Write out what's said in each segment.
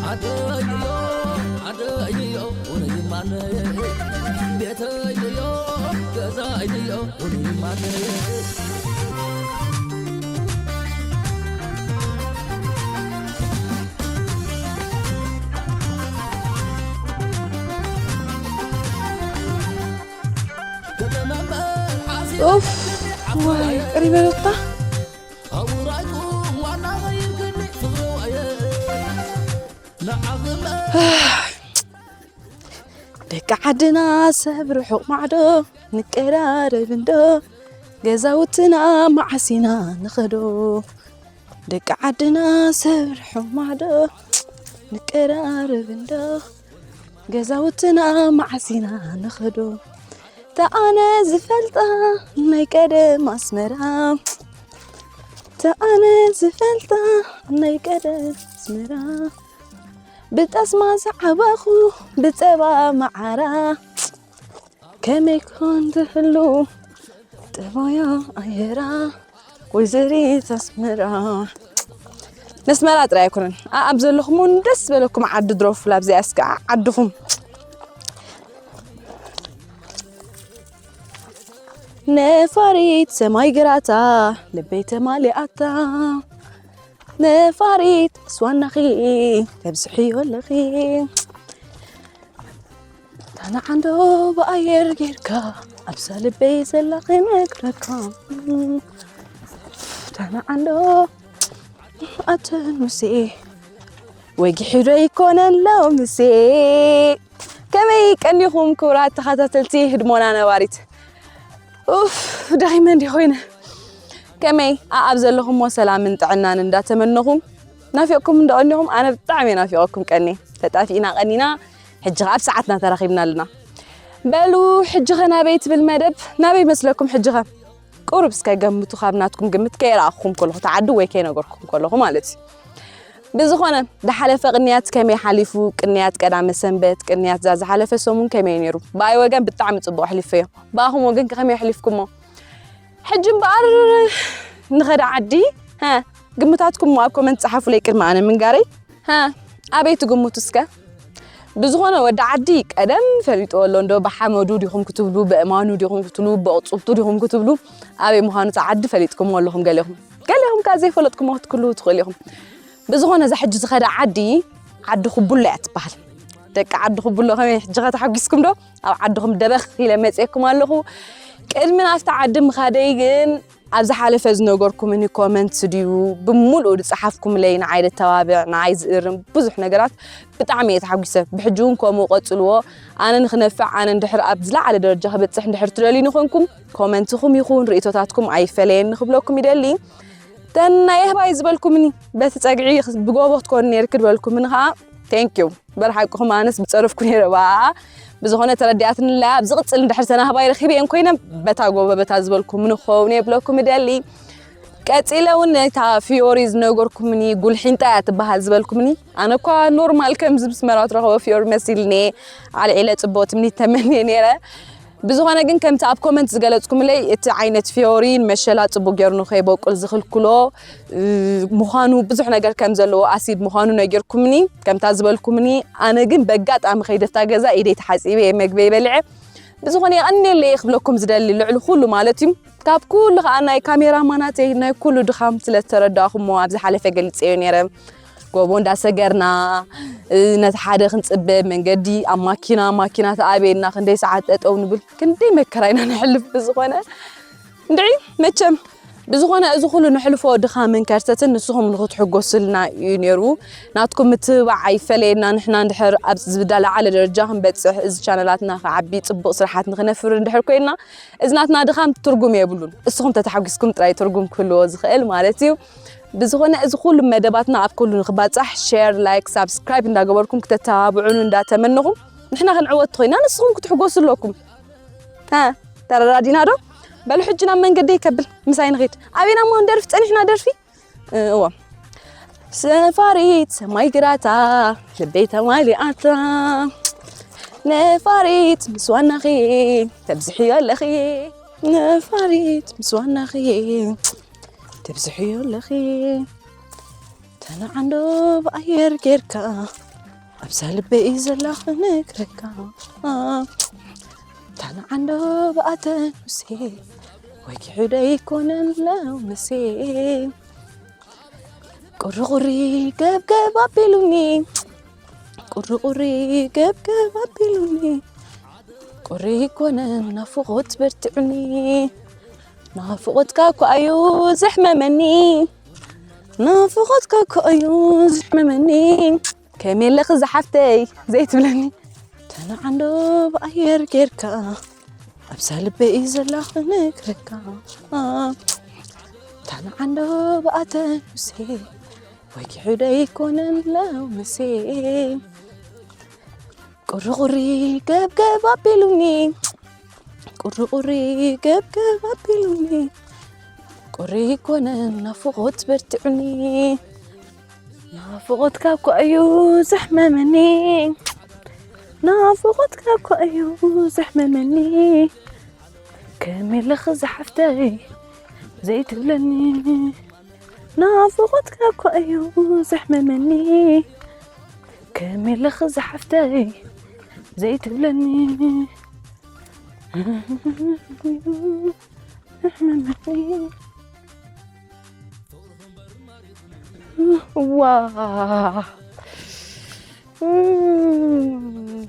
ዓደይዮ ዓደይዮ ውሩይ ማነይ ቤተይዮ ገዛይዮ ውሩይ ማነይ ኡፍ ዋይ ቅሪበ በቃ ደቂ ዓድና ሰብ ርሑቕ ማዕዶ ንቀራረብ እንዶ ገዛውትና መዓስ ኢና ንኸዶ ደቂ ዓድና ሰብ ርሑቕ ማዕዶ ንቀራረብ እንዶ ገዛውትና መዓስ ኢና ንኸዶ ተኣነ ዝፈልጣ ናይ ቀደም ኣስመራ ተኣነ ዝፈልጣ ናይ ቀደም ኣስመራ ብጠስማ ዝዓበኹ ብፀባ መዓራ ከመይ ኮን ትህሉ ጠባያ ኣየራ ወይዘሪት ኣስመራ ነስመራ ጥራይ ኣይኮነን ኣብ ዘለኹም እውን ደስ በለኩም ዓዲ ድረፉ ላብዚኣ እስከ ዓድኹም ነፋሪት ሰማይ ግራታ ልበይ ተማሊኣታ ነፋሪት ምስ ዋናኺ ተብዝሕዮ ኣለኺ ታና ዓንዶ ብኣየር ጌርካ ኣብዛ ልበይ ዘላ ክነግረካ ታና ዓንዶ ኣተ ሙሴ ወጊሑ ዶ ይኮነን ሎምሴ ከመይ ቀኒኹም ክቡራት ተኸታተልቲ ህድሞና ነባሪት ኡፍ ደኺመ እንዲ ኮይነ ከመይ ኣኣብ ዘለኹሞ ሰላምን ጥዕናን እንዳተመነኹም ናፊቕኩም እንደቐኒኹም ኣነ ብጣዕሚ ናፊቐኩም ቀኒ ተጣፊእና ቀኒና ሕጂ ኣብ ሰዓትና ተራኺብና ኣለና በሉ ሕጂ ኸ ናበይ ትብል መደብ ናበይ መስለኩም ሕጂ ኸ ቁሩብ እስከ ገምቱ ካብ ናትኩም ግምት ከየረኣኹም ከለኹ ተዓዲ ወይ ከይነገርኩም ከለኹ ማለት እዩ ብዝኾነ ዝሓለፈ ቅንያት ከመይ ሓሊፉ ቅንያት ቀዳመ ሰንበት ቅንያት ዛ ዝሓለፈ ሰሙን ከመይ ነይሩ ብኣይ ወገን ብጣዕሚ ፅቡቅ ኣሕሊፈዮ ብኣኹም ወገን ከመይ ኣሕሊፍኩሞ ሕጂ እምበኣር ንኸዳ ዓዲ ግምታትኩም ኣብ ኮመንት ፀሓፉለይ ቅድሚ ኣነ ምንጋረይ ኣበይ ትግምቱ እስከ ብዝኾነ ወዲ ዓዲ ቀደም ፈሊጥዎ ኣሎ እንዶ ብሓመዱ ዲኹም ክትብሉ ብእማኑ ዲኹም ክትብሉ ብቕፅልቱ ዲኹም ክትብሉ ኣበይ ምዃኑ እቲ ዓዲ ፈሊጥኩምዎ ኣለኹም ገሌኹም ገሌኹም ከዓ ዘይፈለጥኩምዎ ክትክልዉ ትኽእሉ ኢኹም ብዝኾነ እዛ ሕጂ ዝኸዳ ዓዲ ዓዲ ኩቡሎ እያ ትበሃል ደቂ ዓዲ ኩቡሎ ከመይ ሕጂ ከተሓጒስኩም ዶ ኣብ ዓድኹም ደበኽ ኢለ መፅየኩም ኣለኹ ቅድሚ ናብቲ ዓዲ ምኻደይ ግን ኣብ ዝሓለፈ ዝነገርኩምኒ ኮመንት ድዩ ብምሉኡ ዝፀሓፍኩምለይ ንዓይ ደተባብዕ ንዓይ ዝእርም ብዙሕ ነገራት ብጣዕሚ እየ ተሓጒሰ ብሕጂ እውን ከምኡ ቀፅልዎ ኣነ ንክነፍዕ ኣነ እንድሕር ኣብ ዝለዓለ ደረጃ ክበፅሕ እንድሕር ትደልዩ ንኮንኩም ኮመንትኹም ይኹን ርእቶታትኩም ኣይፈለየኒ ክብለኩም ይደሊ ተን ናይ ኣህባይ ዝበልኩምኒ በቲ ፀግዒ ብጎቦ ክትኮኑ ነይርክ ዝበልኩምኒ ከዓ thank you በርሓቅኹም ኣነስ ብፀረፍኩ ነይረ ብኣ ብዝኾነ ተረዲኣትንላ ኣብ ዝቕፅል እንድሕር ተናህባይ ረኺበ እየን ኮይነ በታ ጎበ በታ ዝበልኩምኒ ክኸውን እየ ብለኩም እደሊ ቀፂለ እውን ነታ ፊዮሪ ዝነገርኩምኒ ጉልሒንጣ እያ ትበሃል ዝበልኩምኒ ኣነ እኳ ኖርማል ከምዚ ምስ መራት ረኸቦ ፊዮሪ መሲልኒ ኣልዒለ ፅቡቅ ትምኒት ተመንየ ነይረ ብዝኾነ ግን ከምቲ ኣብ ኮመንት ዝገለፅኩምለይ እቲ ዓይነት ፊዮሪ ንመሸላ ፅቡቅ ገይሩ ንከይበቁል ዝኽልክሎ ምዃኑ ብዙሕ ነገር ከም ዘለዎ ኣሲድ ምዃኑ ነጊርኩምኒ ከምታ ዝበልኩምኒ ኣነ ግን በጋጣሚ ከይደፍታ ገዛ ኢደይ ተሓፂበ እየ መግበይ በሊዐ ብዝኾነ የቐንየለይ ክብለኩም ዝደሊ ልዕሊ ኩሉ ማለት እዩ ካብ ኩሉ ከዓ ናይ ካሜራ ማናተይ ናይ ኩሉ ድኻም ስለ ዝተረዳእኹሞ ኣብ ዝሓለፈ ገሊፀዮ ነይረ ጎቦ እንዳሰገርና ነቲ ሓደ ክንፅበ መንገዲ ኣብ ማኪና ማኪና ተኣብየና ክንደይ ሰዓት ጠጠው ንብል ክንደይ መከራ ኢና ንሕልፍ ብዝኾነ እንድዒ መቸም ብዝኾነ እዚ ኩሉ ንሕልፎ ድኻምን ከርተትን ንስኹም ንክትሕጎስልና እዩ ነይሩ ናትኩም ምትብባዕ ኣይፈለየና ንሕና እንድሕር ኣብ ዝዳለዓለ ደረጃ ክንበፅሕ እዚ ቻነላትና ክዓቢ ፅቡቅ ስራሓት ንክነፍር እንድሕር ኮይንና እዚ ናትና ድኻም ትርጉም የብሉን እስኹም ተተሓጒስኩም ጥራይ ትርጉም ክህልዎ ዝኽእል ማለት እዩ ብዝኾነ እዚ ኩሉ መደባትና ኣብ ኩሉ ንክባፃሕ share like subscribe እንዳገበርኩም ክተተባብዑን እንዳተመነኹም ንሕና ክንዕወት ኮይና ንስኹም ክትሕጎሱ ኣለኩም ተረዳዲና ዶ በሉ ሕጂ ናብ መንገዲ ይከብል ምሳይ ንኺድ ኣበይና እሞ ንደርፍ ፀኒሕና ደርፊ እዎ ነፋሪት ሰማይ ግራታ ልበይ ተማሊኣታ ነፋሪት ምስ ዋናኺ ተብዝሕዮ ኣለኺ ነፋሪት ምስ ዋናኺ ተብዝሕዮ ኣለኺ ተነዓንዶ ብኣየር ጌርካ ኣብዛ ልበይ ዘላ ክነግረካ፣ ታና ዓንዶ ብኣተንሴ፣ ወጊሑ ደይኮነን ለውምሴ። ቁሪ ቁሪ ገብገብ ኣቢሉኒ፣ ቁሪ ቁሪ ገብገብ ኣቢሉኒ። ቁሪ ይኮነን ናፍቆት በርቲዑኒ፣ ናፍቆትካ እኮ እዩ ዘሕመመኒ፣ ናፍቆትካ እኮ እዩ ዘሕመመኒ። ከመይ ኣለኺ ዝሓፍተይ ዘይትብለኒ? ተነዓንዶ ብኣየር ጌርካ፣ ኣብዛ ልበይ ዘላ ክነግረካ። ተነዓንዶ ብኣተንሴ፣ ወጊሑ ደይኮነን ለውምሴ። ቁሪ ቁሪ ገብገብ ኣቢሉኒ፣ ቁሪ ቁሪ ገብገብ ኣቢሉኒ። ቁሪ ይኮነን ናፍቆት በርቲዑኒ፣ ናፍቆትካ እኮ እዩ ዘሕመመኒ፣ ናፍቆትካ እኮ እዩ ዘሕመመኒ። ከመይ ኣለኺ ዝሓፍተይ ዘይትብለኒ? ናፍቆትካ እኮ እዩ ዘሕመመኒ። ከመይ ኣለኺ ዝሓፍተይ ዘይትብለኒ? ዋ፣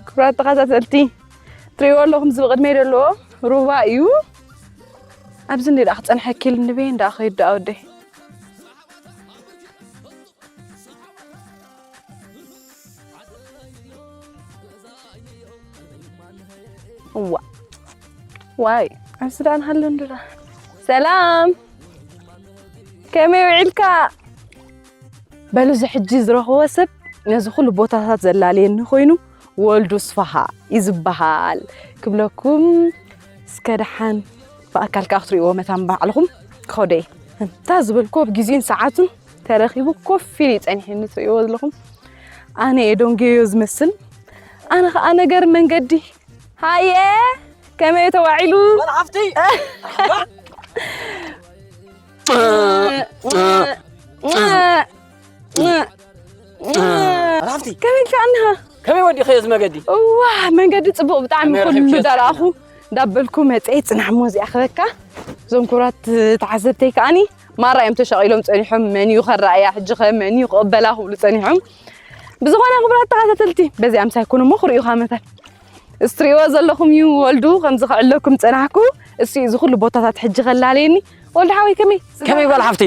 ክቡራት ተኸታተልቲ፣ ትሪእዎ ኣለኹም፣ እዚ ብቕድመይ ዘሎ ሩባ እዩ። ኣብዚ እንዲ ደኣ ክጸንሐኪ ኢሉ ንበይ እንዳ ከይዱ ደኣ ወደይ። እዋ፣ ዋይ፣ ኣብዚ ደኣ ንሃሉ እንድራ። ሰላም፣ ከመይ ውዒልካ? በሉ፣ እዚ ሕጂ ዝረኽቦ ሰብ ነዚ ኩሉ ቦታታት ዘላለየኒ ኮይኑ፣ ወልዱ ስፋሃ እዩ ዝበሃል ክብለኩም። እስከ ደሓን ብኣካል ከኣ ክትርእይዎ መታን ባዕልኹም ክኸዶ እየ። እንታ ዝበልክዎ ብግዜኡን ሰዓቱን ተረኺቡ ኮፍ ኢሉ እዩ ጸኒሑኒ፣ ትርእይዎ ዘለኹም። ኣነ እየ ደንጉየዮ ዝመስል። ኣነ ኸኣ ነገር መንገዲ። ሃየ፣ ከመይ ተዋዒሉ? መርሓፍቲ! መርሓባ! መርሓፍቲ! ከመይ ኢልካ ኣንሃ? ከመይ ወዲኸዮ እዚ መገዲ? እዋ፣ መንገዲ ጽቡቕ ብጣዕሚ፣ ከመይ ኩሉ ረኺብክዮ? ዳርኣኹ እንዳበልኩ መጸ። ጽናሕ እሞ እዚኣ ክበካ። እዞም ክቡራት ተዓዘብተይ ከኣኒ ማራ እዮም ተሸቒሎም ጸኒሖም። መን እዩ ከረኣያ? ሕጂ ኸ መን እዩ ክቕበላ ክብሉ ጸኒሖም። ብዝኾነ ክቡራት ተኸታተልቲ፣ በዚኣ ምሳይ ኩኑ እሞ ክርእዩኻ መታን። እስትሪእዎ ዘለኹም እዩ ወልዱ ከምዚ ክዕለኩም ጸናሕኩ። እሱ እዩ እዚ ኩሉ ቦታታት ሕጂ ከላለየኒ። ወልዱ ሓወይ ከመይ? ከመይ ጓል ሓፍቲ?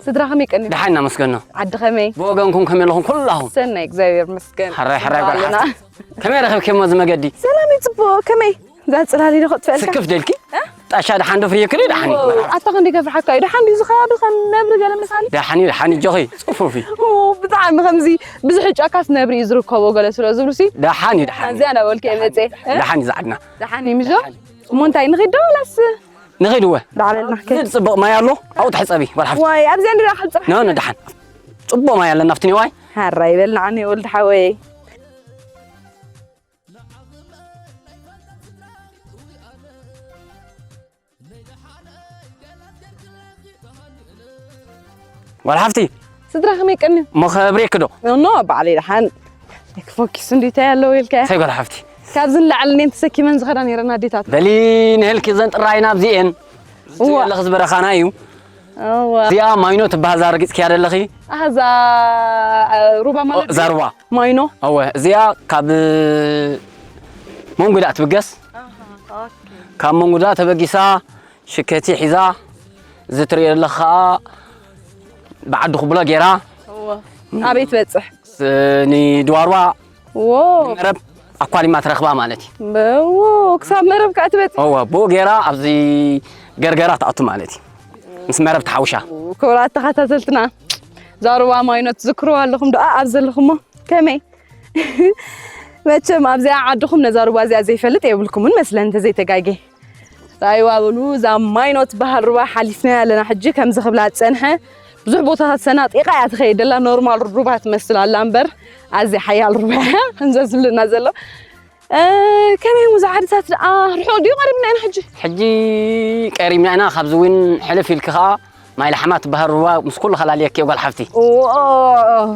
ስድራ ከመይ ቀኒ? ደሓን እናመስገንና። ዓዲ ከመይ? ብወገንኩም ከመይ ኣለኹም ኩላኹም? ሰናይ እግዚኣብሔር ይመስገን። ሕራይ፣ ሕራይ ጓል ኣለና። ሓፍቲ። ከመይ ረኺብክሞ እዚ መገዲ? ሰላም እዩ ጽቡቕ። ከመይ? እዛ ጽላል ኢዶ ከጥፍአልካ? ስክፍ ደልኪ? እ? ጣሻ ደሓን ዶ ፍርየክሊ ደሓን እዩ። ኣታ ክንደይ ከፍርሓካ እዩ? ደሓን ድዩ ዝኸዳ ዶ ከም ነብሪ ገለ መሳሊ? ደሓን እዩ፣ ደሓን እዩ፣ ጆኺ፣ ጽፉፍ እዩ። ኦ፣ ብጣዕሚ ከምዚ ብዙሕ ጫካስ ነብሪ እዩ ዝርከቦ ገለ ስለ ዝብሉሲ። ደሓን እዩ፣ ደሓን እዩ። እዚኣ እናበልኩ እየ መጽየ። እ? ደሓን እዩ ዝዓድና። ደሓን እዩ ምዞ? ደሓን እዩ። እሞ እንታይ ንኺድ ዶ ወላስ? ንኺድ እወ። ዳዕለልና ከ? ዝድ ጽቡቕ ማይ ኣሎ፣ ኣብኡ ተሕጸቢ፣ ጓል ሓፍቲ። ዋይ፣ ኣብዚኣ እንድዳ ክሕጸብ። ኖ፣ ኖ፣ ደሓን። ጽቡቕ ማይ ኣለና፣ ኣብቲ ኒዋይ። ሓራ ይበልና፣ ኣነ ወልድ ሓወይ። ጓል ሓፍቲ። ስድራ ከመይ ቀኒ? ሞ ከብሬክ ዶ? ኖ፣ ባዕለይ ደሓን። ክፎኪስ እንዲታይ ኣለዎ ኢልካ? እንታይ ጓል ሓፍቲ? ካብዚ ንላዕሊ እኔን ተሰኪመን ዝኸዳ ነይረን ኣዴታት። በሊ ንህልኪ ዘን ጥራይና ኣብዚኤን። እዋ። ዝለኽ ዝበረኻና እዩ። እዋ። እዚኣ ማይኖ ትበሃል፣ እዛ ረጊጽክያ ዘለኺ። ኣሃ፣ እዛ፣ እ፣ ሩባ ማለት ኦ፣ እዛ ሩባ። ማይኖ። እወ፣ እዚኣ ካብ መንጉዳ ትብገስ። ኣሃ፣ ኦኬ። ካብ መንጉዳ ተበጊሳ ሽከቲ ሒዛ፣ እዚ ትርእዮ ዘለኻ ኸኣ ብዓዲ ኩብሎ ጌራ። እወ። ኣበይ ትበጽሕ? ስ-፣ ንድዋርዋ ዎ። መረብ ኣኳሊማ ትረኽባ ማለት እዩ። በዎ፣ ክሳብ መረብ ከኣ ትበጽሕ? እወ፣ ብኡ ጌራ ኣብዚ ገርገራ ትኣቱ ማለት እዩ። ምስ መረብ ተሓውሻ። ክቡራት ተኸታተልትና፣ እዛ ሩባ ማይኖ ትዝክርዋ ኣለኹም ደኣ ኣብ ዘለኹሞ? ከመይ? መቸም ኣብዚኣ ዓድኹም ነዛ ሩባ እዚኣ ዘይፈልጥ የብልኩምን መስለን እንተዘይተጋጌ። ራይዋ በሉ፣ እዛ ማይኖ ትበሃል ሩባ ሓሊፍናያ ኣለና። ሕጂ ከምዚ ክብላ ዝጸንሐ ብዙሕ ቦታታት ሰናጢቓ እያ ትኸይድ ዘላ። ኖርማል ሩባ ትመስል ኣላ እምበር ኣዝያ ሓያል ሩባ እያ። ከምዚ ዝብለና ዘሎ። እ፣ ከመይ እሞ እዛ ዓድታት ደኣ ርሑቕ ድዩ ቀሪብና ኢና ሕጂ? ሕጂ ቀሪብና ኢና፣ ካብዚ እውን ሕልፍ ኢልኪ ኸኣ ማይ ለሓማ ትበሃል ሩባ ምስ ኩሉ ከላልየኪ ጓል ሓፍቲ።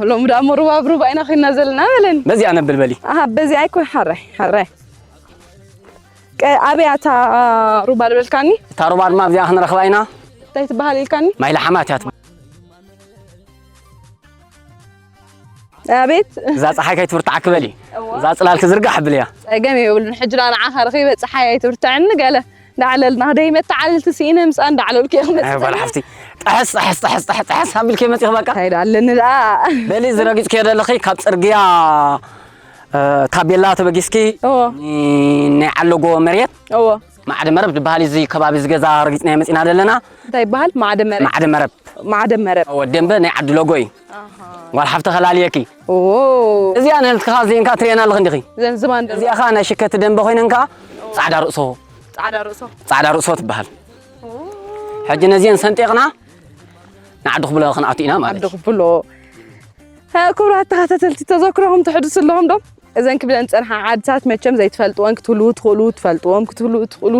ሎሚ ደኣ ሩባ ብሩባ ኢና ኮይና ዘለና በለኒ። በዚኣ ነብል በሊ። ኣሃ በዚኣ ኣይኮን ሓራይ ሓራይ። ኣበይ እታ ሩባ ዝበልካኒ? እታ ሩባ ድማ ኣብዚኣ ክንረኽባ ኢና። እንታይ ትበሃል ኢልካኒ? ማይ ለሓማት እያ ትበሃል። ኣቤት እዛ ፀሓይ ከይትብርትዓኪ በሊ። እዛ ፅላል ክዝርጋሕ ብልያ። ፀገም የብሉን። ሕጂ ደኣ ንዓኻ ረኺበ ፀሓይ ኣይትብርትዐኒ ገለ እንዳዕለልና ደይ መተዓልልቲ ስኢነ ምስኣ እንዳዕለልኩ እየ ክመፅእ ጓል ሓፍቲ። ጠሐስ ጠሐስ ጠሐስ ጠሐስ ጠሐስ ኣቢልኪ መፂኺ በቃ። እንታይ ደኣ ኣለኒ ደኣ። በሊ ዝረጊፅክዮ ዘለኺ ካብ ፅርግያ ታቤላ ተበጊስኪ ናይ ዓለጎ መሬት ማዕደ መረብ ዝበሃል እዚ ከባቢ እዚ ገዛ ረጊፅና መፂና ዘለና። እንታይ ይበሃል? ማዕደ መረብ። ማዕደ መረብ። ማዕደ መረብ። ደንበ ናይ ዓዲ ሎጎ እዩ። ጓል ሓፍቲ ከላልየኪ። እዚኣ ንህልትካ ዘይንካ ትሪኤና ኣለኽ እንዲኺ። እዚኣ ኸዓ ናይ ሽከቲ ደንበ ኮይነን ከዓ ፃዕዳ ርእሶ። ፃዕዳ ርእሶ። ፃዕዳ ርእሶ ትበሃል። ሕጂ ነዚአን ሰንጢቕና ንዓዲ ክብሎ ክንኣቱ ኢና ማለት እዩ። ዓዲ ክብሎ። ክቡራት ተኸታተልቲ ተዘክሮኹም ተሕድሱ ኣለኹም ዶ? እዘን ክብለን ዝፀንሓ ዓድታት መቸም ዘይትፈልጥወን ክትህልዉ ትኽእሉ፣ ትፈልጥዎም ክትህልዉ ትኽእሉ።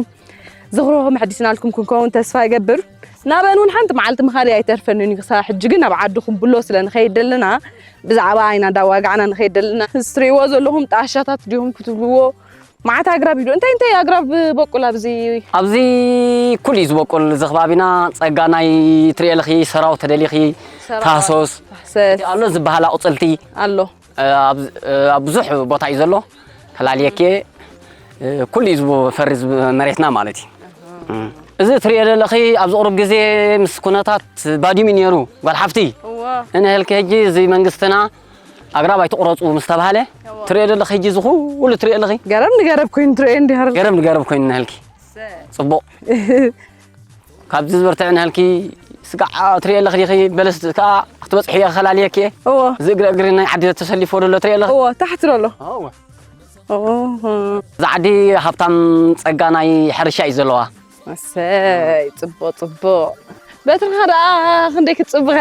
ዝኽርኹም ኣሕዲስናልኩም ክንከውን ተስፋ ይገብር። ናበን እውን ሓንቲ መዓልቲ ምኻደይ ኣይተርፈንን እዩ። ክሳብ ሕጂ ግን ናብ ዓዲ ኩምብሎ ስለ ንኸይድ ዘለና ብዛዕባ ኣይና እንዳዋጋዕና ንኸይድ ዘለና። እዚ ትሪእዎ ዘለኹም ጣሻታት ድዮም ክትብልዎ? መዓት ኣግራብ እዩ ዶ? እንታይ እንታይ ኣግራብ በቁል ኣብዚ? ኣብዚ ኩሉ እዩ ዝበቁል። እዚ ከባቢና ፀጋናይ ትሪእልኺ ሰራው ተደሊኺ ሰራው፣ ታህሶስ ታህሰስ። ኣሎ ዝበሃል ኣቑፅልቲ ኣሎ። ኣብ ኣብ ብዙሕ ቦታ እዩ ዘሎ። ከላልየኬ ኩሉ እዩ ዝፈሪ መሬትና ማለት እዩ። እዚ ትሪኦ ዘለኺ ኣብዚ ቁሩብ ግዜ ምስ ኩነታት ባዲሙ ነይሩ ጓል ሓፍቲ። እወ። እንሀልኪ ሕጂ እዚ መንግስትና ኣግራብ ኣይትቑረፁ ምስ ተባሃለ እወ። ትሪኦ ዘለኺ ሕጂ እዚ ኩሉ ትሪኦ ኣለኺ። ገረብ ንገረብ ኮይኑ ትሪኦ እንዲሃር። ገረብ ንገረብ ኮይኑ እንሀልኪ። ጽቡቕ። ካብዚ ዝበርትዕ ንህልኪ ስጋዕ ትሪኦ ኣለኺ ዲኺ? በለስ ከዓ ክትበፅሒ እየ፣ ከላልየኪ እየ። እዎ። እዚ እግሪ እግሪ ናይ ዓዲ ተሰሊፎ ደሎ ትሪኦ ኣለኺ? እዎ፣ ታሕቲ ደሎ። እዎ። እዎ። እዛ ዓዲ ሃብታም ፀጋ ናይ ሕርሻ እዩ ዘለዋ። እሰይ፣ ፅቡቕ፣ ፅቡቕ። በትርኻ ደኣ ክንደይ ክትፅብቐ?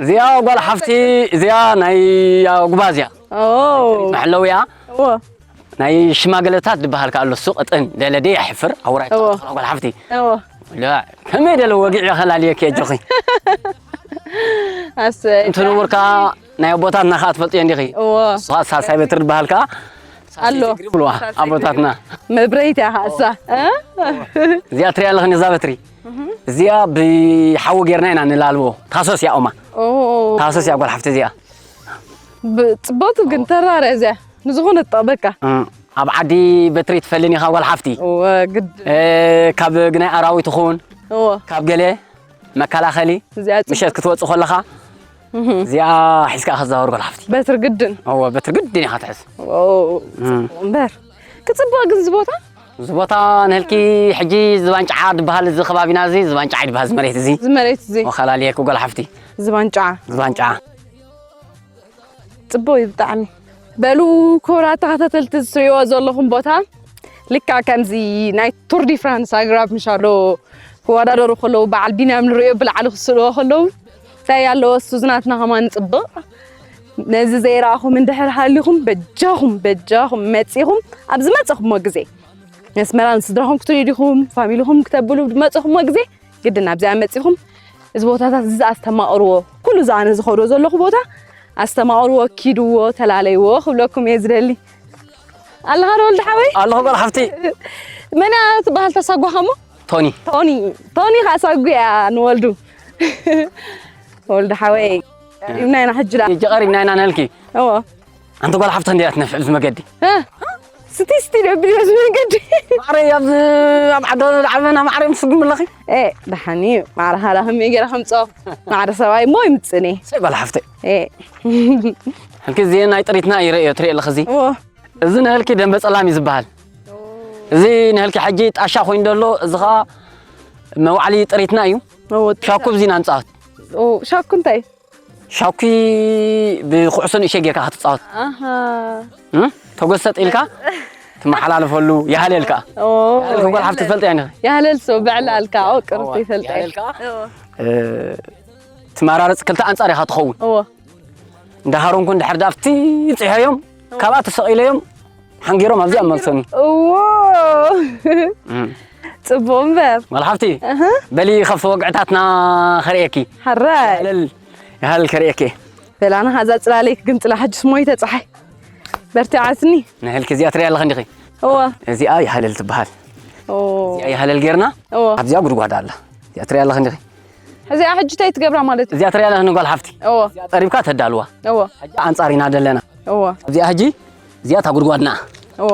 እዚኣ ጓል ሓፍቲ፣ እዚኣ ናይ ኣጉባዝ እያ። ኦ። መሕለዊ እያ። እዎ። ናይ ሽማግለታት ዝበሃል ከኣ ኣሎ፣ እሱ ቅጥን ደለደ የሕፍር፣ ኣውራይ እዎ። ተቐጥቕጦ ጓል ሓፍቲ። እዎ። ላ፣ ከመይ ደለ ወጊዕ የኸላልየኪ ኣጆኺ። ኣሰይ። እንትንቡር ከኣ ናይ ኣቦታትና ከኣ ትፈልጥዮ እንዲኺ። እዎ። እሱ ከኣ ሳልሳይ በትሪ ዝበሃል ከኣ ኣሎ። ሳልሳይ በትሪ ይብልዋ፣ ሳልሳይ ኣቦታትና። መብረይት እያ ከኣ እሳ። እ? እዚኣ ትሪኣ ኣለኽኒ እዛ በትሪ። እዚኣ ብሓዊ ጌርና ኢና ንላልቦ። ታሶስ እያ ኦማ። ኦ። ታሶስ እያ ጓል ሓፍቲ እዚኣ። ብ-፣ ጽቡቕቲ ግን ተራርያ እዚኣ። ንዝኾነ ትጠቕመካ። እም፣ ኣብ ዓዲ በትሪ ትፈልን ኢኻ ጓል ሓፍቲ። እወ፣ ግድ። እ፣ ካብ ግናይ ኣራዊት ይኹን፣ እወ። ካብ ገለ መከላኸሊ፣ እዚኣ ጽቡቕ። ምሸት ክትወጽእ ከለኻ፣ እህ። እዚኣ ሒዝካ ኢኻ ትዛወር ጓል ሓፍቲ። በትሪ ግድን። እወ፣ በትሪ ግድን ኢኻ ትሕዝ። ዋው፣ እም። ጽቡቕ እምበር። ክጽብቕ ግን እዚ ቦታ? እዚ ቦታ ንህልኪ ሕጂ ዝባንጫዓ ዝበሃል እዚ ከባቢና እዚ ዝባንጫዓ ይበሃል እዚ መሬት እዚ። እዚ መሬት እዚ። ወኸላልየኪ ጓል ሓፍቲ። ዝባንጫዓ። ዝባንጫዓ። ጽቡቕ እዩ ብጣዕሚ። በሉ ክቡራት ተኸታተልቲ፣ ዝትሪእዎ ዘለኹም ቦታ ልክዕ ከምዚ ናይ ቱር ዲ ፍራንስ ኣግራብ ምሻሎ ክወዳደሩ ከለዉ በዓል ቢንያም ንርእዮ ብላዕሊ ክስእልዎ ከለዉ እንታይ ኣለዎ፣ እሱ ዝናትና ከማን ጽብቕ። ነዚ ዘይረኣኹም እንድሕር ሃሊኹም በጃኹም፣ በጃኹም መጺኹም ኣብ ዝመጸኹምዎ ግዜ ነስመራ ንስድራኹም ክትሪኡ ዲኹም፣ ፋሚሊኹም ክተብሉ ዝመጸኹምዎ ግዜ ግድን ኣብዚኣ መጺኹም እዚ ቦታታት እዚ ኣስተማቕርዎ፣ ኩሉ እዚ ኣነ ዝኸዶ ዘለኹ ቦታ ኣስተማቕርዎ፣ ኪድዎ፣ ተላለይዎ ክብለኩም እየ ዝደሊ። ኣለኻ ዶ ወልዲ ሓወይ? ኣለኹ ጓል ሓፍቲ። መን እያ ትበሃል ተሳጓኻ እሞ? ቶኒ። ቶኒ፣ ቶኒ ኸዓ ሳጉ እያ ንወልዱ። ወልዲ ሓወይ፣ ቀሪብና ኢና ሕጂ ደኣ። ሕጂ ቀሪብና ኢና ንህልኪ። እዎ። ኣንቲ ጓል ሓፍቲ ክንደይ እያ ትነፍዕ ኣብዚ መገዲ? እ? ስቲ ስቲ ደብል ኣብዚ መገዲ። ማዕረ ኣብዚ ኣብ ዓዲ ዓበና ማዕረ ምስጉም ኣለኺ። ኤ፣ ደሓን እዩ። ማዕረ ሃላ ከመይ ገይረ ከምፅኦ? ማዕረ ሰብኣይ እሞ ይምፅእኒ። ሰይ ጓል ሓፍተይ። ኤ። ሕልኪ እዚ ናይ ጥሪትና ይረእዮ፣ ትሪኦ ኣለኺ እዚ? እዎ። እዚ ንህልኪ ደንበ ፀላም እዩ ዝበሃል። እዚ ንህልኪ ሕጂ ጣሻ ኮይኑ ዘሎ፣ እዚ ኸዓ መውዓሊ ጥሪትና እዩ። እዎ፣ ጥሪትና። ሻኩ ኣብዚ ኢና ንፃወት። ኦ፣ ሻኩ እንታይ? ሻኩ ብኩዕሶ ንእሸ ጌርካ ክትፃወት። ኣሃ። እም? ተጎሰጥ ኢልካ ትመሓላለፈሉ፣ ያህለልካ። ኦ፣ ያህለልካ ጓል ሓፍቲ ትፈልጥ እያ እንዲኺ? ያህለል ሰው ብዕላልካ፣ ኦ፣ ቅርብቲ እዋ፣ ይፈልጥ እያ። ያህለልካ፣ እዎ። እ፣ ትመራረፅ ክልተ ኣንፃር ኢኻ ትኸውን። እዎ። እንዳሃረምኩ እንድሕር ዳፍቲ ብፂሐዮም፣ ካብኣ ተሰቒለዮም፣ ሓንጊሮም ኣብዚኣ መልሰኒ። እዎ። እም። ጽቡቕ እምበር። ጓል ሓፍቲ፣ እህ። በሊ ካብቲ ወግዕታትና ከርእየኪ። ሓራይ። ያህልል፣ ያህልል ከርእየኪ። በላና፣ እዛ ጽላለይ ክግንጽላ፣ ሕጅስ ሞይተ ጸሓይ። በርቲዓትኒ። ንሕልኪ እዚኣ ትሪኣ ኣለኺ እንዲኺ? እወ። እዚኣ ያህልል ትበሃል። ኦ። እዚኣ ያህልል ጌርና፣ እወ። ኣብዚኣ ጉድጓድ ኣላ። እዚኣ ትሪኣ ኣለኺ እንዲኺ? እዚኣ ሕጂ እንታይ ትገብራ ማለት እዩ? እዚኣ ትሪኣ ኣለኺ ጓል ሓፍቲ? እወ። እዚኣ ጠሪብካ ተዳልዋ። እወ። ሕጂ ኣንጻር ኢና ዘለና። እወ። እዚኣ ሕጂ፣ እዚኣ እታ ጉድጓድና። እወ።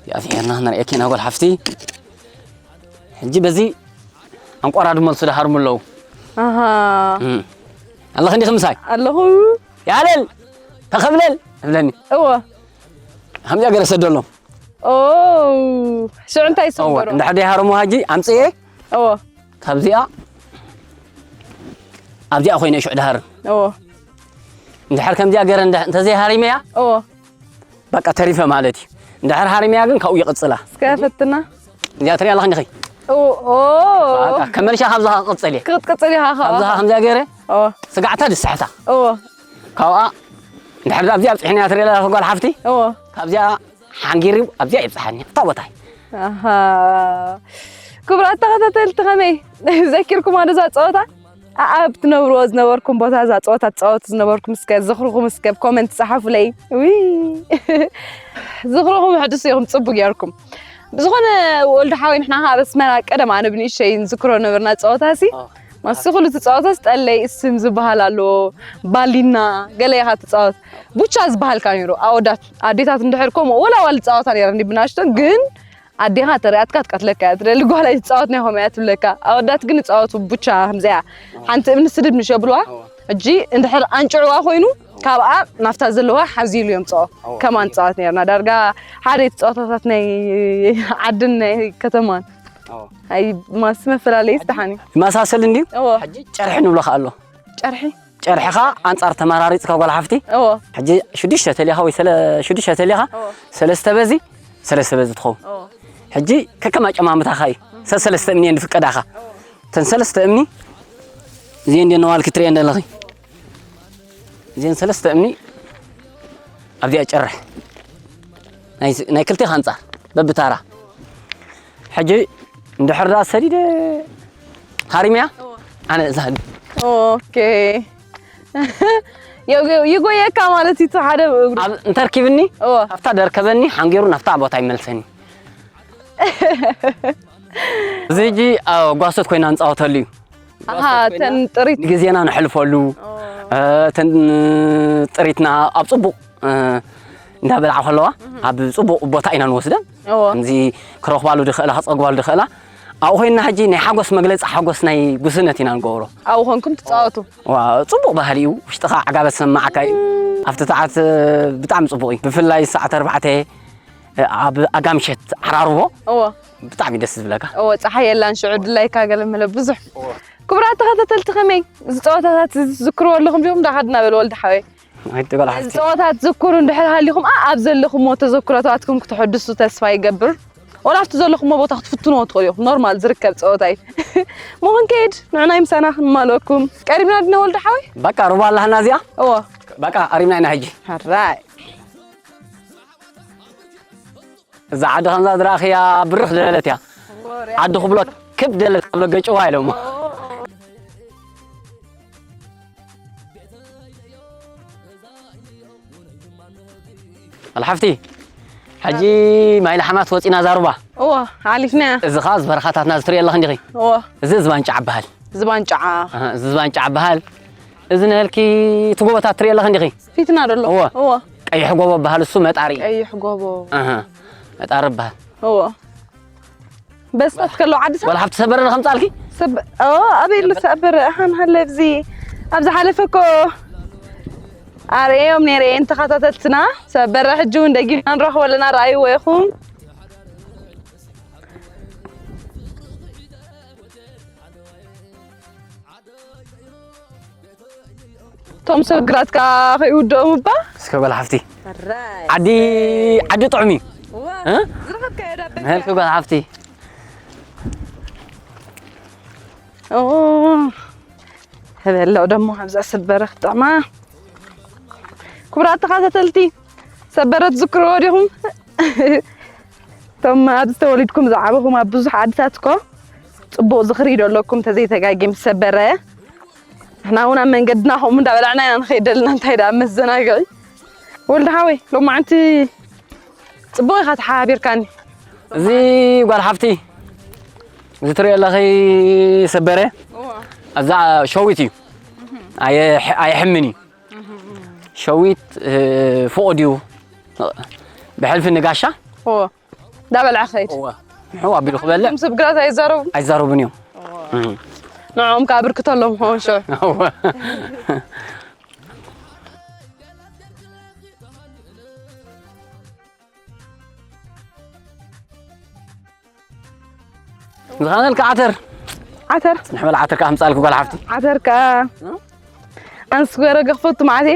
እዚኣ ፊሕና ነርእየኪ ኢና ጓል ሓፍቲ። ሕጂ በዚ ኣንቋራ ድመልሱ ደሃርሙ ኣለዉ። ኣሃ። እም። ኣለኺ እንዲኺ ምሳይ? ኣለኹ። ያለል፣ ተኸብለል እብለኒ። እወ። ከምዚኣ ገይረ ሰደሎም። ኦ፣ ሽዑ እንታይ እወ፣ ይሰምበሮ? እንድሕር ደይሃረሙ ሕጂ ኣምፅኤ። እወ። ካብዚኣ ኣብዚኣ ኮይነ ሽዑ ድሃርም። እወ። እንድሕር ከምዚኣ ገይረ እንደ-፣ እንተዘይሃሪመያ፣ እወ። በቃ ተሪፈ ማለት እዩ። እንድሕር ሃሪመያ ግን ካብኡ ይቕፅላ። እስከ ፈትና። እዚኣ ትሪኣ ኣለኻ እንዲኺ? ኦ፣ ኦ። በቃ ከመልሻ ካብዛ ክቕፅል እየ። ክትቅፅል ኢኻ ካብኣ። ካብዛ ከምዚኣ ገይረ እወ። ስጋዕታ ድስሕታ። እወ። ካብኣ እንድሕር ኣብዚኣ ኣብፂሕናያ ትሪኣ ኣለኻ ጓል ሓፍቲ? እወ። ካብዚኣ ሓንጊሩ ኣብዚኣ ይብፅሓኒ። እታ ቦታ እዩ። ኣሃ። ክቡራት ተኸታተልቲ ከመይ ዘኪርኩማ ነዛ ፀወታ? ኣኣብ ትነብርዎ ዝነበርኩም ቦታ እዛ ፀወታ ትፃወቱ ዝነበርኩም እስከ ዝኽርኹም እስከ ኮመንት ጸሓፉለይ። ውይ። ዝኽርኹም ሕድሱ ኢኹም፣ ጽቡቅ ጌርኩም። ብዝኾነ ወልዱ ሓወይ ንሕና ከኣ ኣብ ኣስመራ ቀደም ኣነ ብንእሸይ ንዝክሮ ነበርና ጸወታ ሲ። ኣዎ። ማሲ ኩሉ ትጻወቶ ስጠለይ እስም ዝበሃል ኣሎ። ባሊና ገለ ኢኻ ትጻወት። ቡቻ ዝበሃል ከኣ ነይሩ። ኣወዳት ኣዴታት እንድሕር ከምኡ ወላ ዋል ጻወታ ነይረን ብናሽተን ግን ኣዴኻ ተሪኣትካ ትቀትለካ እያ ትደሊ፣ ጓል ኣይትጻወት ናይ ኾመያ ትብለካ። ኣወዳት ግን ይጻወቱ፣ ቡቻ ከምዚኣ። ሓንቲ እምኒ ስድድ ምሽ የብልዋ። ኣዎ። ሕጂ እንድሕር ኣንጭዕዋ ኮይኑ፣ ካብኣ ናፍታ ዘለዋ ሓዚ ኢሉ የምጽኦ። ኣዎ። ከማን ንጻወት ነርና። ዳርጋ ሓደ እቲ ጸወታታት ናይ ዓድን ናይ ከተማን። ኣዎ። ኣይ፣ ማስ መፈላለዪ ይስተሓኒ። ይመሳሰል እንድዩ። ኣዎ። ሕጂ ጨርሒ ንብሎ ከኣ ኣሎ። ጨርሒ? ጨርሕኻ ኣንጻር ተመራሪጽካ ጓል ሓፍቲ፣ እዎ። ሕጂ ሽዱሽተ ተሊኻ ወይ ሰለ-፣ ሽዱሽተ ተሊኻ፣ እዎ። ሰለስተ በዚ፣ ሰለስተ በዚ ትኸውን። እዎ። ሕጂ ከከም ኣጨማምታኻ እዩ። ሰሰለስተ እምኒ እየን ዝፍቀዳኻ። እዎ። እተን ሰለስተ እምኒ፣ እዚአን እንድየን ነዋልኪ ትሪአን ዘለኺ። እዚአን ሰለስተ እምኒ ኣብዚኣ ጨርሕ። ናይ ስ-፣ ናይ ክልቴኻ ኣንጻር፣ በብታራ። ሕጂ እንድሕር ደኣ ሰዲደ ሃሪመያ፣ እዎ። ኣነ እዛ ሃዲ። ኦኬ። ይጎ-፣ ይጎየካ ማለት እዩ፣ እቲ ሓደ እግሩ። ኣብ፣ እንተርኪብኒ፣ እዎ። ኣብታ ደርከበኒ፣ ሓንጊሩ ናብታ ቦታ ይመልሰኒ። እዚ ሕጂ፣ ኣብ ጓሶት ኮይና ንጻወተሉ እዩ። ኣሃ፣ ጓሶት ኮይና ተን ጥሪት። ንግዜና ነሕልፈሉ፣ ኦ። እ፣ ተን ጥሪትና ኣብ ጽቡቕ እ፣ እንዳበልዓ ከለዋ፣ እህ። ኣብ ጽቡቕ ቦታ ኢና ንወስደን። እዎ። ከምዚ ክረኽባሉ ድኽእላ፣ ክጸግባሉ ድኽእላ። ኣብኡ ኮይንና ሕጂ ናይ ሓጎስ መግለጺ ሓጎስ ናይ ጉስነት ኢና ንገብሮ። ኣብኡ ኮንኩም ትጻወቱ? ዋ፣ ጽቡቕ ባህሊ እዩ። ውሽጥኻ ዕጋበት ዝሰማዓካ እዩ። እም። ኣብቲ ሰዓት፣ እ፣ ብጣዕሚ ጽቡቕ እዩ። ብፍላይ ሰዓት ኣርባዕተ፣ እ፣ ኣብ ኣጋምሸት ዓራርቦ እዎ። ብጣዕሚ ደስ ዝብለካ። እዎ፣ ጸሓይ የላን ሽዑ ድላይካ ገለ መለ ብዙሕ። እዎ። ክቡራት ተኸታተልቲ ከመይ? እዚ ጸወታታት እዚ ትዝክርዎ ኣለኹም ዲኹም? ዳኻ ድና በል ወልደ ሓወይ። ኣይትበል ሓፍቲ። ጸወታ ትዝክሩ እንድሕር ሃሊኹም፣ ኣ-፣ ኣብ ዘለኹምዎ ተዘክሮታትኩም ክትሕድሱ ተስፋ ይገብር። ወላ ኣብቲ ዘለኹምዎ ቦታ ክትፍትንዎ ትኽእሉ ኢኹም። ኖርማል ዝርከብ ጸወታ እዩ። እሞ ክንከይድ፣ ንዕናይ ምሳና ክንማልኦኩም። ቀሪብና ድና ወልደ ሓወይ? በቃ፣ ሩባ ኣላህና እዚኣ? እዎ። በቃ፣ ቀሪብና ኢና ሕጂ። ሕራይ። እዛ ዓዲ ከምዛ ዝረኣኽያ ብርኽ ዝበለት እያ። ዓዲ ክብሎ ክብ ዝበለት ካብ ገጭዋ ኢሎሞ። ኣልሓፍቲ፣ ሕጂ ማይ ለሓማት ወፂና ዛሩባ። እዎ፣ ሓሊፍናያ። እዚ ኸዓ እዚ በረኻታትና እዚ ትሪኦ ኣለኺ እንዲኺ? እዎ። እዚ ዝባን ጫዓ በሃል። ዝባን ጫዓ። ኣሃ፣ እዚ ዝባን ጫዓ በሃል። እዚ ንህልኪ እቲ ጎቦታት ትሪኦ ኣለኺ እንዲኺ? ፊትና ደሎ። እዎ። እዎ። ቀይሕ ጎቦ በሃል እሱ መጣሪ። ቀይሕ ጎቦ። ኣሃ፣ መጣሪ በሃል። እዎ። በስታት ከሎ ዓዲ ሰብ? ወላ ሓብቲ ሰበረ ዶ ከምጻልኪ? ሰብ-፣ ኦ፣ ኣበይ ኢሉ ሰበረ? ኣሃን ሃለ ኣብዚ፣ ኣብ ዝሓለፈ እኮ ኣርእዮም ነይረ እየን ተኸታተልትና። ሰበረ ሕጂ እውን ደጊምና ንረኽቦ ኣለና፣ ረኣይዎ ኢኹም። እቶም ሰብ ግራትካ ከይውድኦም እባ። እስከ በል ሓፍቲ። ሕራይ። ዓዲ፣ ዓዲ ጥዑም እዩ። እዋ፣ እ? ዝረኸብካዮ ዳበካ። መልክ ጓል ሓፍቲ። ኦ፣ ህበሎ ደሞ ኣብዛ ሰበረ ክትጥዕማ። ክቡራት ተኸታተልቲ፣ ሰበረ ትዝክርዎ ዲኹም? እቶም ኣብዚ ተወሊድኩም ዝዓበኹም ኣብ ብዙሕ ዓድታት እኮ ጽቡቕ ዝኽሪ ዶ ኣለኩም፣ ተዘይተጋጊ ምስ ሰበረ። ንሕና እውን ኣብ መንገድና ከምኡ እንዳበላዕና ኢና ንኸይድ ዘለና፣ እንታይ ደኣ መዘናግዒ። ወልደ ሓወይ፣ ሎማዓንቲ ጽቡቕ ኢኻ ተሓባቢርካኒ። እዚ ጓል ሓፍቲ፣ እዚ ትሪኦ ኣለኺ ሰበረ፣ እዋ። ኣብዛ ሸዊት እዩ። ኣየ-፣ ኣየሕምን እዩ። ሸዊት፣ እ፣ ፍቑድ እዩ። ብሕልፊ ንጋሻ እዎ። እንዳበልዐ ክኸይድ። እወ። ንዑ ኣቢሉ ክበልዕ። እቶም ሰብ ግራት ኣይዛረቡን። ኣይዛረቡን እዮም። እም። ንዕኦም ከኣ ብርክተሎም ሆን ሸው። እወ። ዝኻነልካ ዓተር። ዓተር። ንሕበል ዓተር ከኣ ኣምጻልኩ ጓል ሓፍቲ። ዓተር ከኣ። እ? ኣንስ ገረ ገኽፈቱ ማዕዜ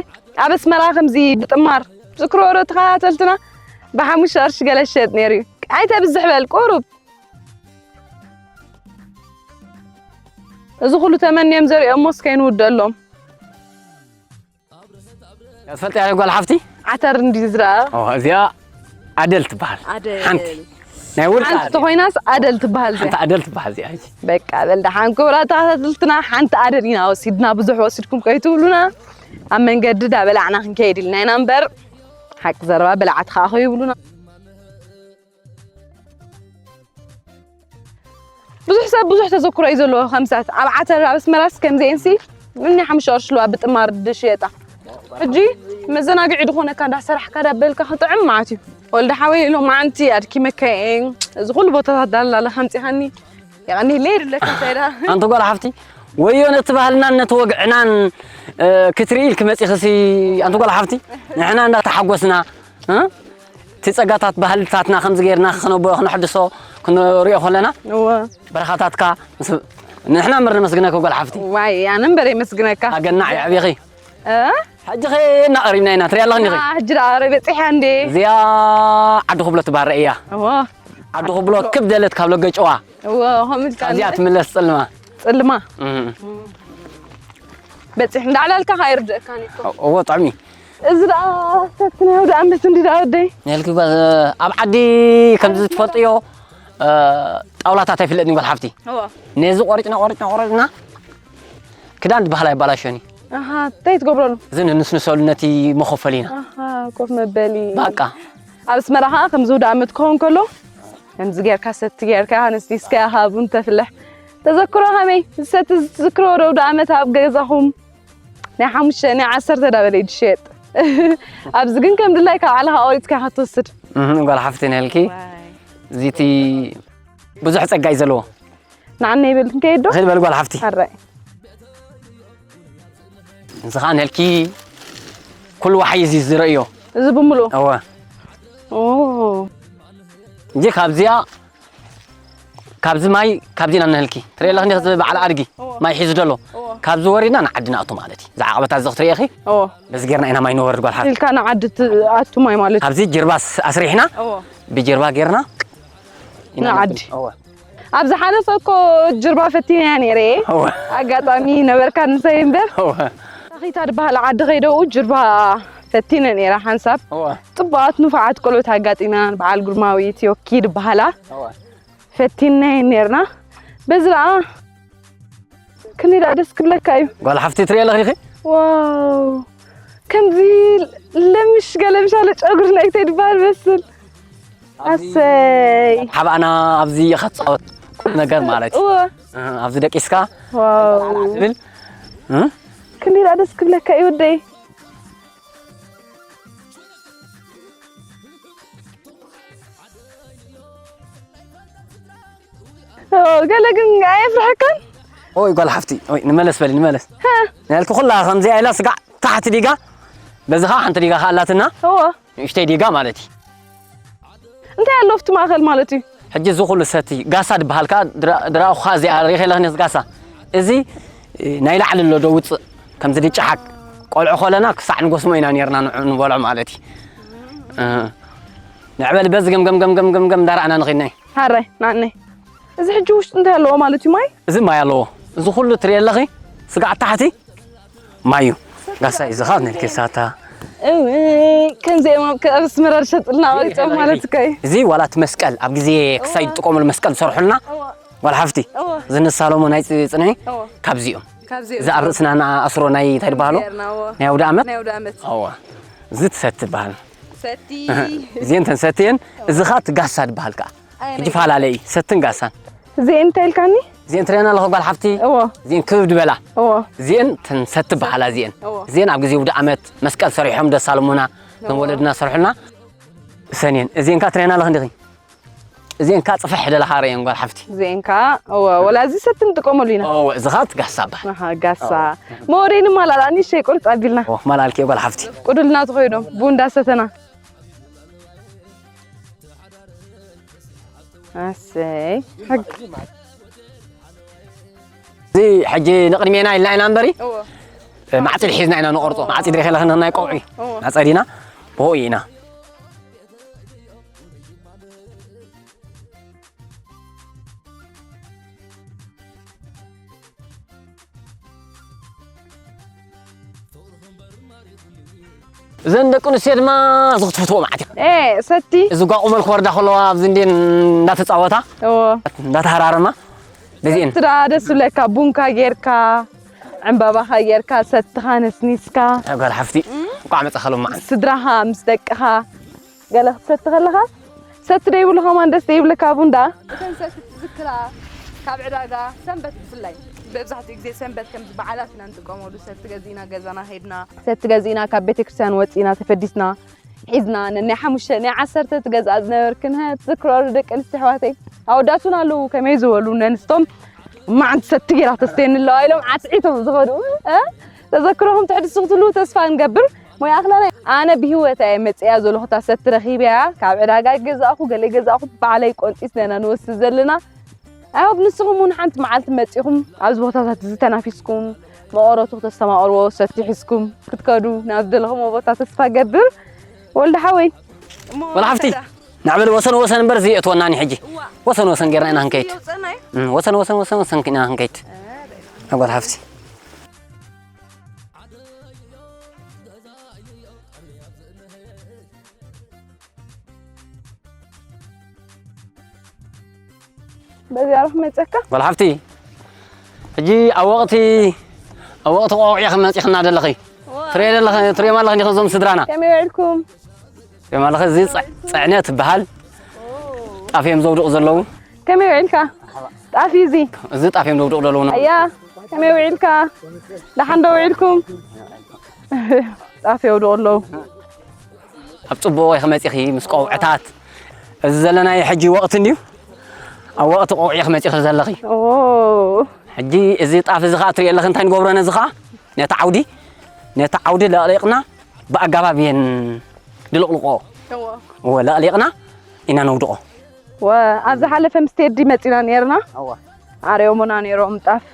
ኣብ ኣስመራ ከምዚ ብጥማር ዝክሮ ዶ ተኸታተልትና ብሓሙሽተ ቅርሺ ገለ ዝሸጥ ነይሩ እዩ። ኣይተብዝሕ በል ቁሩብ። እዚ ኩሉ ተመንዮም ዘሪኦሞ እስከ ይንውደሎም። ትፈልጥያ ጓል ሓፍቲ? ዓተር እንዲ ዝረኣ። ኦ፣ እዚኣ ኣደል ትበሃል። ኣደል። ሓንቲ። ናይ ውልቃ ሓንቲ ኣደል። ተኾይናስ ኣደል ትበሃል እዚኣ። ሓንቲ ኣደል ትበሃል እዚኣ ሕጂ። በቃ፣ በል ደሓን ክቡራት ተኸታተልትና፣ ሓንቲ ኣደል ኢና ወሲድና፣ ብዙሕ ወሲድኩም ከይትብሉና፣ ኣብ መንገዲ ዳበላዕና ክንከይድ ኢልና ኢና እምበር፣ ሓቂ ዘረባ በላዕቲ ከኣ ከይብሉና። ብዙሕ ሰብ ብዙሕ ተዘክሮ እዩ ዘለዎ። ከምሳት ኣብ ዓተር ኣብ ኣስመራስ ከምዚኤንሲ ምኒ ሓሙሽተ ቅርሺ ኣለዋ ብጥማር ዝሽየጣ። ሕጂ መዘናግዒ ዝኾነካ እንዳሰራሕካ ዳበልካ ክጥዕም ማለት እዩ። ወልደ ሓወይ ሎማዓንቲ ኣድኪመካ እየ። እዚ ኩሉ ቦታታት ዳላለ ከምፂኻኒ የቐኒለይ ይድለካ እንታይ ዳ። ኣንቲ ጓል ሓፍቲ፣ ወዮ ነቲ ባህልናን ነቲ ወግዕናን፣ እ፣ ክትርኢ ኢልኪ መፂኽሲ፣ ኣንቲ ጓል ሓፍቲ፣ ንሕና እንዳተሓጎስና፣ እ? እቲ ጸጋታት ባህልታትና ከምዚ ጌርና ክነቦ-፣ ክነሕድሶ ክንሪኦ ከለና፣ እወ። በረኻታትካ ምስ-፣ ንሕና እምበር ነመስግነካ ጓል ሓፍቲ። ዋይ፣ ኣነ እምበር የመስግነካ። ኣገናዕ የዕቢኺ። እ? ሕጂ ኸ እናቐሪብና ኢና፣ ትሪኣ ኣለኽኒ ኸ? አ፣ ሕጂ ደኣ ቐሪበ በጺሐ እንዴ? እዚኣ ዓዲ ኹብሎ ትበሃል እያ። እወ። ዓዲ ኹብሎ ክብ ደለት ካብ ለገጨዋ። እወ፣ ከምኡ ኢልካ ካብዚኣ እንዴ? ትምለስ ጽልማ። ጽልማ። እም። በጺሕ እንዳዕላልካ ከኣ ይርድእካን እዩ እኮ። እወ፣ ጥዑም እዩ። እዚ ደኣ ሰቲ ናይ ኣውደ ኣመት እንዲ ደኣ ወደይ። ነልኪ ጓ-፣ ኣብ ዓዲ ከምዚ ትፈልጥዮ፣ እ፣ ጣውላታት ኣይፍለጥን ጓል ሓፍቲ። እወ። ነዚ ቆሪጽና፣ ቆሪጽና፣ ቆሪጽና ክዳን ዝበሃል ኣይባላሸኒ። ኣሃ፣ እንታይ ትገብረሉ? እዚ ንንስንሰሉ ነቲ መኸፈሊና። ኣሃ፣ ኮፍ መበሊ። በቃ። ኣብ ኣስመራ ኸኣ ከምዚ ኣውደ ኣመት ክኸውን ከሎ፣ ከምዚ ጌርካ ሰቲ ጌርካ፣ ነስኒስካ ኢኻ ቡን ተፍልሕ። ተዘክሮ ከመይ? ዝሰቲ ዝዝክሮ ዶ ኣውደ ኣመት ኣብ ገዛኹም? ናይ ሓሙሽተ፣ ናይ ዓሰርተ ዳበለ እዩ ዝሸየጥ። ኣብዚ ግን ከም ድላይካ ባዕልኻ ቆሪጽካ ኢኻ ትወስድ። እህ፣ ጓል ሓፍቲ ነልኪ። ዋይ። እዚቲ ብዙሕ ጸጋ እዩ ዘለዎ። ንዓና ይብል ክንከይድ ዶ? ኺድ በል ጓል ሓፍቲ። ኣራይ። እዚ ኸኣ ነልኪ ኩሉ ዋሕይ እዚ ዝርእዮ። እዚ ብምሉኡ? እወ። ኦ። እንጂ ካብዚኣ፣ ካብዚ ማይ፣ ካብዚ ኢና ነህልኪ። ትርኢ ኣለኽኒ፣ እዚ በዓል ኣድጊ እወ። ማይ ሒዙ ደሎ። እወ። ካብዚ ወሪድና ንዓዲ ንኣቱ ማለት እዩ። ዝዓቐበት ኣዚ ክትርእየኺ? እወ። በዚ ጌርና ኢና ማይ ንወርድ ጓል ሓፍቲ። ኢልካ ንዓዲ ትኣቱ ማይ ማለት እዩ። ካብዚ ጅርባስ ኣስሪሕና፣ እወ። ብጅርባ ጌርና ኢና ንዓዲ። ነእቱ። እወ። ኣብ ዝሓለፈ እኮ ጅርባ ፈቲነያ ነይረ እየ። እወ። ኣጋጣሚ ነበርካ ንሰይ እምበር። እወ። ታኺታ ዝበሃል ዓዲ ከይደኡ ጅርባ ፈቲነ ነይረ ሓንሳብ። እወ። ጽቡቓት ንፉዓት ቆልዑት ኣጋጢመናን በዓል ግርማዊት ዮኪ ዝበሃላ። እወ። ፈቲንናየን ነይርና። በዚ ደኣ ክንደይ ደኣ ደስ ክብለካ እዩ። ጓል ሓፍቲ ትሪኢ ኣለኺ ዲኺ? ዋው፣ ከምዚ ለምሽ ገለምሽ ኣለ ጨጉሪ ናይ እንታይ ዝበሃል መስል። ኣብዚ ኣሰይ። ሓባእና ኣብዚ ኢኻ ትጻወት ኩሉ ነገር ማለት እዩ። እወ። እ፣ ኣብዚ ደቂስካ ዋው። ትብል። እ? ክንደይ ደኣ ደስ ክብለካ እዩ ወደይ። ኦ፣ ገለ ግን ኣየፍርሐካን? ኦይ፣ ጓል ሓፍቲ፣ ኦይ፣ ንመለስ በሊ፣ ንመለስ። ሃ። ናልኪ ኩላ ከምዚኣ ኢላ ስጋዕ ታሕቲ ዲጋ፣ በዚ ኸዓ ሓንቲ ዲጋ ኸኣ ኣላትና። እወ። ንእሽተይ ዲጋ ማለት እዩ። እንታይ ኣሎ ኣብቲ ማእከል ማለት እዩ? ሕጂ እዚ ኩሉ ሰቲ ጋሳ ዝበሃል ከኣ ድራ-፣ ድራኹ ከኣ እዚኣ ርኢኺ ኣለኽኒ ጋሳ። እዚ፣ እ፣ ናይ ላዕሊ ኣሎ ዶ ውፅእ? ከምዚ ድጨሓቅ ቆልዑ ከለና ክሳዕ ንጎስሞ ኢና ኔርና ንዑ ንበልዖ ማለት እዩ። እ፣ ንዕበል በዚ ገምገም ገምገም ገምገም እንዳረኣና ንኸይድና እዩ። ሃራይ፣ ናነይ። እዚ ሕጂ ውሽጡ እንታይ ኣለዎ ማለት እዩ? ማይ? እዚ ማይ ኣለዎ። እዚ ኩሉ ትሪኢ ኣለኺ? ስጋዕ ታሕቲ ማይ እዩ። ጋሳ እዩ፣ እዚ ኸኣ ናይ ኬሳታ። እውይ፣ ከምዚኦም ኣብ ከ-፣ ኣብ ኣስመራ ዝሸጥልና ቆሪጾም ማለት እኮ እዩ። እዚ ዋላ እቲ መስቀል፣ ኣብ ግዜ ክሳይ ዝጥቀሙሉ መስቀል ዝሰርሑልና፣ እወ። ጓል ሓፍቲ፣ እወ። እዚ ንሳለሙ ናይ ጽ-፣ ጽንዒ፣ እወ። ካብዚኦም። ካብዚኦም። እዚ ኣብ ርእስና ንኣስሮ ናይ እንታይ ዝበሃሉ? ጌርና፣ እወ። ናይ ኣውደ ዓመት? ናይ ኣውደ ዓመት። እወ። እዚ ትሰቲ ትበሃል። ሰቲ። እዚአን ተን ሰትየን፣ እዚ ኸኣ እቲ ጋሳ ዝበሃል ከኣ። ኣየናይ? ሕጂ ፈላለ እዩ፣ ሰትን ጋሳን። እዚአን እንታይ ኢልካኒ? እዚአን ትርእየን ኣለኹ ጓል ሓፍቲ? እዎ። እዚአን ክብድ በላ። እዎ። እዚአን ተን ሰቲ በሃላ እዚአን። እዎ። እዚአን ኣብ ግዜ ውደ ዓመት መስቀል ሰሪሖም ደሳልሙና፣ እዞም እዎ። ወለድና ዝሰርሑልና። እሰን እየን። እዚአን ከኣ ትርእየን ኣለኺ እንዲኺ? እዚአን ከኣ ጽፍሕ ደለኻ ርእየን ጓል ሓፍቲ። እዚአን ከኣ፣ እዎ፣ ወላ እዚ ሰቲ ንጥቀመሉ ኢና። እዎ፣ እዚ ኸኣ እቲ ጋሳ በሃል። ኣሃ፣ ጋሳ። እዎ። መወደይ ንማላላ፣ ንእሽተይ ቁርጽ ኣቢልና። እዎ፣ ማላልኪ ጓል ሓፍቲ። ቁዱልና ተኸይዶም፣ ቡን እንዳሰተና። ኣሰይ። ሕግ-፣ እዚ ሕጂ ንቕድሜና ኢልና ኢና እምበሪ፣ እዎ። ማዕጺድ ሒዝና ኢና ንቖርጾ። ማዕጺድ ርኢኺ ኣለኺ ናይ ቆውዒ። እዎ። ኣጸዲና ብኡ ኢና። እዘን ደቂ ኣንስትዮ ድማ ዝኽትፍትዎ መዓት እዩ። ኤ፣ ሰቲ። እዚ ጓቑመል ክወርዳ ከለዋ ኣብዚ እንዴን እንዳተጻወታ፣ እዎ። እንዳተሃራረማ፣ በዚኤን። ሰቲ ደኣ ደስ ዝብለካ፣ ቡንካ ጌርካ፣ ዕምባባኻ ጌርካ፣ ሰትኻ ነስኒስካ። ጓል ሓፍቲ፣ እም? እንቋዕ መጻኻ ሎማዓንቲ። ስድራኻ፣ ምስ ደቅኻ፣ ገለ ክትሰቲ ከለኻ፣ ሰቲ ደይብሉ ከማን ደስ ደይብለካ ቡን ደኣ። እተን ሰቲ ትዝክራ ካብ ዕዳጋ ሰንበት ብፍላይ መብዛሕትኡ ግዜ ሰንበት ከምዚ በዓላት ኢና ንጥቀመሉ። ሰቲ ገዚእና ገዛና ኸይድና፣ ሰቲ ገዚእና ካብ ቤተክርስትያን ወፂእና ተፈዲስና ሒዝና ነናይ ሓሙሽተ ናይ ዓሰርተ ትገዝኣ ዝነበርክን፣ ሀ፣ ትዝክሮ ዶ ደቂ ኣንስትዮ ኣሕዋተይ? ኣወዳት እውን ኣለዉ ከመይ ዝበሉ ነንስቶም መዓንቲ ሰቲ ጌራ ተስተየኒ ኣለዋ ኢሎም ዓትዒቶም ዝኸዱ፣ እ? ተዘክሮኹም ተሕድሱ ክትህልዉ ተስፋ ንገብር። ሞይ ኣኽለናይ፣ ኣነ ብህይወት እየ መጽእያ ዘለኹ፣ እታ ሰቲ ረኺበያ፣ ካብ ዕዳጋ ገዛእኹ፣ ገለ ገዛእኹ፣ ባዕለይ ቆንጢስና ኢና ንወስድ ዘለና። I hope ንስኹም እውን ሓንቲ መዓልቲ መጺኹም ኣብዚ ቦታታት እዚ ተናፊስኩም፣ መቐረቱ ክተስተማቕርዎ፣ ሰቲ ሒዝኩም ክትከዱ ናብ ዝደለኹምዎ ቦታ ተስፋ ገብር። ወልደ ሓወይ። እሞ ወላ ሓፍቲ፣ ከዳ። ንዕበል ወሰን ወሰን እምበር እዚ የእትወናኒ ሕጂ። እዋ። ወሰን ወሰን ጌርና ኢና ክንከይድ። የውፅአና እዩ? እም፣ ወሰን ወሰን ወሰን ወሰን ኢና ክንከይድ። ኣረ። ኣጓል ሓፍቲ። በዚኣ ዶ ክመፀካ? ጓል ሓፍቲ፣ ሕጂ ኣብ ወቕቲ፣ ኣብ ወቕቲ ቆቑዕ ኢኺ መፂኽና ዘለኺ። ዋ። ትሪኦ ዘለኺ፣ ትሪኦም ኣለኺ እንዲኺ እዞም ስድራና። ከመይ ውዒልኩም? ትሪኦም ኣለኺ፣ እዚ ፅ-፣ ፅዕነ ትበሃል። ጣፍ እዮም ዘውድቑ ዘለዉ። ከመይ ውዒልካ? ጣፍ እዩ እዚ። እዚ ጣፍ እዮም ዘውድቑ ዘለዉ ነው። ኣያ፣ ከመይ ውዒልካ? ደሓን ዶ ውዒልኩም? ጣፍ የውድቑ ኣለዉ። ኣብ ጽቡቕ ኢኺ መጺኺ ምስ ቆውዕታት። እዚ ዘለናዮ ሕጂ ወቕቲ እንድዩ። ኣብ ወቕቲ ቆውዒ ኢኺ መጺኺ ዘለኺ። ኦ። ሕጂ እዚ ጣፍ እዚ ኸኣ ትሪኢ ኣለኺ እንታይ ንገብሮ ነዚ ኸኣ? ነቲ ዓውዲ፣ ነቲ ዓውዲ ለቕሊቕና ብኣገባብ እየን ድልቕልቆ። እዎ። እዎ፣ ለቕሊቕና ኢና ነውድቖ። ወ-፣ ኣብ ዝሓለፈ ምስ ቴዲ መጺና ኔርና። እዎ። ኣርዮምና ኔሮም ጣፍ፣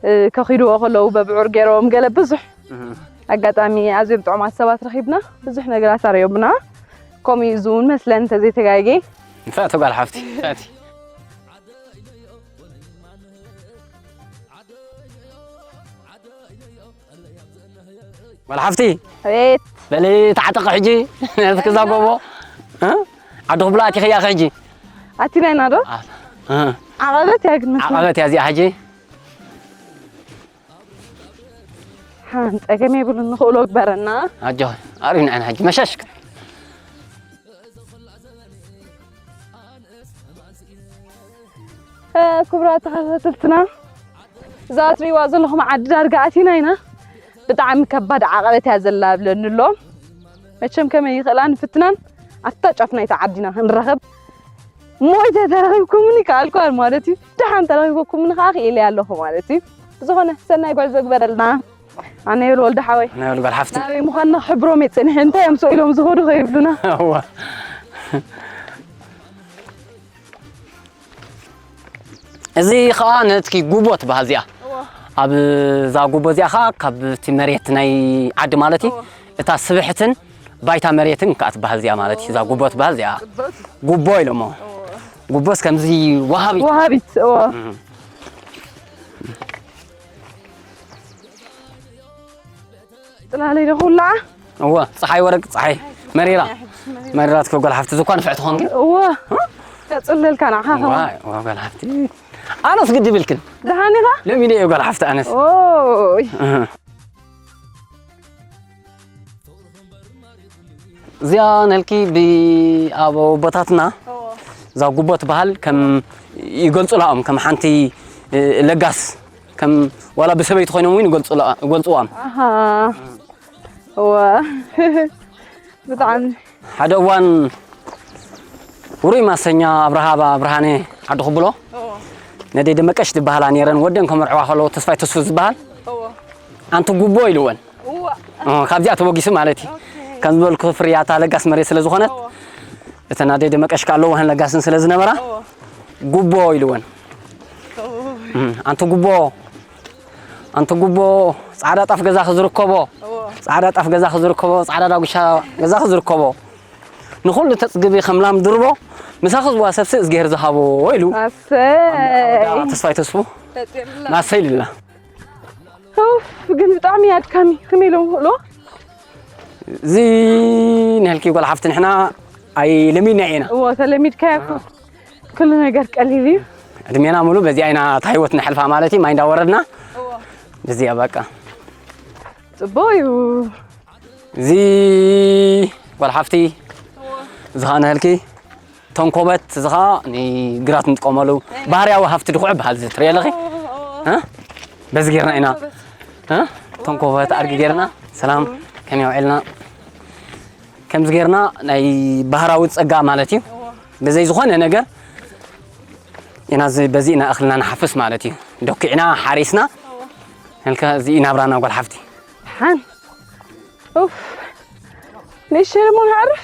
እ፣ ከኺድዎ ከለዉ በብዑር ጌሮም ገለ ብዙሕ እህ። ኣጋጣሚ ኣዝዮም ጥዑማት ሰባት ረኺብና፣ ብዙሕ ነገራት ኣርእዮምና። ከምኡ እዩ ዝውን መስለን እንተዘይተጋግየ። ንፍዕቲ ጓል ሓፍቲ፣ ንፍዕቲ። ጓል ሓፍቲ፣ ኣቤት። በሊ ተዓጠቂ ሕጂ፣ ነቲ ክዛ ጎቦ፣ እ? ዓዲ ክብላ ኣቲኽያ ሕጂ። ኣቲና ኢና ዶ? እ። ዓቐበት እያ ግን መስለን። ዓቐበት እያ እዚኣ ሕጂ። ሓን ጸገም የብሉን፣ ንኽእሎ ግበረና። ኣጆኺ፣ ኣሪና ኢና ሕጂ መሸሽ። እ፣ ክቡራት ተኸታተልትና፣ እዛ እትሪእዋ ዘለኹም ዓዲ ዳርጋ ኣቲና ኢና። ብጣዕሚ ከባድ ዓቐበት እያ ዘላ ብለኒ ኣሎ። መቸም ከመይ ይኽእላ ንፍትናን ኣብታ ጫፍ ናይታ ዓዲና ክንረኸብ። ሞይተ ተረኺብኩምኒ ከኣልኩ ማለት እዩ። ደሓን ተረኺብኩምኒ ከኣ ክኢለ ኣለኹ ማለት እዩ። ብዝኾነ ሰናይ ጉዕዞ ግበረልና። ኣነ ይብል ወልደ ሓወይ። ኣነ ይብል ጓል ሓፍቲ። ናበይ ምዃንና ክሕብሮም እየ ጸኒሐ። እንታይ እዮም ስቕ ኢሎም ዝኸዱ ከይብሉና። እዋ። እዚ ኸኣ ነቲ ጉቦ ትበሃል እዚኣ። እዋ። ኣብ እዛ ጉቦ እዚኣ ኸኣ ካብቲ መሬት ናይ ዓዲ ማለት እዩ። እዋ። እታ ስብሕትን ባይታ መሬትን ከኣ ትበሃል እዚኣ ማለት እዩ። እዛ ጉቦ ትበሃል እዚኣ። ጽብቕቲ። ጉቦ ኢሎሞ። እዋ። ጉቦስ ከምዚ ወሃቢት። ወሃቢት፣ እዋ። እም። ጽላለይ ዶ ክውላዓ? እወ፣ ፀሓይ ወረቅ፣ ፀሓይ መሪራ። መሪራት እኮ ጓል ሓፍቲ፣ ዝኳ ንፍዕቲ ኾንኪ። እወ፣ ከጽለልካ ንዓኻ ኸማ። ዋይ፣ ዋ ጓል ሓፍቲ። ኣነስ ግዲ ብልክን። ደሓን ኢኻ? ለሚደ እየ ጓል ሓፍቲ ኣነስ። ኦይ። እህ። እዚኣ ነልኪ ብ-፣ ኣብ ኣቦታትና እወ። እዛ ጉቦ ትበሃል ከም ይገልጹላ እዮም፣ ከም ሓንቲ፣ እ፣ ለጋስ፣ ከም ዋላ ብሰበይቲ ኮይኖም እውን ይገልጹላ-፣ ይገልጽዋ እዮም። ኣሃ። እወ። ብጣዕሚ። ሓደ እዋን ውሩይ ማሰኛ ኣብርሃ ብርሃነ ዓዲ ክብሎ እወ። ነደይ ደመቀሽ ዝበሃላ ነይረን፣ ወደን ከመርዕዋ ከለዎ ተስፋይ ተስፉ ዝበሃል እወ። ኣንቲ ጉቦ ኢልወን። እወ። እ፣ ካብዚኣ ተበጊሱ ማለት እዩ። ኦኬ። ከም ዝበልኩ ፍርያታ ለጋስ መሬት ስለ ዝኾነት፣ እወ። እተን ኣደይ ደመቀሽ ከኣ ኣለዋህን ለጋስን ስለ ዝነበራ፣ እወ። ጉቦ ኢልወን። እወ። እም፣ ኣንቲ ጉቦ፣ ኣንቲ ጉቦ፣ ጻዕዳ ጣፍ ገዛኺ ዝርከቦ፣ እወ። ጻዕዳ ጣፍ ገዛኺ ዝርከቦ፣ ጻዕዳ ዳጉሻ ገዛኺ ዝርከቦ፣ ንኹሉ ተጽግቢ ከም ላም ድርቦ፣ ምሳኺ ዝዋሰብሲ እዝግሄር ዝሃቦ ኢሉ። ኣሰይ። ተስፋይ ተስፉ ተጽየልና። ናሰይ ኢልላ። ኡፍ፣ ግን ብጣዕሚ ኣድካሚ። ከመይ ኢሎም ክኽእልዎ? እዚ ንህልኪ ጓል ሓፍቲ ንሕና ኣይለሚድና ኢና። እዎ፣ ተለሚድካዮ እኮ ኩሉ ነገር ቀሊል እዩ። ዕድሜና ሙሉ በዚኣ ኢና እታ ህይወት ነሕልፋ ማለት እዩ። ማይ እንዳወረድና እዎ። በዚኣ በቃ። ጽቡቕ እዩ። እዚ ጓል ሓፍቲ፣ እዎ። እዚ ኸኣ ንህልኪ። ተንኮበት እዚ ኸኣ ንግራት ንጥቀመሉ ባህርያዊ ሃፍቲ ድኹዒ በሃል እዚ ትርእዮ ኣለኺ? እዎ፣ እዎ። እ? በዚ ጌርና ኢና። ተንኮበት። እ? ተንኮበት ኣድጊ ጌርና። ሰላም፣ ከመይ ውዒልና? ከምዚ ጌርና ናይ ባህራዊ ጸጋ ማለት እዩ። እዎ። ብዘይ ዝኾነ ነገር ኢና እዚ፣ በዚ ኢና እኽልና ንሓፍስ ማለት እዩ። ደኪዕና፣ ሓሪስና፣ እዎ። ህልከ እዚ እዩ ናብራና ጓል ሓፍቲ። ሓን። ኡፍ። ንእሽተይ ደሞ ንዕርፍ።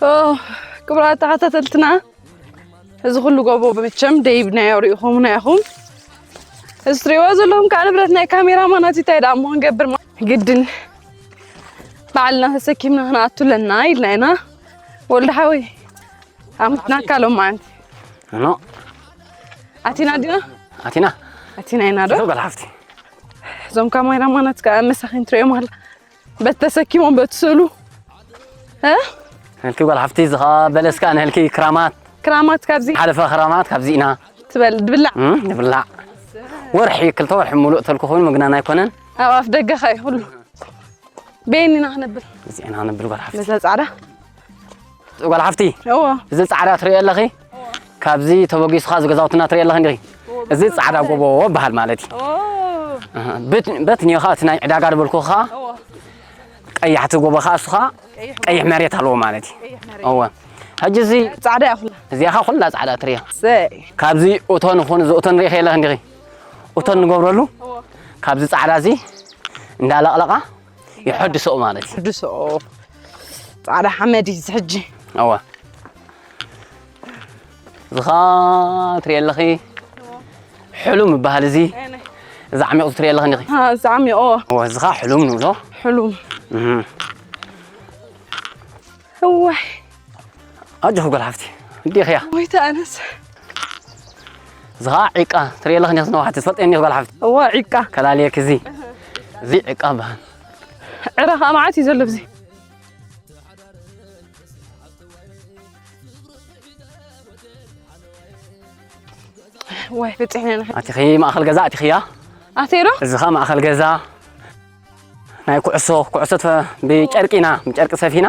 ኦ፣ ክቡራት ተኸታተልትና፣ እዚ ኩሉ ጎቦ መቸም ደይብናዮ ርኢኹምና ኢኹም። እዚ ትሪእዎ ዘለኹም ከዓ ንብረት ናይ ካሜራማናት እዩ። እንታይ ደኣ እሞ ክንገብር ማ-፣ ግድን ባዕልና ተሰኪምና ክንኣቱ ኣለና ኢልና ኢና። ወልደ ሓወይ፣ ኣሙትና ካሎም ማዓንቲ። ኖ። ኣቲና ዲና? ኣቲና። ኣቲና ኢና ዶ? ጓል ሓፍቲ። እዞም ካሜራማናት ከዓ መሳኺን ትሪኦም ኣላ። በቲ ተሰኪሞም በቲ ስእሉ። እ? ንህልኪ ጓል ሓፍቲ፣ እዚ ኸኣ በለስ ከኣ ንህልኪ ክራማት። ክራማት ካብዚ? ሓለፈ ክራማት ካብዚ ኢና። ትበል-፣ ድብላዕ? እም፣ ድብላዕ። ወርሒ፣ ክልተ ወርሒ ሙሉእ ተልኩ ኮይኑ ምግናን ኣይኮነን። ኣብ ኣፍ ደገ ኸኣ እዩ ኩሉ። በየን ኢና ክነብል? እዚ ኢና ክነብል ጓል ሓፍቲ። ነዛ ጻዕዳ? ጓል ሓፍቲ፣ እዎ። እዚ ጻዕዳ ትርእዮ ኣለኺ? እዎ። ካብዚ ተበጊስኻ እዚ ገዛውትና ትርእዮ ኣለኺ እንዲኺ? እዎ፣ እዚ በዚ ጻዕዳ ጻዕዳ። ጎቦ በሃል ማለት እዩ። እዎ። እህ፣ በት-፣ በትንዮ ኸኣ እቲ ናይ ዕዳጋ ዝበልኩ ኸኣ እዎ። ቀያሕቲ ጎቦ ኸኣ እሱ ኸኣ ቀይሕ ቀይሕ መሬት ኣለዎ ማለት እዩ። ቀይሕ መሬት። እዎ። ሕጂ እዚ ጻዕዳ እያ ኩላ። እዚኣ ኸኣ ኩላ ጻዕዳ ትርእያ። ሰይ። ካብዚ እቶን ይኹን እዚ እቶን ርኢኺ ኣለኺ እንዲኺ? እቶን ንገብረሉ እዎ። ካብዚ ጻዕዳ እዚ እንዳለቕለቓ ይሐድሶ ማለት እዩ። ይሐድሶ። ጻዕዳ ሓመድ እዩ እዚ ሕጂ። እወ። እዚ ኸኣ ትሪኢ ኣለኺ፣ ሕሉም ይበሃል እዚ። ኣይ፣ ናይ። እዚ ዓሚቕ እዚ ትሪኢ ኣለኺ እንዲኺ። ሃ፣ እዚ ዓሚቕ፣ እወ። እወ፣ እዚ ኸኣ ሕሉም ንብሎ። ሕሉም። እህ። እዋይ። ኣጆኺ ጓል ሓፍቲ፣ እንዲኺ እያ። ወይ ተኣነስ። እዚ ኸኣ ዒቃ ትሪኢ ኣለኺ፣ ነዚ ነዋሕቲ ትፈልጥዮ እንዲኺ ጓል ሓፍቲ። እዋ፣ ዒቃ። ከላልየኪ እዚ። እዚ ዒቃ በሃል። ዕረ ኸኣ መዓት እዩ ዘሎ ኣብዚ። ዋይ፣ በጺሕና ኢና። ኣቲኺ ማእኸል ገዛ ኣቲኽያ? ኣትየ ዶ? እዚ ኸኣ ማእኸል ገዛ። ናይ ኩዕሶ፣ ኩዕሶ ተ-፣ ብጨርቂ ኢና፣ ብጨርቂ ሰፊና።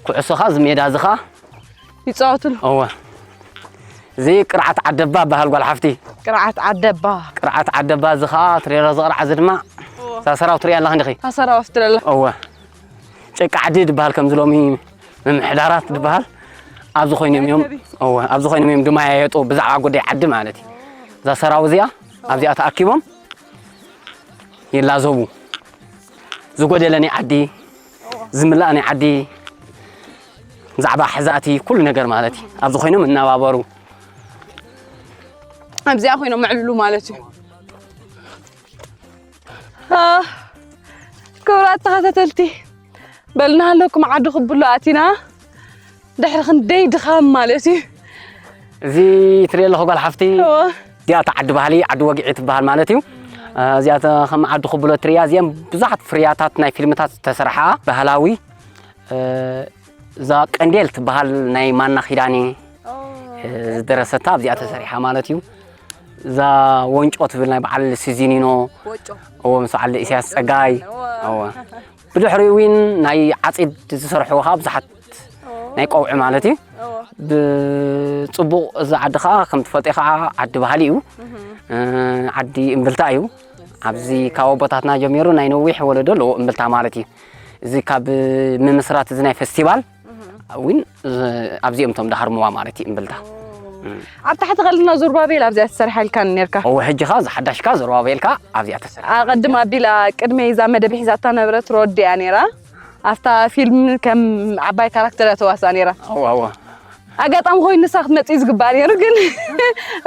ኩዕሶ ኸኣ እዚ ሜዳ እዚ ኸኣ ይጻወቱሉ። እወ። እዚ ቅርዓት ዓደባ በሃል ጓል ሓፍቲ። ቅርዓት ዓደባ። ቅርዓት ዓደባ እዚ ኸኣ ትሬሮ እዚ ቅርዓት እዚ ድማ እወ። እዛ ሰራው ትሪኣ ኣለኻ እንዲኺ? እታ ሰራው ኣፍትለላ። እወ። ጨቂ ዓዲ ድበሃል ከምዚ ሎሚ ምምሕዳራት ድበሃል ኣብዚ ኮይኖም እዮም። መርከቢ። እወ፣ ኣብዚ ኮይኖም እዮም ድማያየጡ ብዛዕባ ጉዳይ ዓዲ ማለት እዩ። እዛ ሰራው እዚኣ ኣብዚኣ ተኣኪቦም ይላዘቡ። ዝጎደለ ናይ ዓዲ፣ ዝምላእ ናይ ዓዲ፣ ብዛዕባ ሕዛእቲ ኩሉ ነገር ማለት እዩ። ኣብዚ ኮይኖም እናባበሩ። ኣብዚኣ ኮይኖም ምዕብሉ ማለት እዩ። አ፣ ክቡራት ተኸታተልቲ፣ በልና ኣለኩም ዓዲ ክብሎ ኣቲና። ድሕሪ ክንደይ ድኻም ማለት እዩ። እዚ ትሪኦ ኣለኹ ጓል ሓፍቲ፣ እዎ። እዚኣ እታ ዓዲ ባህሊ፣ ዓዲ ወግዒ ትበሃል ማለት እዩ። እዚኣ ከም ዓዲ ኩብሎ ትርያ እዚኦም ብዙሓት ፍርያታት ናይ ፊልምታት ዝተሰርሓ ባህላዊ እዛ ቀንዴል ትበሃል ናይ ማና ኪዳኔ ዝደረሰታ ኣብዚኣ ተሰሪሓ ማለት እዩ። እዛ ወንጮ ትብል ናይ በዓል ሲዚኒኖ እዎ ምስ በዓል ኢሳያስ ጸጋይ እዎ። ብድሕሪኡ እውን ናይ ዓጺድ ዝሰርሕዎ ከዓ ብዙሓት ናይ ቀውዒ ማለት እዩ። ብጽቡቕ እዚ ዓዲ ከዓ ከም ትፈልጦ ከዓ ዓዲ ባህሊ እዩ። ዓዲ እምብልታ እዩ። ኣብዚ ካብ ኣቦታትና ጀሚሩ ናይ ነዊሕ ወለዶ ኣለዎ እምብልታ ማለት እዩ። እዚ ካብ ምምስራት እዚ ናይ ፈስቲቫል እውን ኣብዚኦም እቶም ዳሃርምዋ ማለት እዩ እምብልታ። ኣብ ታሕቲ ከልና ዙርባቤል ኣብዚኣ ትሰርሓ ኢልካ ነርካ። እወ፣ ሕጂ ኸኣ ዝሓዳሽካ ዙርባቤልካ ኣብዚኣ ተሰርሓ። ኣቐድም ኣቢላ ቅድመይ እዛ መደብ ሒዛታ ነበረት ሮድ እያ ነይራ። ኣብታ ፊልም ከም ዓባይ ካራክተር እያ ተዋስኣ ነይራ። እወ፣ እወ። ኣጋጣሚ ኮይኑ ንሳ ክትመጽእ እዩ ዝግባእ ነይሩ፣ ግን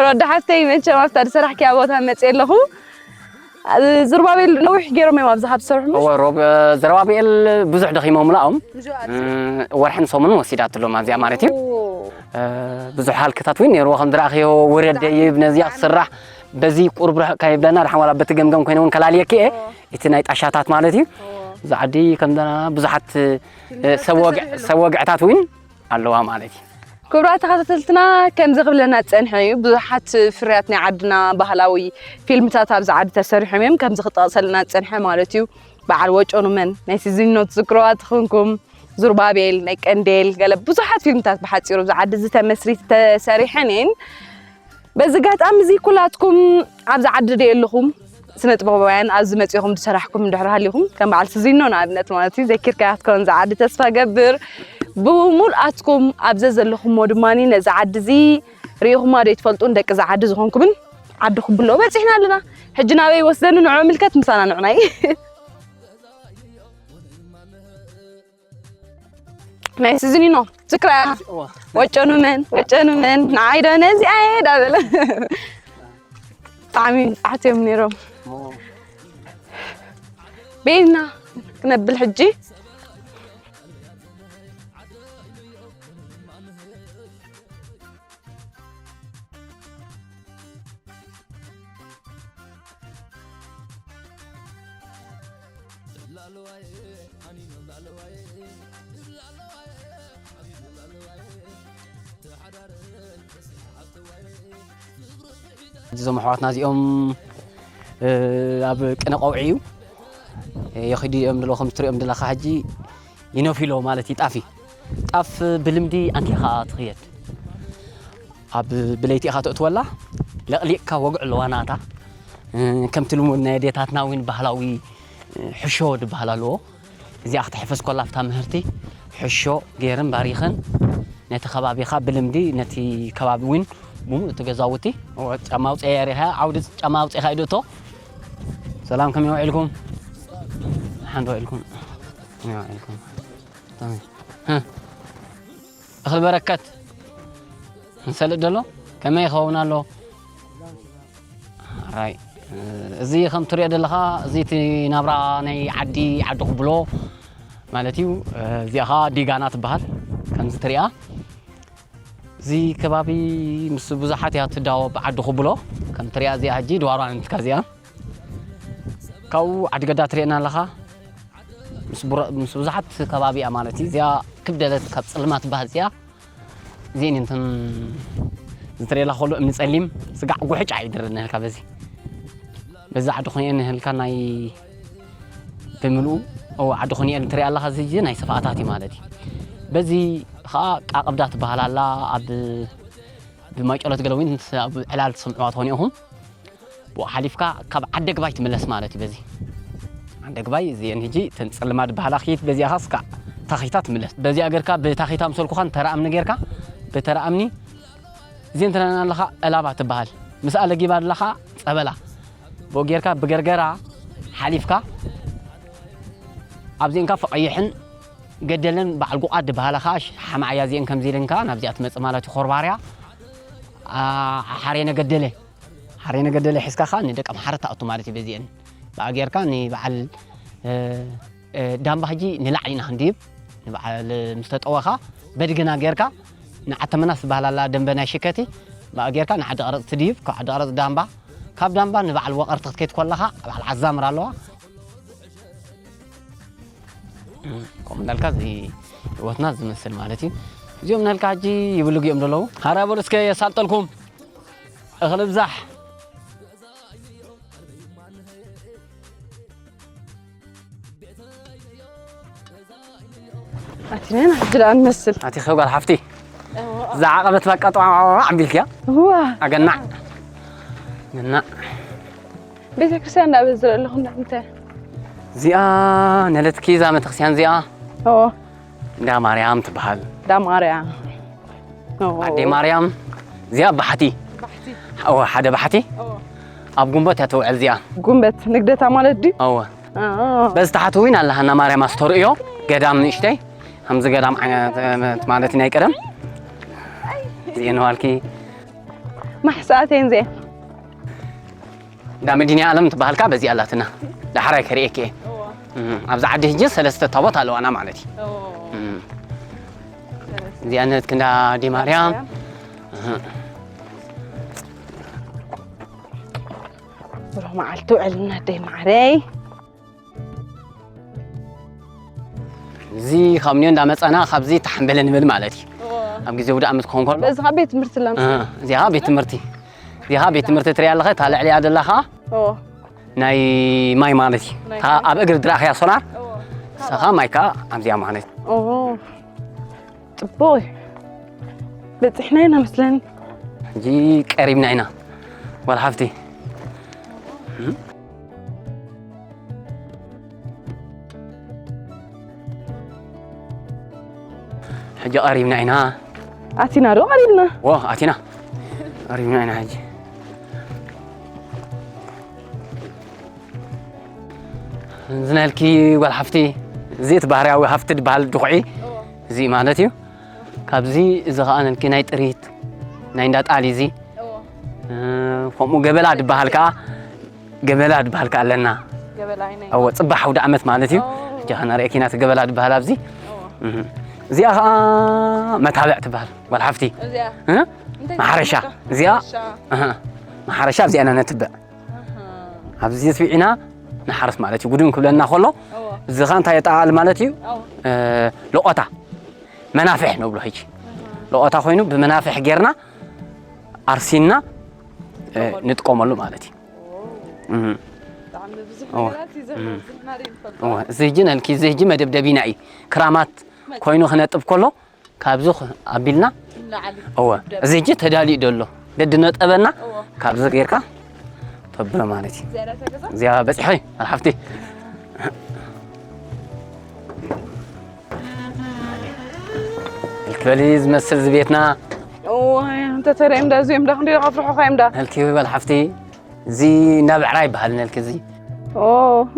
ሮዳ ሓፍተይ መቸም ኣብታ ዝሰራሕክያ ቦታ መጽእ ኣለኹ። ዙርባቤል ነዊሕ ገይሮም እዮም ኣብዚ ካብ ዝሰርሑ፣ ምሽ? እወ፣ ሮብ-፣ ዘረባብኤል ብዙሕ ደኺሞም ላኦም። ብዙሕ ኣት- እ፣ ወርሕን ሰሙንን ወሲዳትሎም ኣብዚኣ ማለት እዩ። ኦ። እ፣ ብዙሕ ሃልክታት እውን ነይርዎ፣ ከም ዝረኣኽዮ ውረድ ደይብ ነዚኣ ክስራሕ፣ በዚ ቁሩብ ርሕቕ ከይብለና፣ ደሓን ዋላ በቲ ገምገም ኮይነ እውን ከላልየኪ እየ። ኦ። እቲ ናይ ጣሻታት ማለት እዩ። ኦ። እዚ ዓዲ ከም ዘና ብዙሓት፣ እ፣ ፊልምታት ሰብ ወግዕ-፣ ተሰሪሕሉ። ሰብ ወግዕታት እውን ኣለዋ ማለት እዩ። ክቡራት ተኸታተልትና፣ ከምዚ ክብለና ዝጸንሐ እዩ። ብዙሓት ፍርያት ናይ ዓድና ባህላዊ ፊልምታት ኣብዚ ዓዲ ተሰሪሖም እዮም። ከምዚ ክጠቕሰልና ዝጸንሐ ማለት እዩ። በዓል ወጨኑ መን፣ ናይ ሲዚኖ ትዝክርዋ ትኹንኩም፣ ዙርባቤል፣ ናይ ቀንዴል፣ ገለ ብዙሓት ፊልምታት ብሓጺሩ ኣብዚ ዓዲ እዚ ተመስሪት ተሰሪሐን እየን። በዚ ኣጋጣሚ እዚ ኩላትኩም ኣብዚ ዓዲ ድየ ኣለኹም ስነ ጥበባውያን ኣብዚ መጺኹም ዝሰራሕኩም እንድሕር ሃሊኹም፣ ከም በዓል ስዚኖ ንኣብነት ማለት እዩ፣ ዘኪርካያ ክትከውን እዛ ዓዲ ተስፋ ገብር። ብሙሉኣትኩም ኣብ ዘዘለኹሞ ድማ ነዚ ዓዲ እዚ ርኢኹማ ዶ ይትፈልጡ? ንደቂ እዛ ዓዲ ዝኾንኩምን ዓዲ ኩብሎ በጺሕና ኣለና። ሕጂ ናበይ ይወስደኒ? ንዑ ምልከት ምሳና ንዑናይ። ናይ ስዝኒኖ ዝክራ እዋ። ወጨኑ መን ወጨኑ መን ንዓይ ዶ ነዚኣ እየ ዳበለ። ብጣዕሚ ንፉዓት እዮም ነይሮም። ኦ። ቤና ክነብል ሕጂ። እዞም ኣሕዋትና እዚኦም፣ እ፣ ኣብ ቅነ ቀውዒ እዩ። እ፣ የኺዱ እዮም ዘለዉ፣ ከም እትሪኦም ዘለኻ ሕጂ ይነፍዩ ኣለዉ ማለት እዩ። ጣፍ እዩ። ጣፍ ብልምዲ ኣንቲኻ ትኽየድ። ኣብ ብለይቲ ኢኻ ተእትወላ፣ ለቕሊቕካ ወግዒ ኣለዋ ናታ። እ፣ ከምቲ ልሙድ ናይ ኣዴታትና እውን ባህላዊ፣ እ፣ ሕሾ ዝበሃል ኣለዎ። እዚኣ ክትሕፈስ ከላ ኣብታ ምህርቲ ሕሾ ገይረን ባሪኸን ነቲ ከባቢኻ ብልምዲ ነቲ ከባቢ እውን ብምሉእ እቲ ገዛውቲ ጫማ ኣውፅአ ሪኻ ዓውዲ ጫማ ኣውፅኢኻ እዩ ድእቶ። ሰላም ከመይ ውዒልኩም? ሓንዶ ውዒልኩም? ከመይ ውዒልኩም? ከመይ? ህ። እኽሊ በረከት ንሰልጥ ደሎ ከመይ ይኸውን ኣሎ? ኣራይ፣ እዚ ከም ትሪኦ ዘለኻ፣ እዚ እቲ ናብራ ናይ ዓዲ፣ ዓዲ ኩብሎ ማለት እዩ። እዚኣ ኸዓ ዲጋና ትበሃል። ከምዚ ትሪኣ፣ እዚ ከባቢ ምስ ብዙሓት እያ ትዳወብ፣ ዓዲ ኩብሎ። ከም ትሪኣ እዚኣ ሕጂ ድዋሮ ኣንትካ እዚኣ። ካብኡ ዓዲ ገዳ ትሪእና ኣለኻ። ምስ ቡረ-፣ ምስ ብዙሓት ከባቢ እያ ማለት እዩ። እዚኣ ክብደለት ካብ ጽልማ ትበሃል እዚኣ። እዚኤን እንትን ዝትሬላ ከሎ እምኒ ጸሊም ስጋዕ ጉሕጫ ይድረ ነህልካ በዚ። በዚ ዓዲ ኹንኤል ነህልካ ናይ ብምልኡ፣ ኦ፣ ዓዲ ኹንኤል ትሪኣ ኣለኻ፣ እዚ ናይ ሰፋእታት እዩ ማለት እዩ። በዚ ኸዓ ቃቕብዳ ትበሃል ኣላ፣ ኣብ ብማይ ጨሎት ገለ እውን ኣብ ዕላል ትሰምዕዋ ትኾኑ ኢኹም። ብኡ ሓሊፍካ ካብ ዓደግባይ ትምለስ ማለት እዩ። በዚ ዓደግባይ እዚአን ሕጂ እተን ጸልማት በሃላ ኽይት በዚኣ ኻስካ ታኺታ ትምለስ። በዚኣ ገርካ ብታኺታ ምሰልኩኻን ተራ እምኒ ገርካ ብተራ እምኒ እዚአን ትረኣና ኣለኻ ዕላባ ትበሃል። ምስኣ ለጊባ ኣለኻ ጸበላ። ብኡ ጌርካ ብገርገራ ሓሊፍካ ኣብዚአን ካብ ፈቐይሕን ገደለን በዓል ጉቓ ዝበሃላ ኸዓ ሓማዕያ እዚአን ከምዚ ኢለንካ ናብዚኣ ትመጽእ ማለት እዩ። ኮርባርያ፣ ኣ፣ ሓሬነ ገደለ። ሓሬነ ገደለ ሒዝካ ኸዓ ንደቂ ኣምሓረ ትኣቱ ማለት እዩ። በዚአን ብኣ ጌርካ ንበዓል፣ እ፣ እ፣ ዳምባ ሕጂ ንላዕሊ ኢና ክንድይብ። ንበዓል ምስ ተጠወኻ በድግና ጌርካ ንዓተመናስ ዝበሃል ኣላ ደንበ ናይ ሽከቲ። ብኣ ጌርካ ንዓዲ ቀረጽ ትድይብ። ካብ ዓዲ ቀረጽ ዳምባ ካብ ዳምባ ንበዓል ወቐርቲ ክትከይድ ከለኻ በዓል ዓዛምር ኣለዋ። ከምኡ እንዳልካ እዚ ህይወትና ዝመስል ማለት እዩ። እዚኦም ንህልካ ሕጂ ይብልጉ እዮም ዘለዉ። ሃራ በሉ እስከ የሳልጠልኩም። እኽሊ ብዛሕ። ኣቲና ኢና ሕጂ ደኣ ንመስል። ኣቲ ኸጓል ሓፍቲ። ዝዓቐበት በቃ ጠዋዕ ኣቢልክያ። እዋ። ኣገናዕ። ገናዕ። ቤተ ክርስቲያን እንዳበዝረ ኣለኹ እንዳምተ። እዚኣ ነለትኪ እዛ ቤተክርስትያን እዚኣ ኦ። እንዳ ማርያም ትበሃል። እንዳ ማርያም። ኦ። ኣደ ማርያም እዚኣ ባሕቲ። ባሕቲ። ኦ፣ ሓደ ባሕቲ። ኦ። ኣብ ጉንበት እያ ትውዕል እዚኣ። ጉንበት ንግደታ ማለት ድዩ? ኦ። ኦ። በዚ ታሕቲ እውን ኣለሃና ማርያም ኣስተርእዮ ገዳም ንእሽተይ። ከምዚ ገዳም ዓይነት ማለት ናይ ቀደም። እዚኤን ዋልኪ። ማሕሳኣተን እዚኤን። እንዳ መድኃኔዓለም ትበሃልካ በዚኣ ኣላትና። ዳሕራይ ከርእየኪ እየ። እዋ። እም፣ ኣብዚ ዓዲ ሕጂ ሰለስተ ታቦት ኣለዋና ማለት እዩ። እዎ። እም። ሰለስተ። እዚኣ ነትክ እንዳ ኣደ ማርያም። ማርያም። እህ። ብሩህ መዓልቲ ውዕልና ኣደይ ማዕረይ። እዚ ካብ ኒዮ እንዳመጻና ካብዚ ተሓንበለ ንብል ማለት እዩ። እዎ። ኣብ ግዜ ውዳእ ዓመት ክኸውን ከሎ። በዚ ካብ ቤት ትምህርቲ ለምሳ። እ፣ እዚኣ ቤት ትምህርቲ። እዚኣ ቤት ትምህርቲ ትሪኣ ኣለኸ፣ እታ ልዕሊኣ ዘላ ኸኣ እዎ። ናይ ማይ ማለት እዩ። ናይ እታ ማይ። ኣብ እግሪ ድረኣኽያ ሶላር፣ እዎ። እሳ ኸኣ ማይ ከኣ ኣብዚኣ ማለት እዩ። እዎ። ጽቡቕ እዩ። በጺሕና ኢና መስለኒ። ሕጂ ቀሪብና ኢና ጓል ሓፍቲ። ሕጂ ቀሪብና ኢና። ኣቲና ዶ ቀሪብና? ዎ፣ ኣቲና። ቀሪብና ኢና ሕጂ። እዚ ናይልኪ ጓል ሓፍቲ፣ እዚ እቲ ባህርያዊ ሃፍቲ ዝበሃል ድኹዒ፣ እዎ። እዚ ማለት እዩ። ካብዚ፣ እዚ ኸኣ ናይልኪ ናይ ጥሪት፣ ናይ እንዳ ጣል እዚ። እዎ። እ፣ ከምኡ ገበላ ዝበሃል ከኣ፣ ገበላ ዝበሃል ከኣ ኣለና። ገበላ ኣይነ። እዎ፣ ጽባሕ ኣውደ ዓመት ማለት እዩ። እዎ። ሕጂ ኸነርእየኪ ኢና እቲ ገበላ ዝበሃል ኣብዚ። እዎ። እህ። እዚኣ ኸኣ መታብዕ ትበሃል፣ ጓል ሓፍቲ። እዚኣ? እ? እንታይ ማሕረሻ። ትበሃል? እዚኣ? ማሕረሻ። እህ። ማሕረሻ ኣብዚኣ ኢና ነትብዕ። ኣሃ። ኣብዚ ኣስቢዕና ንሓርስ ማለት እዩ። ጉድም ክብለና ከሎ፣ እዎ። እዚ ኸኣ እንታይ የጠቓልል ማለት እዩ? እዎ። እ፣ ሎቖታ፣ መናፍሕ ንብሎ ሕጂ። ኣሃ። ሎቖታ ኮይኑ ብመናፍሕ ጌርና ኣርሲና፣ እ፣ ንጥቀመሉ። ንጥቀመሉ ማለት እዩ። ኦ። እም። ብጣዕሚ ብዙሕ እዎ። ነገራት እዩ ዘሎ፣ እም። ብዙሕ ናሪ ንፈልጦ። እዎ። እዚ ሕጂ ነልኪ፣ እዚ ሕጂ መደብደቢና እዩ። ክራማት መ- ኮይኑ ክነጥብ ከሎ፣ ካብዚ ኽ-፣ ኣቢልና፣ ንላዕሊ እወ፣ ይደብ። እዚ ሕጂ ተዳሊኡ ደሎ። ደድ ነጠበና፣ እወ። ካብዚ ጌርካ ተብሎ ማለት እዩ። ዝያዳ ተገዛ? እዚኣ በጺሐ፣ ኣልሓፍቲ። ክበሊ ዝመስል ዝቤትና። እወ፣ እንተ ተሪኦም ዳ እዚኦም ዳ ክንደይ ከፍርሑኻ እዮም ዳ? እልኪ በል ሓፍቲ። እዚ እንዳ ብዕራይ ይበሃል ነልኪ እዚ። ኦ፣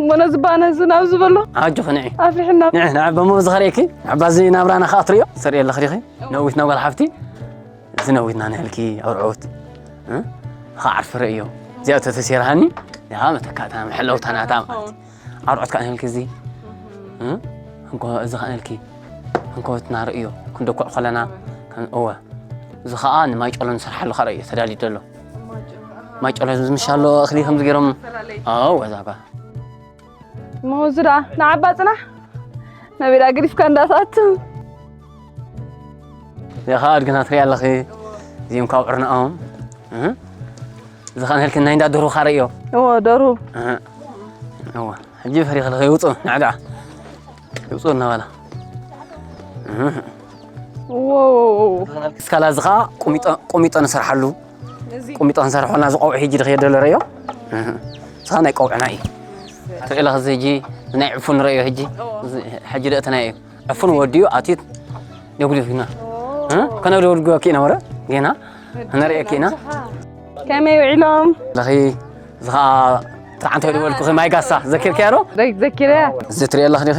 እሞ ነዚ ባነ እዚ ናብዚ በሎ? ኣጆኺ ንዒ። ኣፍሪሕና። ንዒ፣ ንዒ፣ በሞ እዚ ኸርእየኪ፣ ንዕባ እዚ ናብራና ኸኣ ትርእዮ፣ ትርእዮ ኣለኺ ዲኺ? ነዊትና ጓል ሓፍቲ፣ እዚ ነዊትና ነልኪ ኣውርዖት። እ? ኸዓ ዓርፊ ርእዮ። እዚኣ ተተሴርሃኒ፣ ያ መተካእታ፣ መሐለውታ ናታ ማለት። ኣውርዖት ከኣ ነልኪ እዚ። እ? እንኮ እዚ ኸኣ ነልኪ። እንኮ ትናርእዮ፣ ክንደኩዕ ኸለና፣ ከ-፣ እወ። እዚ ኸኣ ንማይ ጨሎ ንሰርሓሉ ኸኣ ርእዮ፣ ተዳልዩ ደሎ። ማይ ጨሎ ዝምሻሎ እኽሊ ከምዚ ገይሮም። ኣዎ፣ እዛ ጓል። እሞ እዚ ደኣ ንዓባ ጽናሕ። ናበይ ደኣ ገዲፍካ እንዳትኣቱ? እዚኣ ኸኣ ኣድግና ትሪኣ ኣለኺ። እዚኦም ካብ ዕርናኦም። እህ። እዚ ኸኣ ንህልክን ናይ እንዳ ደርሁ ኻርእዮ። እዎ፣ ደርሁ። እህ። እዎ። ሕጂ ፈሪኺ ኣለኺ፣ ይውጽኡ፣ ንዕድዓ። ይውጽኡ እናበላ። እህ። እዎ። እስካላ እዚ ኸኣ ቁሚጦ፣ ቁሚጦ ንሰርሓሉ። እዚ ቁሚጦ ክንሰርሖ ናዚ ቀውዒ ሕጂ ድኽዮ ደሎ ረዮ። እህ። እዚ ኸኣ ናይ ቀውዕና እዩ። ትርኢ ኣለኺ እዚ ሕጂ ናይ ዕፉን ረዮ ሕጂ። እዎ። እዚ ሕጂ ደእተና እዩ። ዕፉን ወዲኡ ኣትዩ ነጉድፍ ኢና። ኦ። እ? ከነጉድጎ ኪና ወረ ጌና። ነርእየኪ ኢና። ከመይ ውዒሎም? ለኺ እዚ ኸኣ ትርዓንተ ወይ ዝበልኩኺ ማይ ጋሳ ዘኪርክያ ዶ? ዘ-፣ ዘኪረ። እዚ ትርእየ ኣለኺ ዲኺ?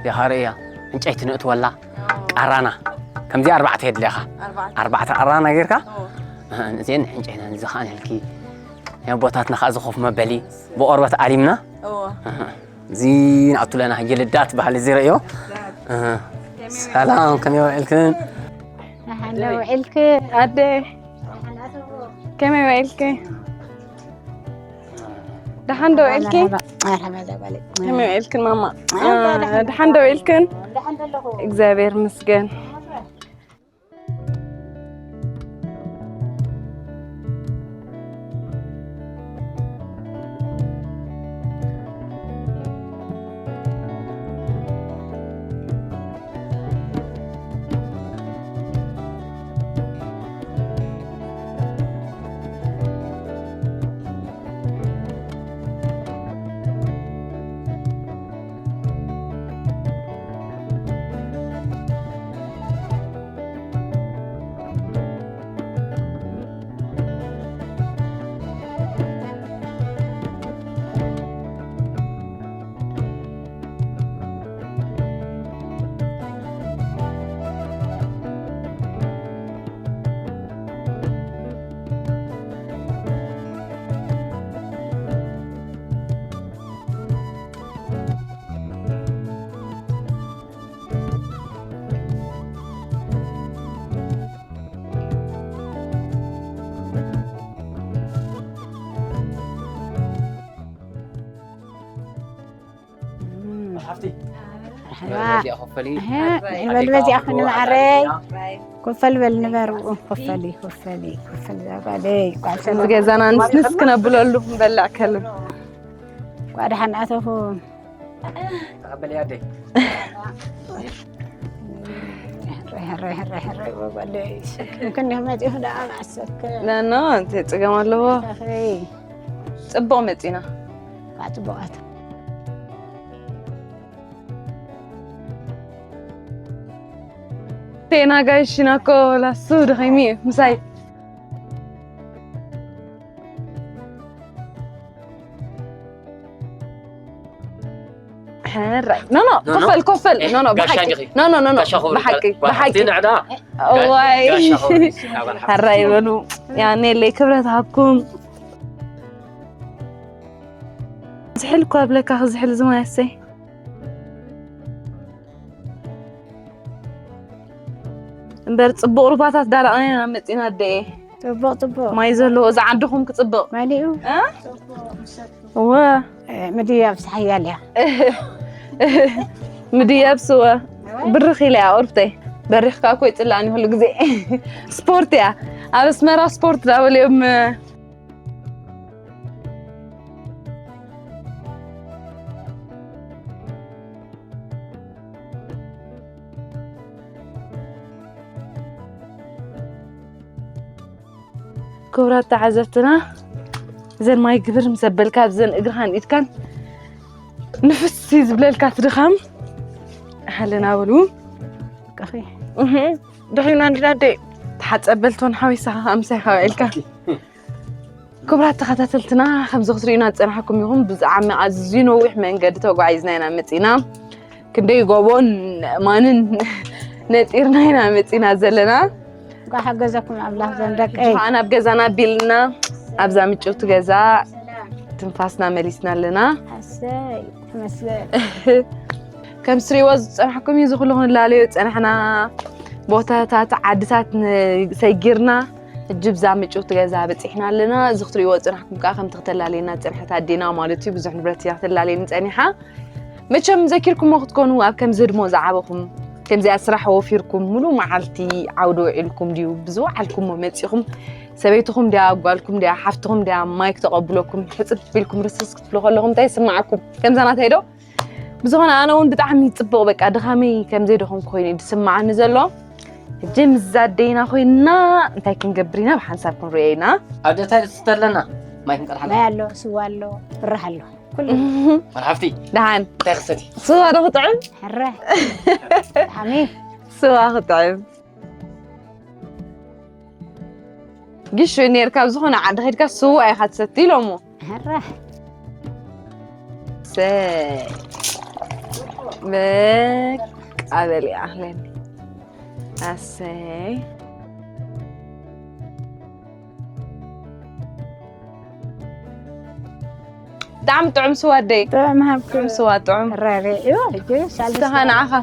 ዲኻ ርእያ። ዕንጨይቲ ነእትወላ። ቃራና። ከምዚ ኣርባዕተ የድልያኻ። ኣርባዕተ። ኣርባዕተ ቃራና ጌርካ? ኦ። እህ፣ እዚአን ዕንጨይና፣ እዚ ኸኣ ንህልኪ። ናይ ኣቦታትና ኸኣ እዚ ኮፍ መበሊ ብቆርበት ኣሊምና። ኦ። እህ፣ እዚ ንኣቱ ለና ሕጂ ልዳት ባህሊ እዚ ረእዮ። ልዳት። እህ። ከመይ ሰላም፣ ከመይ ውዕልክን? ደሓን ውዕልክ? ኣደ። ከመይ ውዕልክ? ደሓን ዶ ውዒልኪ? መርሓባ፣ መርሓባ፣ እዛ ጓለይ። ከመይ ውዒልክን ማማ? ኣባ፣ ደሓን ደሓን ዶ ውዒልክን? ደሓን ዘለኹ። እግዚኣብሔር ይመስገን። ሓፍቲ፣ መርሓባ። በዚኣ ኮፈሊ። እህ፣ በል በዚኣ ኩኒ ማዓረይ። ኮፈል በል ንበር፣ ኮፈሊ፣ ኮፈሊ፣ ኮፈሊ፣ ዛጓለይ፣ ቋሰሉ። ገዛና ንስንስ ክነብለሉ ክንበልዕ ከልን። ቋ ደሓን ኣተኹም። ተቐበሊ ኣደይ። ሕራይ፣ ሕራይ፣ ሕራይ፣ ሕራይ፣ ጓጓለይ። ክንዲ መጺኹ ደኣ መዓሰከ። ኖ፣ ኖ፣ እንታይ ጽገም ኣለዎ? ኣኸይ። ጽቡቕ መጺና። ከዓ ጽቡቓት። ቴና ጋይሽ ናኮ ላሱ ደኸሚ ምሳይ። ሕራይ። ኖ፣ ኖ፣ ኖ፣ ኖ። ኮፈል፣ ኮፈል። ኤ፣ ኖ፣ ኖ፣ ጋሻ ብሓቂ። ዲኺ? ኖ፣ ኖ፣ ኖ፣ ኖ። ጋሻ ኹብሪ ብሓቂ፣ ጓል ብሓቂ። ሓፍቲ ንዕዳ። እዋይ። ጋሻ ኹብሪ፣ ጓል ሓፍቲ። ሕራይ በሉ። ያኔለይ ክብረት ሃብኩም። ዝሕል እኮ ኣብለካ፣ ክዝሕል ዝማያሰይ። እምበር ጽቡቕ ሩባታት ዳላቕና ኢና መጺና ኣደየ። ጽቡቕ፣ ጽቡቕ። ማይ ዘለዎ፣ እዚ ዓድኹም ክጽብቕ። መሊኡ። እ? እወ። እ፣ ምድያብ ሓያል እያ። ምድያብ ስወ። ብርኽ ኢለ እያ ቁርብተይ። በሪኽካ እኮ ይጽላእኒ ኩሉ ግዜ። ስፖርት እያ። ኣብ ኣስመራ ስፖርት ዳበልዮም ክቡራት ተዓዘብትና፣ እዘን ማይ ግብር ምስ ኣበልካ፣ እዘን እግርኻን ኢድካን ንፍስ ዝብለልካ እቲ ድኻም። ሃለና በሉ። ቀኺ። እህ፣ ደኺምና እንዲና ኣደይ። ተሓጸብ በል ቶን ሓዊስካ ምሳኻ ውዒልካ። ክቡራት ተኸታተልትና፣ ከምዚ ክትርእዩና ዝጸናሕኩም ኢኹም። ብዛዕሚ ኣዝዩ ነዊሕ መንገዲ ተጓዒዝና ኢና መጺና። ክንደይ ጎቦን ማንን ነጢርና ኢና መጺና ዘለና። እንኳዕ ሓገዘኩም ኣምላኽ ዘን ደቀይ። ሕጂ ከኣ ናብ ገዛና ኣቢልና፣ ኣብዛ ምጭውቲ ገዛ ትንፋስና መሊስና ኣለና። ኣሰይ፣ ተመስገን። ከም ትርእይዎ ዝጸናሕኩም እዩ፣ እዚ ኩሉ ክንላለዮ ዝጸናሕና ቦታታት፣ ዓድታት ን-፣ ሰጊርና፣ ሕጂ ብዛ ምጭውቲ ገዛ በጺሕና ኣለና። እዚ ክትርእይዎ ዝጸናሕኩም ከኣ ከምቲ ክተላለየና ዝጸንሐት ኣዴና ማለት እዩ። ብዙሕ ንብረት እያ ክተላለየኒ ጸኒሓ። መቸም ዘኪርኩሞ ክትኮኑ፣ ኣብ ከምዚ ህድሞ ዝዓበኹም፣ ከምዚኣ ስራሕ ወፊርኩም፣ ሙሉእ መዓልቲ ዓውዲ ውዒልኩም ድዩ? ብዝወዓልኩሞ መጺኹም፣ ሰበይትኹም ድያ፣ ጓልኩም ድያ፣ ሓፍትኹም ድያ፣ ማይ ክተቐብለኩም፣ ሕጽብ ኢልኩም ርስርስ ክትብሉ ከለኹም እንታይ ይስምዓኩም? ከምዛ ናተይ ዶ? ብዝኾነ ኣነ እውን ብጣዕሚ ጽቡቕ፣ በቃ ድኻመይ ከም ዘይደኸምኩ ኮይኑ እዩ ዝስምዓኒ ዘሎ። ሕጂ ምስ ኣደይና ኮይንና እንታይ ክንገብር ኢና ብሓንሳብ ክንሪኦ ኢና። ኣደ እንታይ ዝስተ ኣለና? ማይ ክንቀድሓላ። ማይ ኣሎ፣ ስዋ ኣሎ፣ ብራህ ኣሎ። ኩሉ። መርሓፍቲ። ደሓን። እንታይ ክሰቲ? ስዋ ዶ ክጥዕም? ሕረ። ብጣዕሚ። ስዋ ክጥዕም። ግሹ ኔርካ ኣብ ዝኾነ ዓዲ ኸድካ ስዋ ኢኻ ትሰቲ ኢሎሞ። ሕረ። ሰይ። በቃ በል ይኣኽለኒ። ኣሰይ። ብጣዕሚ ጥዑም ስዋ ኣደይ። ጥዑም ሃብኪ። ጥዑም ስዋ፣ ጥዑም። ሕረ ርእዩ፣ ሕጂ ሳልስቲ። ንስኻ ንዓኻ።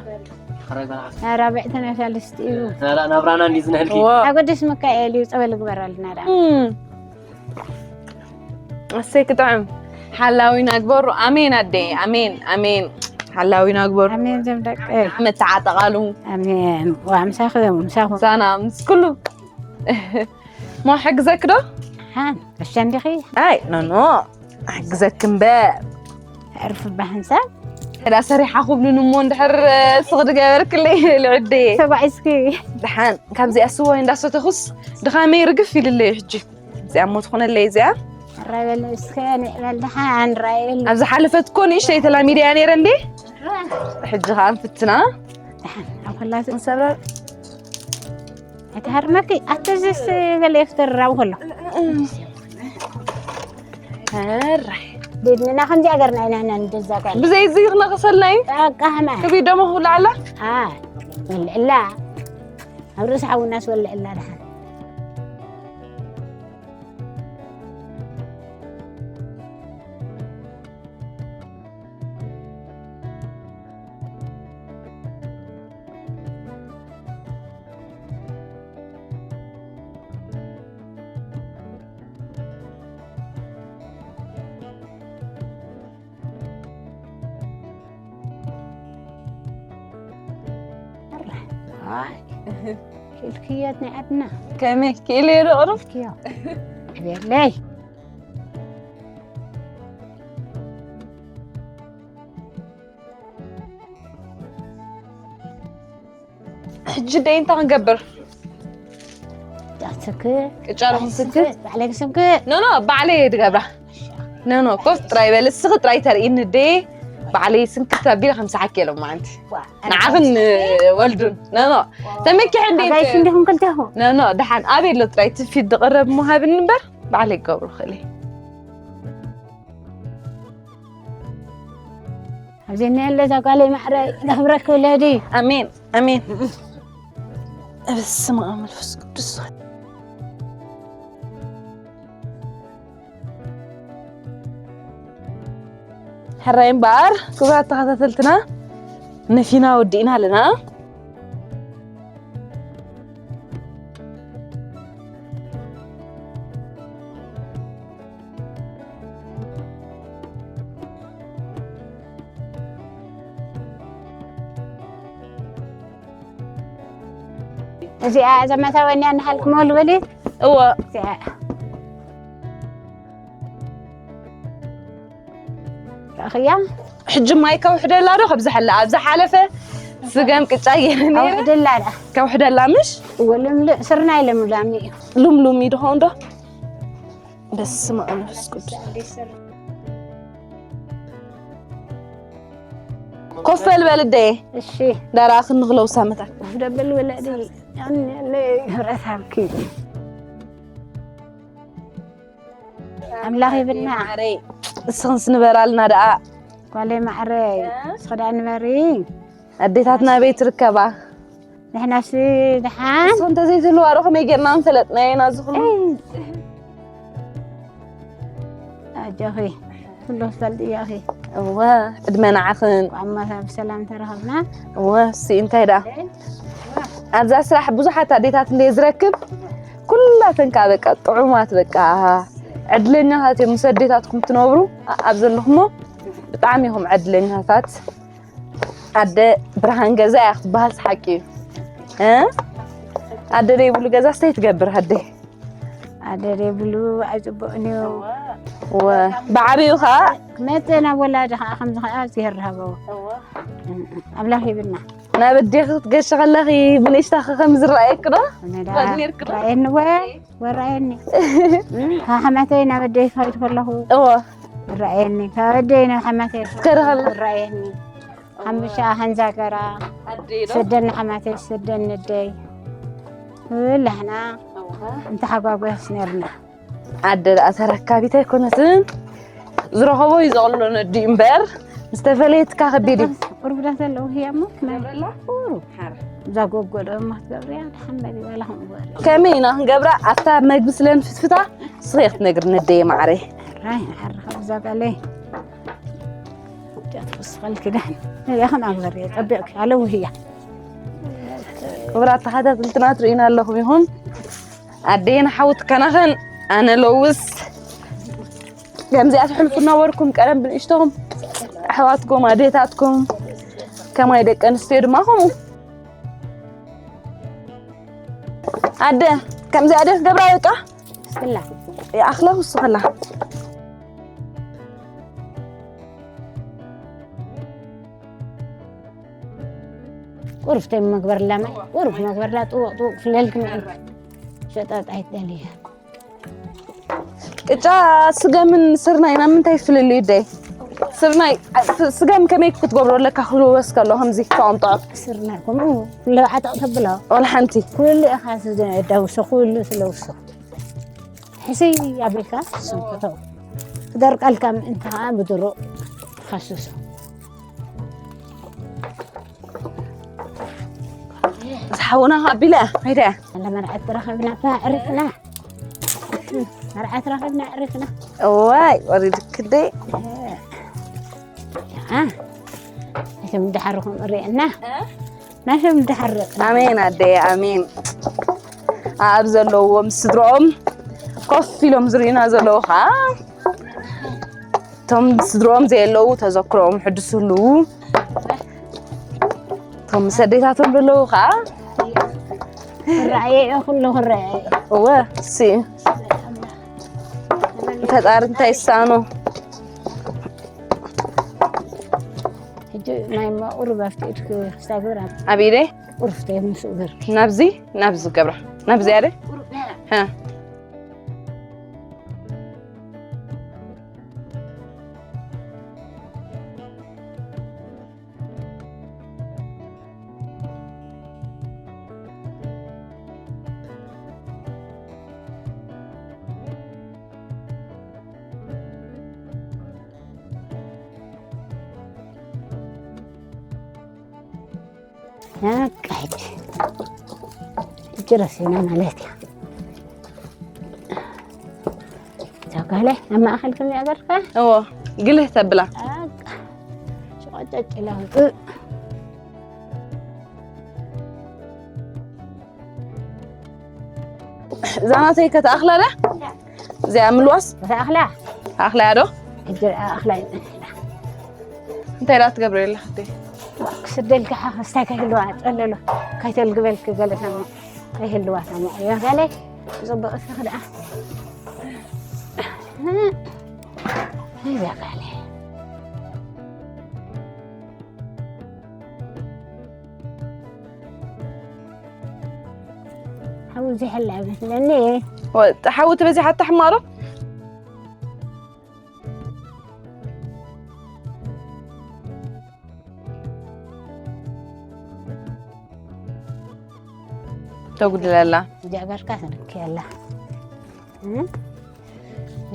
ሕረ በልዓ። ናይ ራብዕቲ ናይ ሳልስቲ እዩ። ናብራ-፣ ናብራና እንዲዩ ዝነህልኪ። ዋ። ኣጎደስ ሚካኤል እዩ፣ ጸበል ግበረልና ደኣ። እም። ኣሰይ ክጥዕም። ሓላዊና ግበሩ። ኣሜን ኣደይ፣ ኣሜን፣ ኣሜን። ሓላዊና ግበሩ። ኣሜን ዘም ደቀይ። ዓመት ተዓጠቓሉ። ኣሜን። ወምሳኹ፣ ምሳኹ። ሳና ምስ ኩሉ። ሞ ሕግዘክ ዶ? ሓን፣ እሸ እንዲኺ? ኣይ፣ ኖ፣ ኖ። ሕግዘክ እምበር። ዕርፍ በሓንሳብ? ሕዳ ሰሪሓ ኩብሉን እሞ እንድሕር ስቕ ድገበርክለይ ልዕደየ። ተባዒስኪ። ደሓን፣ ካብዚኣ ስዋይ እንዳሰተኹስ ድኻመይ ርግፍ ኢልለይ ሕጂ። እዚኣ እሞ ትኾነለይ እዚኣ። ራይ በል እስከ ንዕበል ደሓን ራይ በል። ኣብ ዝሓለፈት እኮ ንእሽተይ ተላሚደያ ነይረ እንዴ? ሕጂ ኸኣ ንፍትና። ደሓን፣ ኣብ ኹላቱ። ንሰብራ። ኣይትሃርመኪ፣ ኣተዝስ ገለ ይፍጠር ኣብ ኹሎ። ሕራይ። ቤድንና ከምዚኣ ገርና ኢና ኢና ንደዛ ጋል። ብዘይ እዚ ክነቕሰልና እዩ። በቃ፣ ሃማ። ክብሪ ደሞ ክብላ ኣላ? ኣ፣ ወልዕላ። ኣብ ርእሲ ሓውናስ ወልዕላ ደሓን። ኣይ፣ ክልክያት ናይ ዓድና። ከመይ ክኢለ እየ ዶ ቅሩብ? ክዮ። ዕብየለይ። ሕጂ ደይ እንታይ ክንገብር? ዳትክ ቅጫ ዶ ክንስንክት? ባዕለይ ክስንክት? ኖ፣ ኖ፣ ባዕለይ እየ ድገብራ። ኖ፣ ኖ፣ ኮፍ ጥራይ በል። እስኺ ጥራይ ተርእይኒ ደይ። ባዕለይ ስንክት ኣቢለ ከምስሓኪ እየ ሎማዓንቲ። ዋ፣ ንዓኽን ወልዱን። ኖ፣ ኖ። ተመኪሐ እንዴ? ኣጋይሽ እንዲኹም ክልቴኹም? ኖ፣ ኖ፣ ደሓን። ኣበይ ኣሎ ጥራይ እቲ ፊት ድቕረብ ምሃብኒ እምበር፣ ባዕለይ ክገብሮ ክእል እየ። ኣብዚ እኒሀለ እዛ ጓለይ ማዕረ ዘኽብረኪ ውለዲ። ኣሜን፣ ኣሜን። በስመ ኣብ መንፈስ ቅዱስ። ሕራይ እምበኣር፣ ክቡራት ተኸታተልትና፣ ነፊና ወዲእና ኣለና። እዚኣ ዘመታወንያ ንሃልክ ሞል ወሊ? እወ። እዚኣ። ረእኽያ? ሕጂ ማይ ከውሕደላ ዶ ከብዝሐላ? ኣብ ዝሓለፈ ስገም ቅጫ ገይረ ነይረ። ኣውሕደላ ደኣ። ከውሕደላ ምሽ? እወ፣ ልምልእ ስርናይ ልምላም እዩ። ልምሉም እዩ ድኾን ዶ? በስመ ኣብ መንፈስ ቅዱስ። ኮፍ በል በል እደየ። እሺ። ዳራ ክንኽለው ሳመታ። ኮፍ ደብል ወለዲ። ያን ያለ ህብረት ሃብኪ። ኣምላኽ ይብልና። ማዕረይ፣ እስኽንስ ንበራልና ደኣ። ጓለይ ማዕረይ፣ እስኺ ደኣ ንበሪ። ኣዴታትና ኣበይ ትርከባ? ንሕናስ ደሓን። እስኹም እንተዘይትህልዋ ዶ ከመይ ጌርና ምፈለጥናዮ ኢና እዚ ኩሉ? ኣይ። ኣጆኺ፣ ኩሉ ትፈልጥዮ ኢኺ። እወ፣ ዕድመ ንዓኽን። እንኳዕ ማታ ብሰላም ተረኸብና። እወ፣ እሲ እንታይ ደኣ? ኣብዛ ስራሕ ብዙሓት ኣዴታት እንደ ዝረክብ፣ ኩላተን ከኣ በቃ ጥዑማት፣ በቃ ዕድለኛታት እዮም። ምስ ኣዴታትኩም ትነብሩ፣ ኣ-፣ ኣብ ዘለኹሞ ብጣዕሚ ኢኹም ዕድለኛታት። ኣደ ብርሃን ገዛ እያ ክትበሃል፣ ሓቂ እዩ። እ? ኣደ ደይብሉ ገዛ እንታይ ትገብር ኣደ? ኣደ ደይብሉ ኣይጽቡቕን እዩ። ወ-፣ ብዓብዩ ኸኣ መጠን ኣብ ወላዲ ኸኣ ከምዚ ኸኣ እግዚኣብሔር ሃበዎ። ኣምላኽ ይብልና። ናብ ኣዴኺ ክትገሺ ከለኺ ብንእሽታኺ ከም ዝረኣየኪ ዶ? ነዳ ትፈልጢ ነይርኪ ዶ? ረኣየኒ ወ-፣ ወረኣየኒ። ካብ ሓማተይ ናብ ኣደይ ክኸይድ ከለኹ እወ። ይረኣየኒ። ካብ ኣደይ ናብ ሓማተይ ትከዲ ከላ? ይረኣየኒ። ሓምሻ፣ ሓንዛገራ፣ ኣደይ ዶ? ሰደን ሓማተይ፣ ሰደን ነደይ። ኩላህና እወ። እንተሓጓጓስ ነርና። ኣደ ደኣ ተረካቢት ኣይኮነትን። ዝረኸቦ እዩ ዘቕሎ ነዲኡ እምበር፣ ምስ ተፈለየትካ ከቢድ እዩ። ቁሩብ ዳ ዘለዉ ህያሞ፣ ናይ ገብረላ? ቁሩብ። ሓር። እዛ ጎጎ ዶ እማ ትገብርያ፣ ድሓን በሊ፣ ዋላ ከምኡ በሊ። ከመይ ኢና ክንገብራ? ኣብታ መግቢ ስለ ንፍትፍታ፣ ንስኺ ኢኺ ትነግርኒ ኣደየ ማዓረይ። ራይ፣ ንዓርኻ ብዛ ጋለይ። ጃት ውስኸል ክዳን። ያኸን ኣግበርየ፣ ጠቢቕኪ፣ ኣለዉ ህያ። ክቡራት ተኸታተልትና ትርእዩና ኣለኹም ይኹን። ኣደየን ሓውት ከናኸን ኣነ ለውስ ከምዚኣ ትሕልፉ ነበርኩም ቀደም ብንእሽቶኹም ኣሕዋትኩም ኣዴታትኩም ከማይ ደቂ ኣንስትዮ ድማ ከምኡ ኣደ ከምዚኣ ደ ትገብራ በቃ ስላ ይኣኽላ ውስኸላ ቁሩፍ ተይ መግበርላ ማይ ቁሩፍ መግበርላ ጥውቕ ጥውቕ ፍለልክ ምእንቲ ሸጣጥ ኣይትደልያ ቅጫ ስገምን ስርናይ ናብ ምንታይ ፍልልዩ ደይ ስርናይ ስገም ከመይ ክትገብሮ ኣለካ ክልወስ ከሎ ከምዚ ተቐምጦ ስርናይ ከምኡ ኩሉ ዓጠቕ ተብሎ ወላ ሓንቲ ኩሉ ኢኻ ዝዳውሶ ኩሉ ስለውሶ ሕስይ ኣቢልካ ስንክቶ ክደርቀልካ ምእንቲ ከዓ ብድሩቕ ትኸስሶ ዝሓውና ኣቢለ ኸይደ ለመርዓት ረኸብና ዕሪፍና መርዓት ረኸብና ዕሪፍና እዋይ ወሪድ ክደይ እቶም ድሓርኹም እሪአና ናሽም ድሓር ኣሜን ኣደይ ኣሜን ኣብ ዘለዎም ስድሮኦም ኮፍ ኢሎም ዝርእዩና ዘለዉ ከዓ እቶም ስድሮኦም ዘየለዉ ተዘክሮኦም ሕድስሉ እቶም ምስ ኣዴታቶም ዘለዉ ከዓ ክረኣየ እየ ኩሉ ክረኣየ እወ ሲ ፈጣሪ እንታይ ይሳኖ ሕጂ ናይ ማቑሩ ባፍቲ ኢድክ ክሳግብር ኣብ ኢደይ ቁርፍተ ምስኡ ገር ናብዚ ናብዚ ገብራ ናብዚ ኣደ በቃ ሕጂ ሕጂ ረሲና ማለት እያ እዛ ጓለይ ኣብ ማእኸል ከመይ ኣገርካ እዎ ግልህ ተብላ በቃ ሽቆጨጭ ኢላ ውፅእ እዛ ናተይ ከተኣኽላ ዳ እዚኣ ምልዋስ ተኣኽላ ኣኽላያ ዶ ሕጂ ኣኽላ ይፅንሕና እንታይ ዳ ትገብረ የለ ክተይ ክስደልካ ሓ ክስታይ ከይህልዋ ፀለሎ ከይተልግበልክ ገለ ሰማ ከይህልዋ ሰማ እያ ጋለይ ፅቡቅ እስኺ ደኣ እዛ ጋለይ ሓው ዝሕላ መስለኒ ሓዊ ተበዚሓ ኣታ ሕማሮ ተጉድለላ ጀበርካ ትንክየላ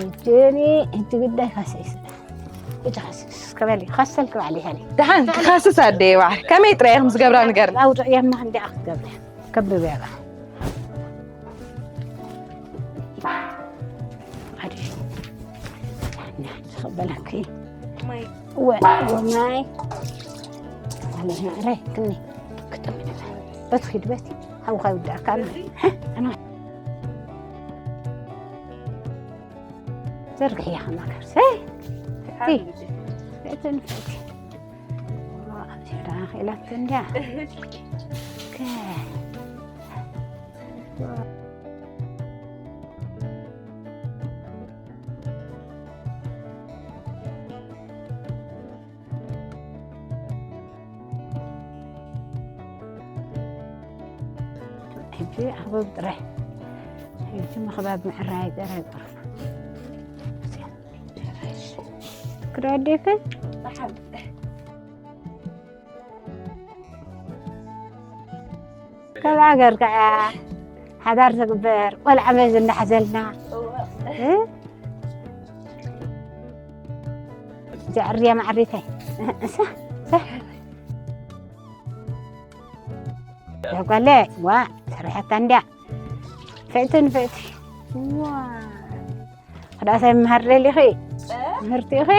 እጅኒ እጅ ግዳይ ካሰይስ እጅ ካሰይስ ከበሊ ካሰል ክባሊ ሀሊ ደሓን ክኸስስ ኣደየ ባዕል ከመይ ጥራይ ኢኹም ዝገብራ ንገርኒ ኣውፅእ የማ እንዲኣ ክትገብሪ ከብብ ያባ ሓዲሽ ዝኸበለኪ ወ ማይ ኣለና ራይ ክኒ ክጥምኒ በቲ ኪድ በቲ ሓውኻ ይውዳእካ ኣነ ኣነ ዘርግሕያ ከማከር ሰይ እቲ ንፍዕቲ ኣምሲራ ክኢላቶ እንድያ ሕጂ ኣኽበብ ጥራይ ሕጂ ምኽባብ ምዕራይ ጥራይ ቁርፍ ክዳዴከ ከም ሃገር ከዓ ሓዳር ዝግበር ቆልዓ መዝ እናሓዘልና እዚኣ ዕርያ ማዕሪተይ ጓለ ዋ ሰሪሐታ እንድያ ፍእቲ ንፍእቲ ዋ ክዳሰ ምሃር ደሊኺ ምህርቲ ኢኺ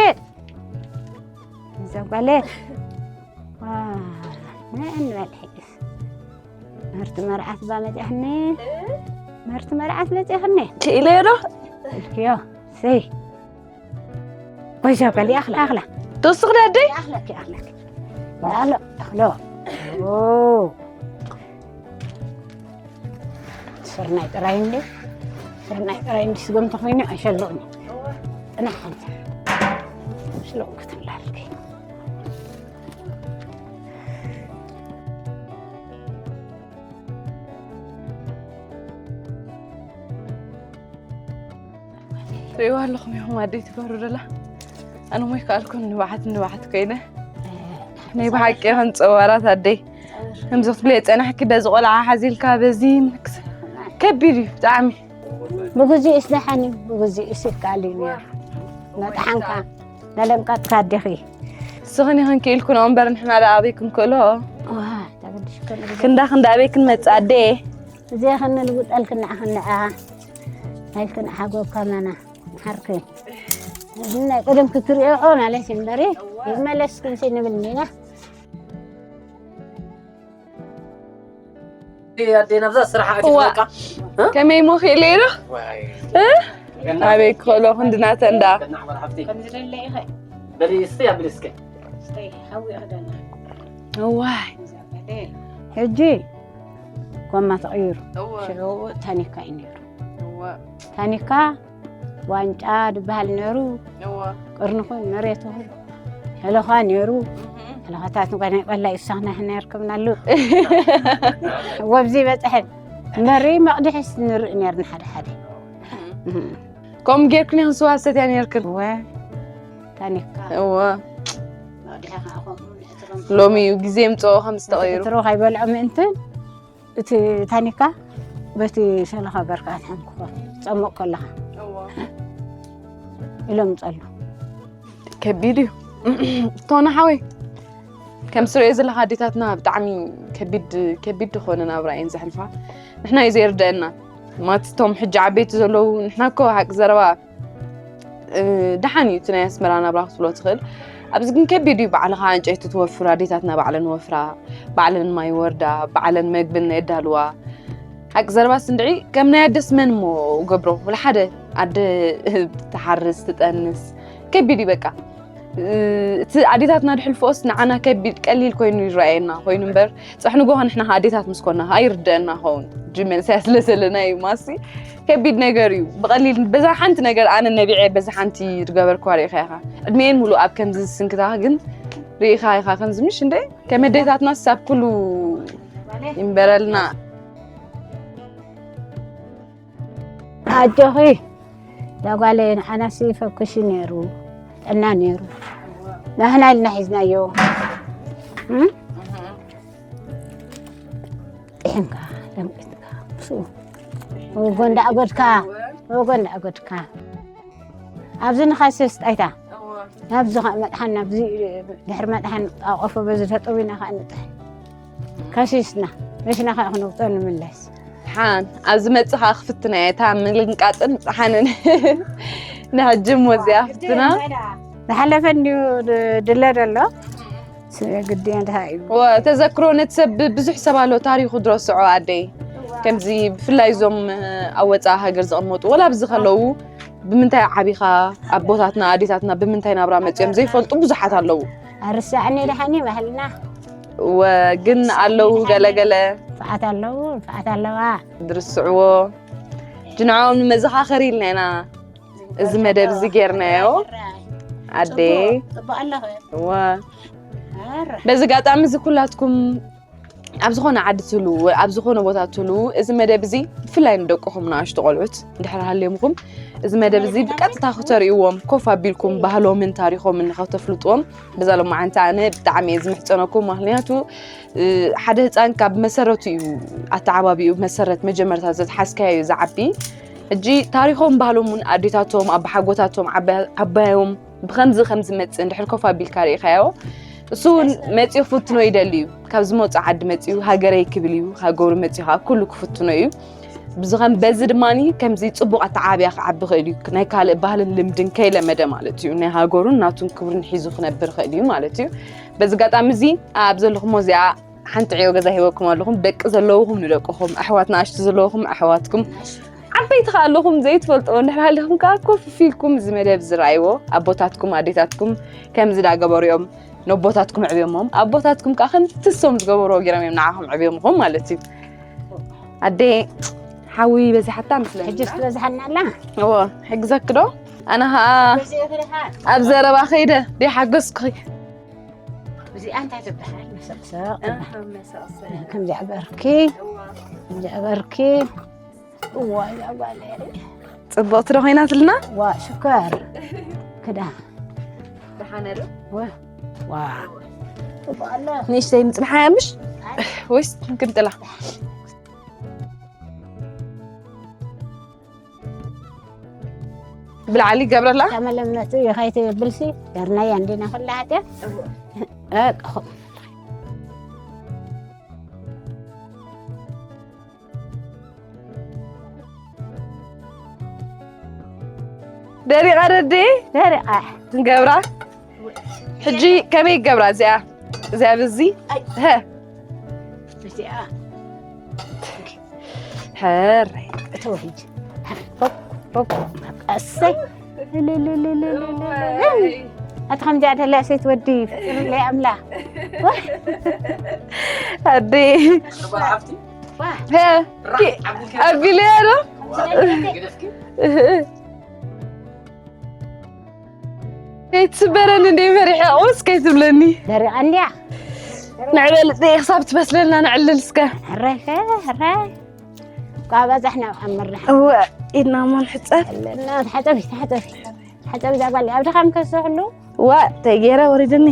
እዛ ጓለ ንበል ሕጅስ ምህርቲ መርዓት ባ መፅሕኒ ምህርቲ መርዓት መፅኽኒ ክኢለዮ ዶ እልክዮ ሰይ ወይ ሸበል ይኣኽላ፣ ኣኽላ። ትወስኽ ኣደይ? ይኣኽለኪ፣ ይኣኽለኪ። ይኣኽሎ፣ ይኣኽሎ። ኦ። ስርናይ ጥራይ እንዲ፣ ስርናይ ጥራይ እንዲ ስገም ተኾይኑ ኣይሸልቕን እዩ። ጥና ሓንቲ። ሽሎቕ ክትብላለኪ። ትሪእዋ ኣለኹም ኢኹም ኣደይ ትገብሩ ደላ። ኣነ ሞ ይከኣልኩም ንባዓት ንባዓት ኮይነ። ናይ ብሓቂ ከም ጸዋራት ኣደይ። ከምዚ ክትብለይ ጸናሕኪ በዚ ቆልዓ ሓዚልካ በዚ ምንክስ ከቢድ እዩ ብጣዕሚ። ብግዜኡስ ደሓን እዩ፣ ብግዜኡስ ይከኣል እዩ ነይሩ። መጥሓንካ፣ መለምቀጥካ ኣዴኺ። ንስኽን ኢኽን ክኢልኩን እምበር ንሕና ደኣ ኣበይ ክንክእሎ? ዋ፣ ተገድሽ እኮ ንግዜ። ክንዳ ክንዳ ኣበይ ክንመጽእ ኣደ? እዚኣ ክንልውጠልክን ንዓ ክንዓ። ናይልክን ሓጎብ ከመና። ሓርክ። እዚ ናይ ቅድም ክትሪኦ ማለት እዩ እምበሪ። ይመለስክን ሲ ንብል ኢና። ኣዴና ብዛ ስራሕ ኣቲት እዋ። በቃ ከመይ ሞ ክኢለ ኢሉ? ዋይ እ? ኣበይ ክኸሎ ክንድናተ እንዳ? ገና ሓበር ሓፍቲ ከምዚ ደለ ኢኸ በሊ እስቲ ኣብሊ እስከ ስተይ ሓዊ ይኽደና እዋይ። እዛ በለ ሕጂ ጎማ ተቐይሩ። ሽዑ ታኒካ እዩ ነይሩ። ታኒካ ዋንጫ ዝበሃል ነይሩ። ቅርንኹን መሬትኹን ሕለኻ ነይሩ። ሕለኻታት እንኳ ናይ ቆላ ይሳኽና ሕና ይርከብናሉ። ወብዚ በፅሐን መሪ መቕድሕስ ንርኢ ነርና ሓደ ሓደ። ከምኡ ጌርክን ኢኽን ስዋ ሰትያ ነርክን? እወ ታኒካ እወ መቕድሒ ከዓ ከምኡ ንሕትሮም ሎሚ እዩ ግዜ ምፅኦ ከም ዝተቐይሩ። ክትሮ ካይበልዖ ምእንትን እቲ ታኒካ በቲ ሸለኻ ገርካ ኣትሓምክኾ ጸሙቕ ከለኻ ኢሎም ጸሉ። ከቢድ እዩ ቶና ሓወይ። ከም ስርኦ ዘለካ ኣዴታትና ብጣዕሚ ከቢድ ከቢድ ዝኾነ ናብራ እየን ዘሕልፋ። ንሕና እዩ ዘይርደአና ማለት እቶም ሕጂ ዓበይቲ ዘለዉ ንሕና እኮ ሓቂ ዘረባ እ፣ ደሓን እዩ እቲ ናይ ኣስመራ ናብራ ክትብሎ ትኽእል። ኣብዚ ግን ከቢድ እዩ። ባዕልኻ ዕንጨይቲ ትወፍር ኣዴታትና ባዕለን ወፍራ ባዕለን ማይ ወርዳ ባዕለን መግብን የዳልዋ። ሓቂ ዘረባ ስንድዒ ከም ናይ ኣደስ መን እሞ ገብሮ ወላ ሓደ ኣደ ትሓርስ ትጠንስ ከቢድ እዩ በቃ። እ፣ እቲ ኣዴታትና ድሕልፍኦስ ንዓና ከቢድ ቀሊል ኮይኑ ይረኣየና ኮይኑ እምበር ጽሕንጎ ንሕና ኣዴታት ምስ ኮና ኣይርደአና ኸውን ጅመን ስያ ስለ ዘለና እዩ ማሲ ከቢድ ነገር እዩ። ብቐሊል በዛ ሓንቲ ነገር ኣነ ነቢዐ በዛ ሓንቲ ዝገበርክዋ ርኢኻ ኢኻ። ዕድሜን ሙሉእ ኣብ ከምዚ ዝስንክታ ግን ርኢኻ ኢኻ ከምዚ ምሽ እንደ ከም ኣዴታትና ሳብ ኩሉ ይንበረልና። ኣጆኺ ዳጓለየ ንዓናሲ ፈኩሲ ነይሩ ጥዕና ነይሩ ናህና ኢልና ሒዝናዮ። እም? ጥሒንካ ለምቂትካ ምስኡ ወጎ እንዳኣጎድካ ወጎ እንዳኣጎድካ ኣብዚ ንኻሰስ ጣይታ ናብዚ ከዓ መጥሓን ናብዚ ድሕሪ መጥሓን ኣቆፎ በዚ ተጠዊና ከዓ ንጥሕን ከሲስና መሽና ከዓ ክንውጦ ንምለስ። ሓን ኣብ ዝመጽእ ከዓ ክፍትና እየ እታ ምልንቃጥን ጸሓንን ንሕጂ እሞ እዚኣ ክፍትና። ዝሓለፈ እንዲዩ ድለ ደሎ ግዲ እንታይ እዩ? ተዘክሮ ነቲ ሰብ ብዙሕ ሰብ ኣሎ ታሪኹ ድረስዖ ኣደይ። ከምዚ ብፍላይ እዞም ኣብ ወፃኢ ሃገር ዝቕመጡ ወላ ኣብዚ ከለዉ ብምንታይ ዓቢኻ ኣቦታትና ኣዴታትና ብምንታይ ናብራ መፅኦም ዘይፈልጡ ብዙሓት ኣለዉ። ኣርሳዕኒ ደሓኒ ባህልና ወግን ኣለዉ ገለገለ ንፍዓት ኣለዉ ንፍዓት ኣለዋ። ድርስዕዎ ጅንዖም ንመዘኻኸሪ ኢልና ኢና እዚ መደብ እዚ ጌርናዮ። ኣዴ ፅቡቅ ኣለኸ እወ በዚ ኣጋጣሚ እዚ ኩላትኩም ኣብ ዝኾነ ዓዲ ትህልዉ ኣብ ዝኾነ ቦታ ትህልዉ እዚ መደብ እዚ ብፍላይ ንደቅኹም ንኣሽቱ ቆልዑት እንድሕር ሃልዮምኹም እዚ መደብ እዚ ብቀጥታ ክተርእይዎም ኮፍ ኣቢልኩም ባህሎምን ታሪኾምን ንኸተፍልጥዎም በዛ ሎማዓንቲ ኣነ ብጣዕሚ እየ ዝምሕፀነኩም። ምክንያቱ ሓደ ህፃን ካብ መሰረቱ እዩ ኣተዓባቢኡ መሰረት መጀመርታ ዘትሓዝካዮ እዩ ዝዓቢ። ሕጂ ታሪኾም ባህሎም እውን ኣዴታቶም ኣባሓጎታቶም ዓባዮም ብኸምዚ ከም ዝመፅእ እንድሕር ኮፍ ኣቢልካ ርኢኻዮ እሱ እውን መፂኡ ክፍትኖ ይደሊ እዩ። ካብ ዝመፁ ዓዲ መፂኡ ሃገረይ ክብል እዩ። ሃገሩ መፂኡ ከዓ ኩሉ ክፍትኖ እዩ። ብዝኸም በዚ ድማ ከምዚ ፅቡቕ ኣተዓብያ ክዓቢ ክእል እዩ። ናይ ካልእ ባህልን ልምድን ከይለመደ ማለት እዩ። ናይ ሃገሩን ናቱን ክብርን ሒዙ ክነብር ክእል እዩ ማለት እዩ። በዚ ኣጋጣሚ እዚ ኣብ ዘለኹሞ እዚኣ ሓንቲ ዕዮ ገዛ ሂበኩም ኣለኹም። ደቂ ዘለውኹም ንደቅኹም፣ ኣሕዋት ንኣሽቱ ዘለውኹም ኣሕዋትኩም፣ ዓበይቲ ከኣ ኣለኹም ዘይትፈልጥዎ እንድሕር ሃሊኹም ከኣ ኮፍ ኢልኩም እዚ መደብ ዝረኣይዎ ኣቦታትኩም ኣዴታትኩም ከምዚ ዳገበሩ እዮም ነቦታትኩም ዕብዮሞም ኣቦታትኩም ከኣ ከምቲ እሶም ዝገበርዎ ገይሮም እዮም ንዓኹም ዕብዮምኹም ማለት እዩ። ኣደ ሓዊ በዚሓታ መስለኒ። ሕጂ ትበዝሓና ኣላ። እዎ፣ ሕግዘኪ ዶ? ኣነ ከኣ ኣብ ዘረባ ከይደ ደይሓገዝኩኺ። እዚኣ እንታይ ትበሃል? መሰቕሰቕ ትበሃል። ከምዚ ዕበርኪ፣ ከምዚ ዕበርኪ። እዋ፣ እዛ ጓል እያ። ጽብቕቲ ዶ ኮይናትልና? ዋ፣ ሽኮር። ክዳ። ደሓነ ዶ? ዋ፣ ዋ። ጽቡቕ ኣሎ። ንእሽተይ ምጽንሓ እያ ምሽ? ወይስ ክንቅንጥላ? ብላዕሊ ገብረላ? ተመለምነቱ ይኸይቲ ብልሲ፣ ደርናያ እንዲና ኩላ ሃገር። እወ። እ፣ ደሪቓ ረዲ? ደሪቓ። ገብራ? ሕጂ ከመይ ገብራ እዚኣ? እዚኣ ብዚ? ኣይ። ሀ። እዚኣ። ሕረይ። እተው ሕጂ። ሆፕ፣ ሆፕ። እሰይ። እልልልልልልልል። እዋይ። ኣቲ ከምዚኣ ደላ ሴት ወዲ ፍቅርለይ ኣምላኽ። ኣደ። ዋ። ሀ። ኣቢለያ ዶ? ከይትስበረኒ እንደ ፈሪሐ ቁስ ከይትብለኒ። ደሪቓ እንድያ። ንዕበል ደይ ክሳብ ትበስለልና ንዕልል እስከ። ሕራይ ከ፣ ሕራይ። እኳ በዛሕና ኣብ ምርሕ። እወ፣ ኢድና እሞ ንሕጸብ። ኣለና፣ ተሓጸቢ፣ ተሓጸቢ። ተሓጸቢ እዛ ጓል፣ ኣብ ድኻም ከስሕሉ። ዋ፣ እንታይ ገይረ ወሪድኒ።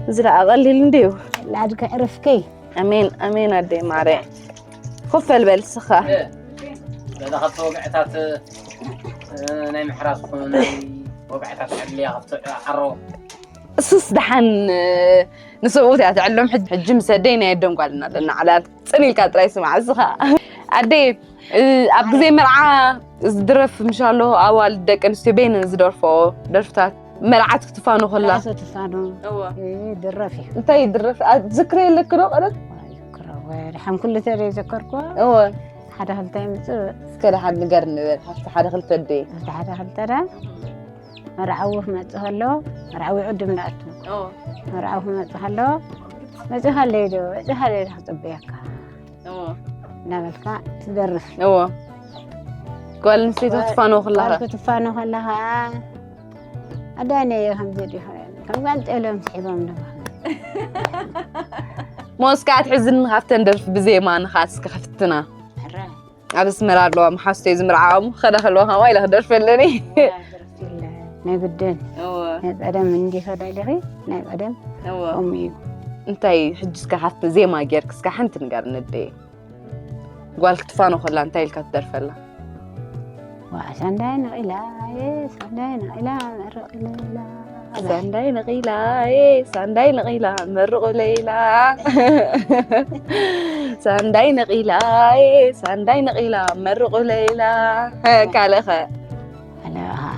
እዚ ደኣ ቀሊል እንድዩ። ላድከ ዕርፍከይ። ኣሜን፣ ኣሜን ኣደይ ማርያም። ኮፍ በል በል እስኻ። በዛ ካብቲ ወግዕታት፣ እ፣ ናይ ምሕራስ ኮነ ናይ ወግዕታት ዕድል እያ ካብቲ ዓሮ። እሱስ ደሓን፣ እ፣ ንሰብኡት እያ ትዕሎም። ሕጂ፣ ሕጂ ምስ ኣደይ ናይ ኣደን ጓልን ኣለና። ዕላል ጽን ኢልካ ጥራይ ስማዕ። እስኻ ኣደይ፣ እ፣ ኣብ ግዜ መርዓ ዝድረፍ ምሽ ኣሎ፣ ኣዋልድ ደቂ ኣንስትዮ በይነን ዝደርፍኦ ደርፍታት። መርዓት ክትፋኖ ከላ። መርዓት ክትፋኖ። እወ። እ፣ ድረፍ እዩ። እንታይ ይድረፍ? ኣ-፣ ትዝክሪ የለኪ ዶ ቀደም? ኣይዝክሮ። ወ-፣ ድሓን ክልተ ዘይዘከርኩ። እወ። ሓደ ክልተ ይምጽእ። እስከ ደሓን ንገር ንበል። ካብቲ ሓደ ክልተ ደይ። ኣብቲ ሓደ ክልተ ዳ? መርዓዊ ክመጽእ ከሎ፣ መርዓዊ ዕድም ንኣቱ። እወ። መርዓዊ ክመጽእ ከሎ፣ መጺኻ ኣለይ ዶ? መጺኻ ኣለይ ዶ ክጽበየካ? እወ። እናበልካ ትደርፍ። እወ። ጓል ኣንስተይቲ ክትፋኖ ከለኻ። ጓል ክትፋኖ ከለኻ፣ ኣዳነየ ከምዚ ዲኻ? ከም ጓል ጤሎም ስሒቦም ዶ? ሞስካ ኣትሕዝኒ ካብተን ደርፊ ብዜማ ንኻስ ክኸፍትና። ሕራይ። ኣብ ኣስመራ ኣለዋ መሓዝተይ ዝምርዓኦም፣ ክኸዳ ከለዋ ከምኣ ኢለ ክደርፈለኒ። እዋ፣ ደርፊ ኢለ። ናይ ግድን። እወ። ናይ ቀደም እንዲኸዳ ኢለኺ፣ ናይ ቀደም እወ። ከምኡ እዩ። እንታይ ሕጂ እስከ ካብቲ ዜማ ጌርክ እስከ ሓንቲ ንገርኒ ኣደይ። ጓል ክትፋኖ ከላ እንታይ ኢልካ ትደርፈላ? ዋ፣ ሳንዳይ ነቒላ፣ የ፣ ሳንዳይ ነቒላ፣ መርቕ ለይላ። ሳንዳይ ነቒላ፣ የ፣ ሳንዳይ ነቒላ፣ መርቑ ለይላ። ሳንዳይ ነቒላ፣ የ፣ ሳንዳይ ነቒላ፣ መርቑ ለይላ። እ፣ ካልእኸ? ካልእ ኸዓ፣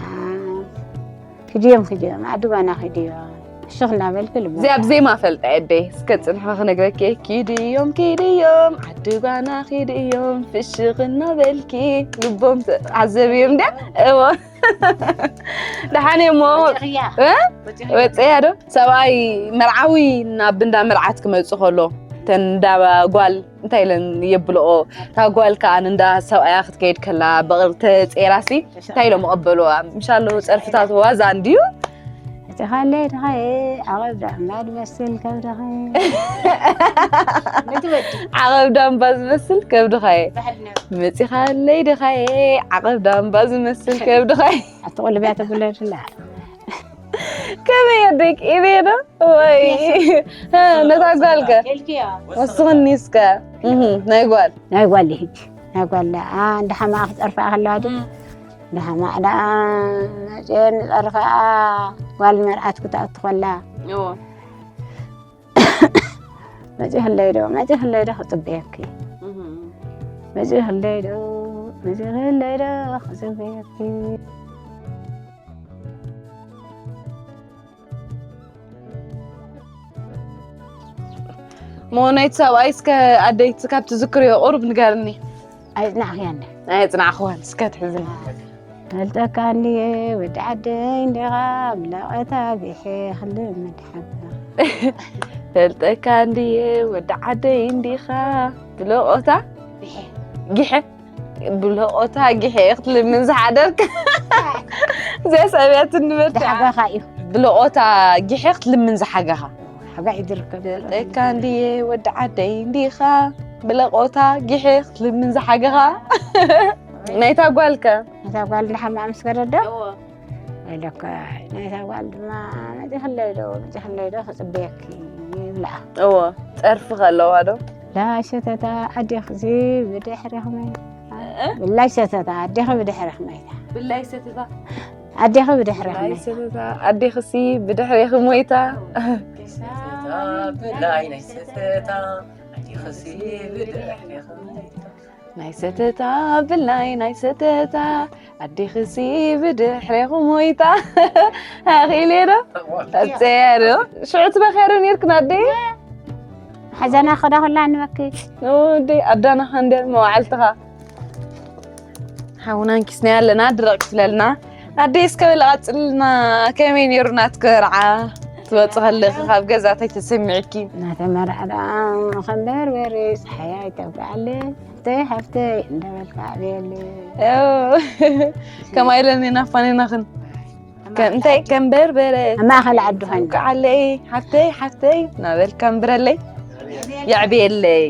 ኪድዮም፣ ኪድዮም፣ ዓዲ ጓና ኪድዮም። ፍሽኽ እናበልኪ ልቦ። እዚኣ ብዜማ ፈልጣ የደይ። እስከ ጽንሒ ክነግረኪ። ኪድዮም፣ ኪድዮም፣ ዓዲ ጓና ኪድዮም። ፍሽኽ እናበልኪ ልቦም ተዓዘብዮም እንድያ። እዎ። ደሓን እሞ። ወጺኽያ? እ? ወጺኽያ? ወጺያ ዶ? ሰብኣይ መርዓዊ ናብ እንዳ መርዓት ክመጽእ ከሎ፣ እተን እንዳ ጓል እንታይ ኢለን የብልኦ? እታ ጓል ከኣ ንእንዳ ሰብኣያ ክትከይድ ከላ፣ በቕሊ ተጸይራሲ፣ እንታይ ኢሎም ይቐበልዋ? ምሻሎ ጸርፍታት ዋዛ እንድዩ? እቲ ካለይ ድኻየ፣ ዓቐብ ዳምባ ዝመስል ከብድኻ። ነቲ ወዲ። ዓቐብ ዳምባ ዝመስል ከብድኻየ። ባሕልና። መጺኻለይ ድኻየ፣ ዓቐብ ዳምባ ዝመስል ከብድኻየ። ኣቲ ቁልብያ ተጉለድላ። ከመይ ኣደይ ክኢለዮ ዶ? ወይ። እ፣ ነታ ጓልከ? ኢልክዮ። ወስኽኒ እስከ። እህ፣ ናይ ጓል። ናይ ጓል ይሂድ። ናይ ጓል፣ ኣ፣ እንዳ ሓማቕ ክጸርፋ ከለዋ ዶ? እም። እንዳ ሓማቕ ደኣ፣ መጺኤን ጸርፋ፣ ጓል መርዓት ክትኣቱ ከላ። እዎ። መጺኽለይ ዶ? መጺኽለይ ዶ ክጽበየኪ? እህ። መጺኽለይ ዶ? መጺኽለይ ዶ ክጽበየኪ? እሞ ናይቲ ሰብኣይ እስከ ኣደይ ካብ ትዝክርዮ ቁሩብ ንገርኒ። ኣይጽናዕክያን። ኣየጽናዕኽዋን እስከ ትሕዝኒ። ፈልጠካ እንድየ ወዲ ዓደይ እንዲኻ ብለቐታ ጊሐ ክልምድ ሓባ። ፈልጠካ እንድየ ወዲ ዓደይ እንዲኻ ብለቆታ ጊሐ ብለቆታ ጊሐ ክትልምን ዝሓደርካ። እዚኣ ሰብያት ንበርታ ሓጋኻ እዩ። ብለቆታ ጊሐ ክትልምን ዝሓጋኻ። ሓጋ እዩ ዝርከብ። ፈልጠካ እንድየ ወዲ ዓደይ እንዲኻ ብለቆታ ጊሐ ክትልምን ዝሓጋኻ። ናይታ ጓልከ እታ ጓል ንሓማ ምስ ገደዶ ኢለካ ናይታ ጓል ድማ መፂኽለይ ዶ መፂኽለይ ዶ ክፅበየኪ ይብላ። እዎ ጸርፊ ከለዋ ዶ ላሸተታ ኣዴኽዚ ብድሕሪ ክመይ ብላይ ሸተታ ኣዴኺ ብድሕሪ ክመይታ ብላይ ሰተታ ኣዴኺ ብድሕሪ ብላይ ክመይ ሰተታ ኣዴኽሲ ብድሕሬኺ ሞይታ ብላይ ናይ ሰተታ ኣዴኽሲ ብድሕሬኺ ሞይታ ናይ ሰተታ ብላይ ናይ ሰተታ ኣዴኽሲ ብድሕሬኹ ሞይታ ኣኺለ ዶ ኣፀያ ዶ ሽዑ ትበኸሪ ነርክን ኣደ ሓዘና ክዳ ኩላ ንበኪ ወደይ ኣዳና ከንደ መዋዕልትኻ ሓውና እንኪስና ኣለና ድረቕ ክትለልና ኣደ እስከ በል ቐፅልና ከመይ ነይሩ ናትከ ርዓ ትወፅ ከለኺ ካብ ገዛተይ ተሰሚዕኪ እናተመርዐ ደኣ ከም በርበረ ፀሓይ ኣይተውቅዓለ ሓፍተይ ሓፍተይ እንዳበልካ ኣዕብየለ ከማይ ኢለን የናፋኔናኽን እንታይ ከም በርበረ ኣብ ማእኸል ዓዲ ኾይኑ ከዓለይ ሓፍተይ ሓፍተይ ናበልካ ምብረለይ የዕብየለይ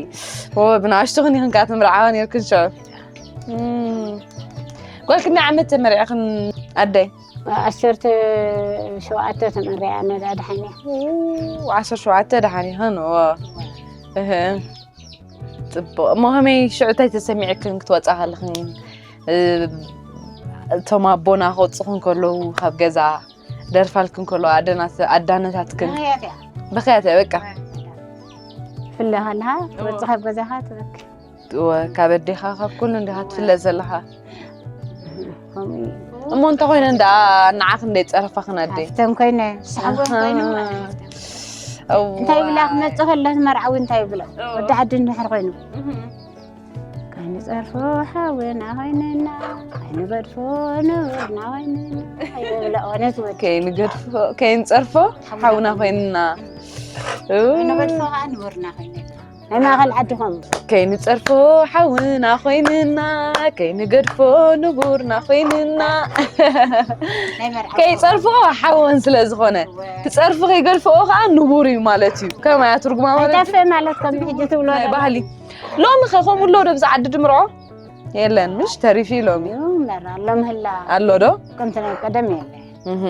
ብናእሽቱኽን ይኽን ከዓ ትምርዓዋ ነርክን ሽዑ ጓልክና ዓመት ተመሪዕኽን ኣደይ ዓሰርተ ሸውዓተ ተመሪዐ ነዳ ድሓን እያ ዓሰርተ ሸውዓተ ደሓን ይኽን እህ ጽቡቕ እሞ ከመይ ሽዑ እንታይ ተሰሚዕክን ክትወፃ ከለኽን እቶም ኣቦና ክወፅኹን ከለዉ ካብ ገዛ ደርፋልክን ከለዉ ኣደናት ኣዳነታትክን በኽያት እያ በቃ ፍለ ከለኻ ትወፅእ ካብ ገዛኻ ትበኪ እወ ካብ ኣዴኻ ካብ ኩሉ እንዲኻ ትፍለጥ ዘለኻ እሞ እንተ ኮይነ እንዳ ንዓኽ እንደ ፀረፋኽን ኣደ ሓፍተን ኮይነ ዝሰሓቦም ኮይኑ ማለት እዩ። እንታይ ይብላ ክመፅእ ከሎ መርዓዊ እንታይ ይብሎ ወዲ ዓዲ እንድሕር ኮይኑ ከይንፀርፎ ሓውና ኮይንና ከይንገድፎ ነውርና ኮይንና ይብሎ እውነት ወዲ ከይንገድፎ ከይንፀርፎ ሓውና ኮይንና ከይንገድፎ ከዓ ንቡርና ኮይንና ናይ ማእኸል ዓዲ ከምኡ ከይንፀርፎ ሓውና ኮይንና ከይንገድፎ ንቡርና ኮይንና ናይ መርዓ ከይፀርፎ ሓወን ስለ ዝኾነ ትፀርፊ ከይገድፍኦ ከዓ ንቡር እዩ ማለት እዩ ከማያ ትርጉማ ማለት እዩ ኣይጠፍእ ማለት ከም ሕጂ ትብሎ ናይ ባህሊ ሎሚ ከ ከምኡ ኣሎ ዶ ብዛ ዓዲ ድምርዖ የለን ምሽ ተሪፊ ሎሚ እዩ እምበር ኣሎ ምህላ ኣሎ ዶ ከምቲ ናይ ቀደም የለ እህ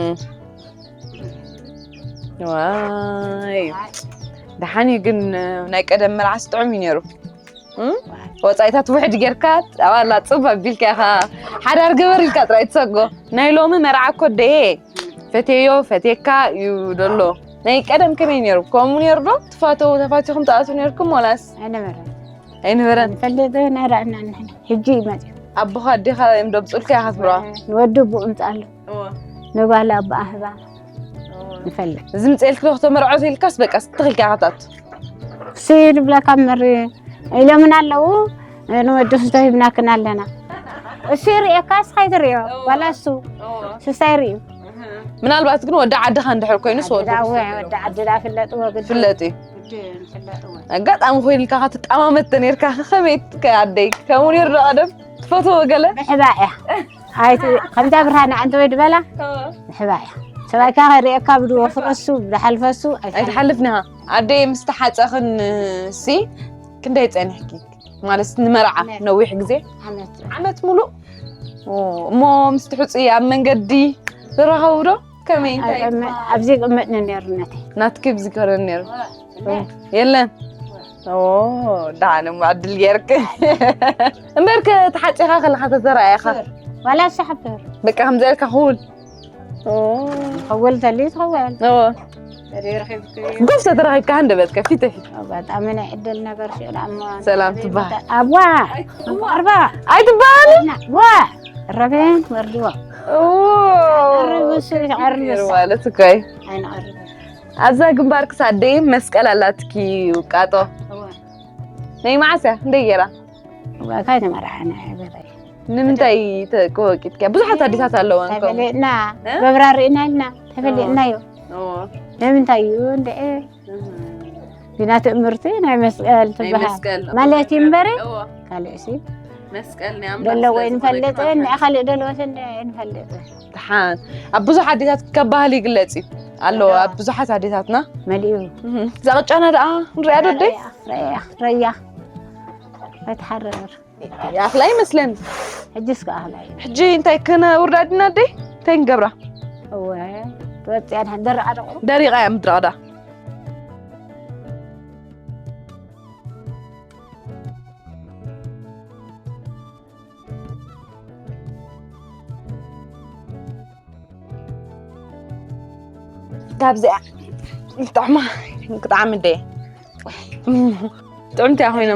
ዋይ ደሓን እዩ ግን ናይ ቀደም መርዓስ ጥዑም እዩ ነይሩ እም? ወፃኢታት ውሕድ ጌርካ ኣባላ ፅብ ኣቢልካ ኢኻ ሓዳር ግበር ኢልካ ጥራይ ትሰጎ ናይ ሎሚ መርዓ እኮ ደየ ፈቴዮ ፈቴካ እዩ ደሎ ናይ ቀደም ከመይ ነይሩ ከምኡ ነይሩ ዶ ትፋተው ተፋቲኹም ትኣትው ነይርኩም ወላስ ኣይነበረን ኣይነበረን ንፈልጥ ነረእና ንሕና ሕጂ እዩ መፅኡ ኣቦኻ ኣዴኻ እዮም ደብፁልካ ኢኻ ትብራ ንወዲ ብኡ ምፅኣሉ ንጓል ኣቦኣ ህባ ንፈልጥ እዚ ምፅኤልክ ዶ ክተመርዖ ኢልካስ በቃ ስትኽልካ ኢኻ ትኣቱ እሱ እዩ ዝብለካ እምበር ኢሎምን ኣለዉ ንወዲ ክስቶ ሂብናክን ኣለና እሱ ይርእየካ እስኻ ይትርእዮ ዋላ እሱ ስስታ ይርእዩ ምናልባት ግን ወዲ ዓድኻ እንድሕር ኮይኑስ ወዲ ወዲ ዓዲ ዳ ፍለጥዎ ግዲ ፍለጥ እዩ ግዲ ንፍለጥዎ ኣጋጣሚ ኮይኑልካ ክትጠማመት ተነርካ ከመይ ኣደይ ከምኡ ነይሩ ዶ ቀደም ትፈትዎ ገለ ምሕባእ እያ ኣይቲ ከምዛ ብርሃን ኣንተ ወይ ድበላ ምሕባእ እያ ሰብኣይካ ከርእየካ ብድወፍረሱ ብድሓልፈሱ ኣይትሓልፍኒ ኢኻ ኣደይ ምስ ተሓፀኽን ሲ ክንደይ ፀኒሕኪ ማለት ንመርዓ ነዊሕ ግዜ ዓመት ዓመት ሙሉእ ኦ፣ እሞ ምስቲ ሕፁይ ኣብ መንገዲ ዝረኸቡ ዶ ከመይ እንታይ ኣብዚ ቅመጥኒ ነርነተይ ናትኪ ብዝከረን ነይሩ የለን ኦ፣ ደሓን እሞ ዕድል ገይርክ እምበርከ ተሓፂኻ ከለካ ተተረኣየኻ ዋላ ሰሓብር በቃ ከምዚ ኢልካ ክውል ከወል ተልዩ ትኸወል እዎ ጎፍ ተተረኺብካ ሃንደበትከ ፊት ፊት ኣጋጣሚ ናይ ዕድል ነገር ሽዑ ደኣ እሞ ሰላም ትበሃል ኣዋ ኣርባ ኣይትበሃልን ዋ ረቤን ወርድዎ ቀርብስ ቀርብስ ማለት እኮ እዩ ኣይንቐርብ ኣብዛ ግንባር ክሳደይ መስቀል ኣላትኪ ውቃጦ ናይ መዓስ እያ ክንደይ ገይራ ዋካይ ተመርዓና በላይ ንምንታይ ተቆቂጥካ? ብዙሓት ኣዴታት ኣለዋ እንኮ። ተፈለጥና እ? ገብራ ርኢና ኢልና ተፈለጥናዮ። ኦ። ንምንታይ እዩ እንደ ግና ትእምርቲ ናይ መስቀል ናይ ትበሃል መስቀል ማለት እዩ እምበረ ኦ። ካልእ ሲ መስቀል ናይ ኣምላኽ ደለዎ ስለ ዝኾነ ይንፈልጥ ግን ንዓ ካልእ ደለዎት እንደ ይንፈልጥ ደሓን ኣብ ብዙሕ ኣዴታት ካብ ባህሊ ይግለጽ እዩ ኣሎ ኣብ ብዙሓት ኣዴታትና መሊኡ እህ፣ እዛ ቅጫና ደኣ ንሪኣ ዶ ኣደይ ረያ ረያ ኣይትሓረር ይኣኽላ ይመስለኒ ሕጂ እስከ ኣኽላ እዩ ሕጂ እንታይ ክነውርዳ ዲና ኣደይ እንታይ ንገብራ እወ ትወፅያ ድሓን ደረቓ ደቑ ደሪቓ እያ ምድረቕዳ ካብዚኣ ጥዕማ ክጥዓም እንደ ጥዕምቲ እያ ኮይና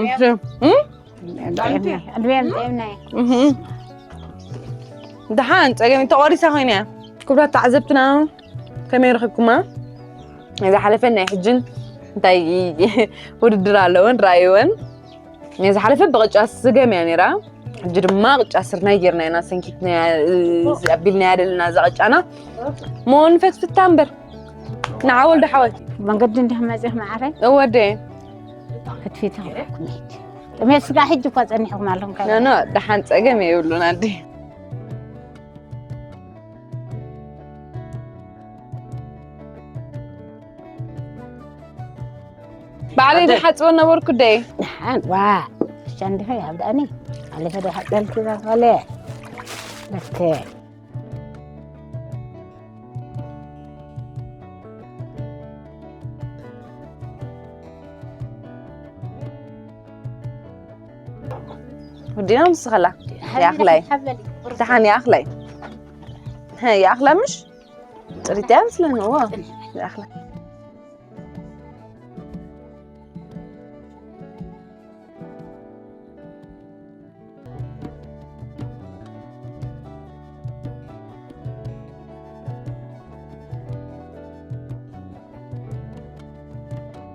ዕድሜ ምፅእምና ደሓን ፀገም ተቆሪሳ ኮይና እያ ክብራት ተዓዘብትና ከመይ ረኺብኩማ ናይ ዝሓለፈን ናይ ሕጅን እንታይ ውድድር ኣለወን ረኣይወን ናይ ዝሓለፈ ብቅጫ ስገም እያ ነይራ ሕጂ ድማ ቅጫ ስርናይ ጌርና ኢና ሰንኪትና ኣቢልናያ ዘለና እዛ ቅጫና ሞ ንፈትፍታ እምበር ንዓ ወልዶ ሓወይ መንገዲ እንዲህ መፅእ ማዕረ እወደ ክትፊት ክመድ ጥሜት ስጋ ሕጂ እኳ ፀኒሕኩም ኣለኹም ከ ኖኖ ደሓን ፀገም የብሉን ኣዲ ባዕለይ ዝሓፅቦ ነበርኩ ደይ ንሓን ዋ እሻ እንዲኸ ይሃብዳኒ ኣለፈ ዶ ሓፀልኪ ዘፈለ ልክ ወዲና ምስኸላ ይኣኽላይ ደሓን ይኣኽላይ ይኣኽላ ምሽ ፅሪት እያ ምስለኒ እዎ ይኣኽላ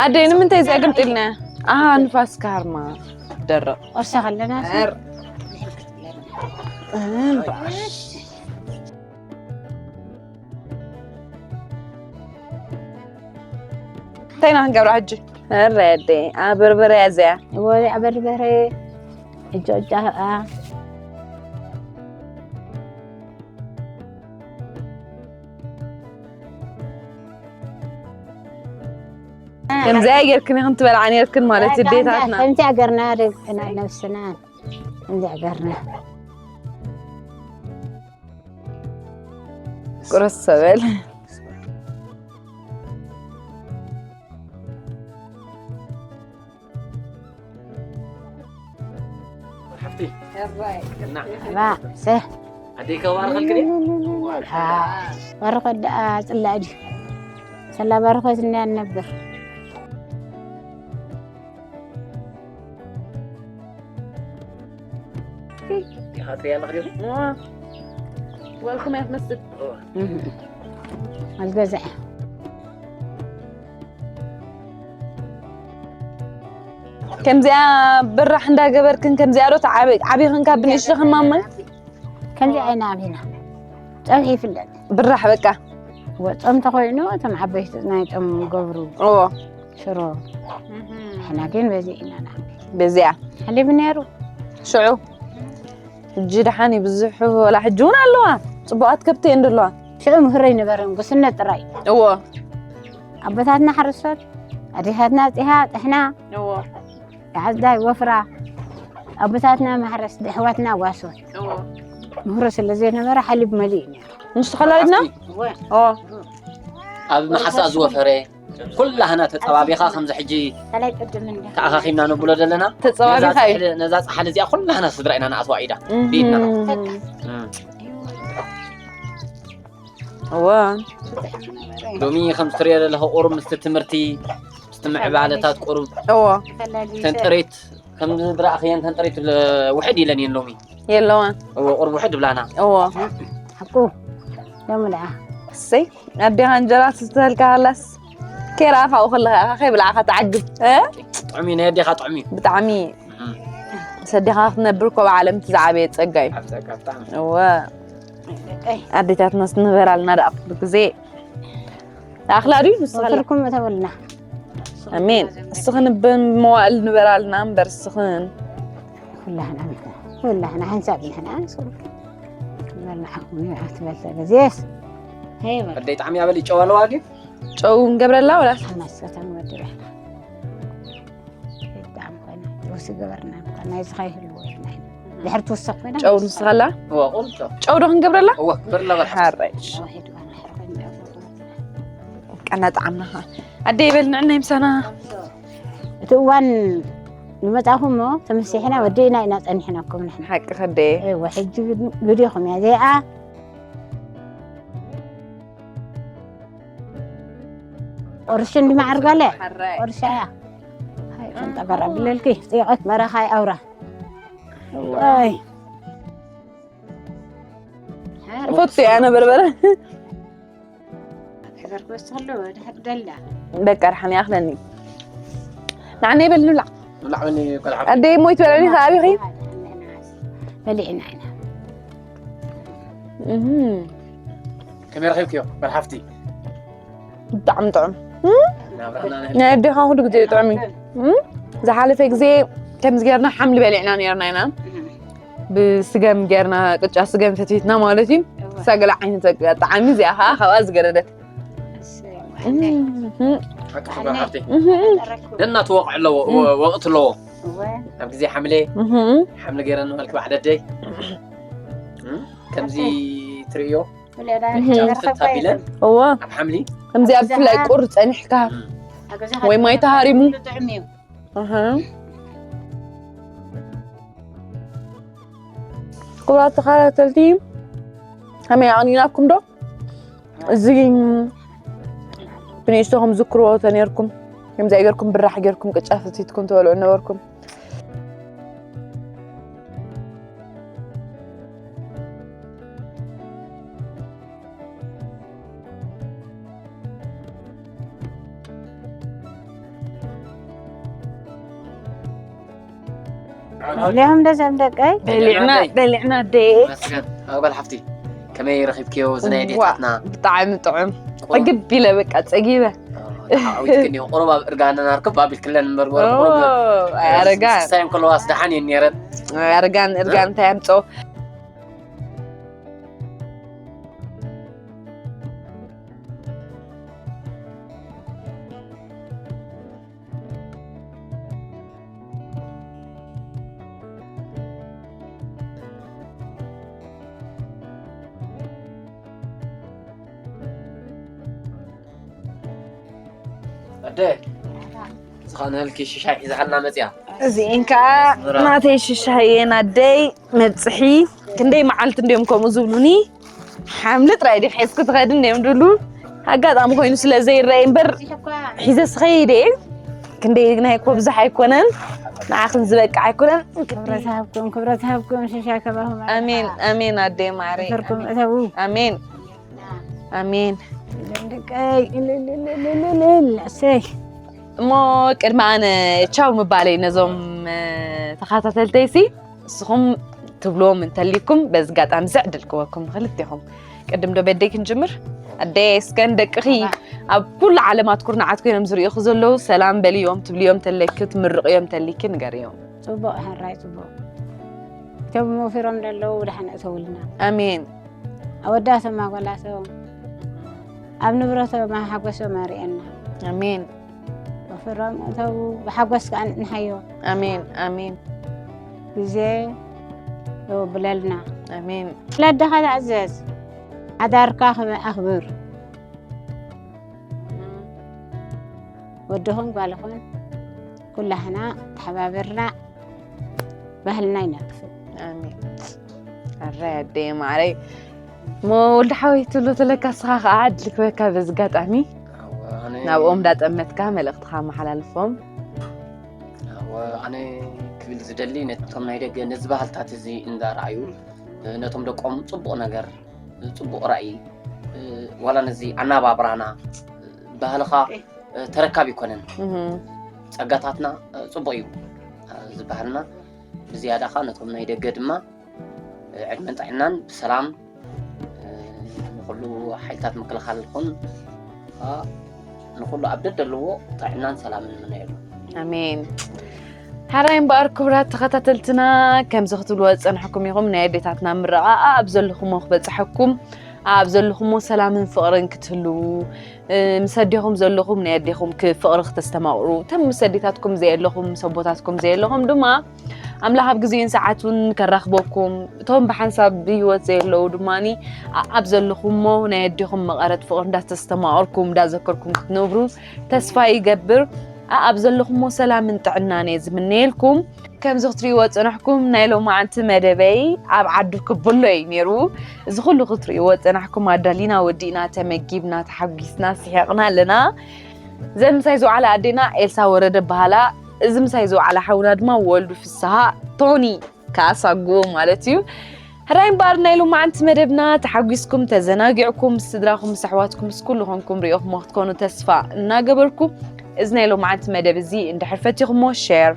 ኣደይ ንምንታይ እዚኣ ግምጢልና ኣሃ ንፋስ ካርማ ደረቕ ቁርሲ ከለና እንታይ ኢና ክንገብራ ሕጂ? እረ ኣደይ ኣበርበረ እያ እዚኣ። ወዲኣ በርበረ እጆ እጃ ኸኣ ከምዚኣ ጌርክን ኢኽን ትበልዓ ኔርክን ማለት እዩ ኣዴታትና። ከምዚኣ ገርና ደቅና ነብስና ከምዚኣ ገርና ቁርስ ሰበል ሓፍቲ ባ ሰ ኣደይ ከባርኸልክን ባርኸት ደኣ ጽላእ ድዩ ሰላ ባርኸት እንያ ነብር ኢኻ ትሪኣ ኣለኽ ዲኹ ወልኩም እያ ትመስል ኣልገዝዐ ከምዚኣ ብራሕ እንዳገበርክን ከምዚኣ ዶ ዓቢኽን ካብ ብንእሽተኽን ማማ ከምዚ ዓይና ኣቢና ፀብሒ ይፍለጥ ብራሕ በቃ ወፆም ተኮይኑ እቶም ዓበይቲ ናይ ፆም ገብሩ እዎ ሽሮ ሕና ግን በዚ ኢና ንዓቢ በዚኣ ሓሊቡ ነይሩ ሽዑ ሕጂ ደሓን እዩ ብዙሕ ወላ ሕጂ እውን ኣለዋ ፅቡቃት ከብቲ እየን ዘለዋ ሽዑ ምህሮ ይነበረን ጉስነት ጥራይ እዎ ኣቦታትና ሓረስቶት ኣዴታትና ፂሃ ጥሕና እዎ የዓዝዳይ ወፍራ ኣቦታትና ማሕረስ ኣሕዋትና ዋሶት እዎ ምህሮ ስለ ዘይነበረ ሓሊብ መሊእ እዩ ነይሩ ምስ ተኸላሊድና እዎ ኣብ መሓሳ ዝወፈረ ኩላህና ተፀባቢኻ ከምዚ ሕጂ ከላይ ቅድም እንደ ተኣኻኺብና ነብሎ ዘለና ተፀባቢኻ እዩ ነዛ ፃሕሊ እዚኣ ኩላህና ስድራ ኢና ንኣትዋ ኢዳ ብኢድና እዋ ሎሚ ከም ትሪኦ ዘለኹ ቁሩብ ምስቲ ትምህርቲ ምስቲ ምዕባለታት ቁሩብ እዎ ተንጥሪት ከም ዝረኣኽየን ተንጥሪት ውሕድ ኢለን እየን ሎሚ የለዋን እዎ ቁሩብ ውሕድ ብላና እዎ ሓቁ ሎሚ ደኣ እሰይ ኣዴኻ እንጀራ ትስተልካ ሃላስ ከይረኣኻኡ ከለኻ ኢኻ ከይብላዕኻ ትዓግብ እ? ጥዑም እዩ ናይ ኣዴኻ ጥዑም እዩ ብጣዕሚ ሰዲኻ ክትነብር እኮ ብዓለም እቲ ዝዓበየ ጸጋ እዩ። ኣብ ጸጋ ብጣዕሚ እወ ኣዴታትና ስትንበራልና ደኣ ኩሉ ግዜ ኣኽላ ድዩ ንስኻ እተበልና ኣሜን እስኽን ብመዋእል ንበራልና እምበር እስኽን ኩላህና ኩላህና ሓንሳብ ንሕና ንስኹም በርናሓኩም ትበልተ ግዜስ ኣደይ ጣዕሚ ኣበል ይጨዋለዋ ግን ጨው ንገብረላ ወላ ተመስገን ወዲ ብሕና ዳም ኮይና ወሲ ገበርና ናይዚ ከይህልዎ ኢልና ኢና ድሕር ትውሰኽ ኮይና ጨው ንስኻላ እዋ ቁሩብ ጨው ጨው ዶ ክንገብረላ እዋ ክበርላ በል ሓራይ ቀና ጣዕምናኻ ኣደይ በል ንዕና ይምሳና እቲ እዋን ንመጻኹም ሞ ተመሲሕና ወዲእና ኢና ጸኒሕናኩም ንሕና ሓቂ ከደ እወ ሕጂ ግዲኹም እያ ዘይኣ ቁርሽ እንዲ ማዕርጋለ ቁርሻ እያ ከምጠገራ ብለልኪ ጽይቐት መራኻይ ኣውራ ኣይ ፈቱ እያ ነበርበረ ሕዘር ክወስድ ከሎ ድሕር ደላ በቃ ርሓን ይኣኽለኒ ንዓነ ይበል ንብላ ንላዕበኒ ቆልዓ ኣደይ ሞይ ትበለኒ ከኣቢኺ በሊዕና ኢና ከመይ ረኺብክዮ በል ሓፍቲ ብጣዕሚ ጥዑም ናብራና ናይ ናይ ኣዴኻ ኩሉ ግዜ ጥዑም እዩ ዝሓለፈ ግዜ ከምዚ ጌርና ሓምሊ በሊዕና ነርና ኢና ብስገም ጌርና ቅጫ ስገም ፈትፊትና ማለት እዩ ሳገላ ዓይነት ጣዕሚ እዚኣ ከዓ ካብኣ ዝገረደት ሓቂ በል ሓፍቲ ደና ትወቕዕ ኣለዎ ወቕቲ ኣለዎ ኣብ ግዜ ሓምሌ ሓምሊ ገይረን ንበልክ ባዕደደይ ከምዚ ትርእዮ ጫውቲ ተታቢለን እዋ ኣብ ሓምሊ ከምዚ ኣብ ብፍላይ ቁር ፀኒሕካ ወይ ማይ ተሃሪሙ ጥዕም እዩ ኣሃ። ክቡራት ተኸታተልቲ ከመይ ኣቕኒናኩም ዶ እዚ ብንእሽቶኹም ዝክርዎ ተነርኩም ከምዚ ጌርኩም ብራሕ ጌርኩም ቅጫ ፈቲትኩም ትበልዑ ነበርኩም ሊሆም ደዘም ደቀይ በሊዕና በሊዕና ደ መስገን ኣግባል ሓፍቲ ከመይ ረኺብክዮ እዚ ናይ ኣዴታትና ብጣዕሚ ጥዑም ዕግብ ኢለ በቃ ፀጊበ ዓዊትክን ቁሩብ ኣብ እርጋና ናርክብ ኣቢልክለን እምበር ኣርጋን ሳይም ከለዋስ ደሓን እየን ነይረን ኣርጋን እርጋን እንታይ ኣምፆ ኣደ ዝኻነልኪ ሽሻይ ሒዛሃልና መፅያ እዚኤን ከዓ ናተይ ሽሻይ እየን ኣደይ መብፅሒ ክንደይ መዓልቲ እንዲዮም ከምኡ ዝብሉኒ ሓምሊ ጥራይ ዲ ሒዝኩ ትኸድ እንዲዮም ድሉ ኣጋጣሚ ኮይኑ ስለ ዘይረአይ እምበር ሒዘ ስኸይደ ክንደይ ግና ይኮ ብዙሕ ኣይኮነን ንዓኽን ዝበቅዕ ኣይኮነን ክብረት ሃብኩም ክብረት ሃብኩም ሽሻ ከባኹም ኣሜን ኣሜን ኣደይ ማዕረይ ዘርኩም እተዉ ኣሜን ኣሜን ደቀይ እልልልልልልል እሰይ እሞ ቅድሚ ኣነ ቻው ምባለይ ነዞም ተኸታተልተይሲ ንስኹም ትብልዎም እንተሊኩም በዚ ጋጣሚ እዚ ዕድል ክወኩም ክልቴኹም ቅድም ዶ በደይ ክንጅምር ኣደይ እስከን ደቅኺ ኣብ ኩሉ ዓለማት ኩርናዓት ኮይኖም ዝርእኹ ዘለዉ ሰላም በልዮም ትብልዮም ተለኪ ትምርቕዮም ተሊኪ ንገርዮም ፅቡቅ ሕራይ ፅቡቅ እቶም መውፊሮም ዘለዉ ብድሓን እተውልና ኣሜን ኣወዳቶም ኣጓላቶም ኣብ ንብረቶም ሓጎሶም ኣርእየና ኣሜን ወፍሮም እተው ብሓጎስ ከዓ ንሓዮ ኣሜን ኣሜን ግዜ የውብለልና ኣሜን ለደኻ ተዕዘዝ ሓዳርካ ኣኽብር ወድኹን ጓልኹን ኩላህና ተሓባበርና ባህልና ይነጥፍ ኣሜን ኣራይ ኣደየ ማዕረይ ሞ ወዲ ሓወይ ትብሎ ተለካ ስኻ ከዓ ዕድል ክበካ በዚ ጋጣሚ ናብኦም እንዳጠመትካ መልእክትካ መሓላልፎም ኣነ ክብል ዝደሊ ነቶም ናይ ደገ ነዚ ባህልታት እዚ እንዳረኣዩ ነቶም ደቆም ፅቡቅ ነገር ፅቡቅ ራእይ ዋላ ነዚ ኣናባብራና ባህልኻ ተረካብ ይኮነን ጸጋታትና ጽቡቅ እዩ ዝበሃልና ብዝያዳ ኸዓ ነቶም ናይ ደገ ድማ ዕድመን ጥዕናን ብሰላም ንኹሉ ሓይልታት ምክልኻል ይኹን ንኹሉ ኣብ ደደለዎ ጥዕናን ሰላምን ንምነየሉ። ኣሜን። ሕራይ እምበኣር ክቡራት ተኸታተልትና፣ ከምዚ ክትብልዎ ዝጸናሕኩም ኢኹም፣ ናይ ኣዴታትና ምርቓ ኣብ ዘለኹሞ ክበጽሐኩም፣ ኣብ ዘለኹሞ ሰላምን ፍቕርን ክትህልዉ፣ ምስ ኣዴኹም ዘለኹም ናይ ኣዴኹም ፍቕሪ ክተስተማቕሩ፣ እቶም ምስ ኣዴታትኩም ዘየለኹም ምስ ኣቦታትኩም ዘየለኹም ድማ ኣምላኽ ኣብ ግዜኡን ሰዓቱን ከራኽበኩም፣ እቶም ብሓንሳብ ብህይወት ዘየለዉ ድማ ኣብ ዘለኹሞ ናይ ኣዴኹም መቐረት ፍቕሪ እንዳተስተማቐርኩም እንዳዘከርኩም ክትነብሩ ተስፋ ይገብር። ኣብ ዘለኹሞ ሰላምን ጥዕናን እየ ዝምነየልኩም። ከምዚ ክትሪእዎ ዝጸናሕኩም ናይ ሎማዓንቲ መደበይ ኣብ ዓዱ ክብሎ እዩ ነይሩ። እዚ ኩሉ ክትሪእዎ ዝጸናሕኩም ኣዳሊና፣ ወዲእና፣ ተመጊብና፣ ተሓጒስና፣ ስሒቕና ኣለና። እዘን ምሳይ ዝወዓላ ኣዴና ኤልሳ ወረደ በሃላ። እዚ ምሳይ ዝወዓላ ሓውና ድማ ወልዱ ፍስሃ ቶኒ ከኣ ሳጉኡ ማለት እዩ። ሕራይ እምበኣር ናይ ሎማዓንቲ መደብና ተሓጒስኩም ተዘናጊዕኩም ምስ ስድራኹም ምስ ኣሕዋትኩም ምስ ኩሉ ኮንኩም ሪኦኹሞ ክትኮኑ ተስፋ እናገበርኩ እዚ ናይ ሎማዓንቲ መደብ እዚ እንድሕር ፈቲኹሞ ሸር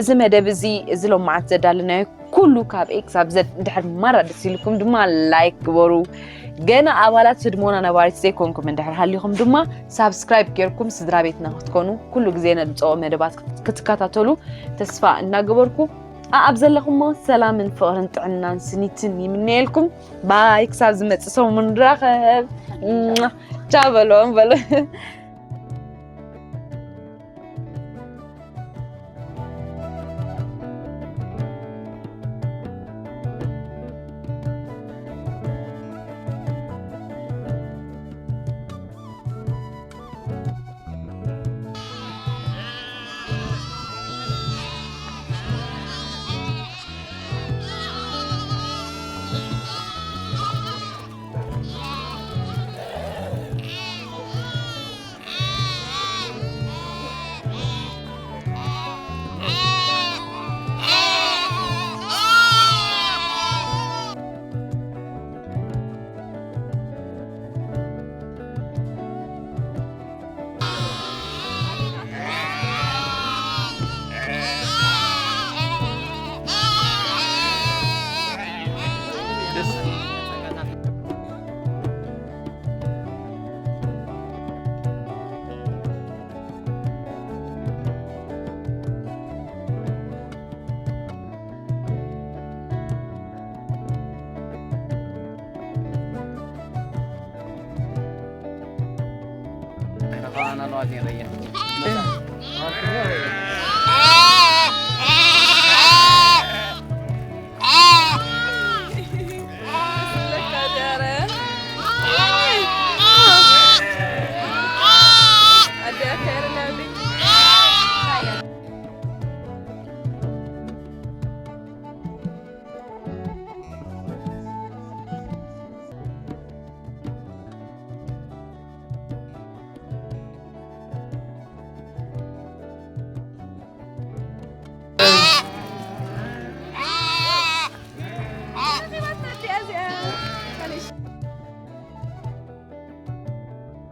እዚ መደብ እዚ እዚ ሎማዓንቲ ዘዳለናዮ ኩሉ ካብ ኤ ክሳብ ዘድ እንድሕር ማራ ደስ ኢልኩም ድማ ላይክ ግበሩ። ገና ኣባላት ህድሞና ነባሪት ዘይኮንኩም እንድሕር ሃሊኹም ድማ ሳብስክራይብ ጌርኩም ስድራ ቤትና ክትኮኑ ኩሉ ግዜ ነድምፅኦ መደባት ክትከታተሉ ተስፋ እናገበርኩ ኣኣብ ዘለኹሞ ሰላምን ፍቕርን ጥዕናን ስኒትን ይምነየልኩም። ባይ ክሳብ ዝመፅእ ሰሙን ንራኸብ። ቻው በሎም በሎ።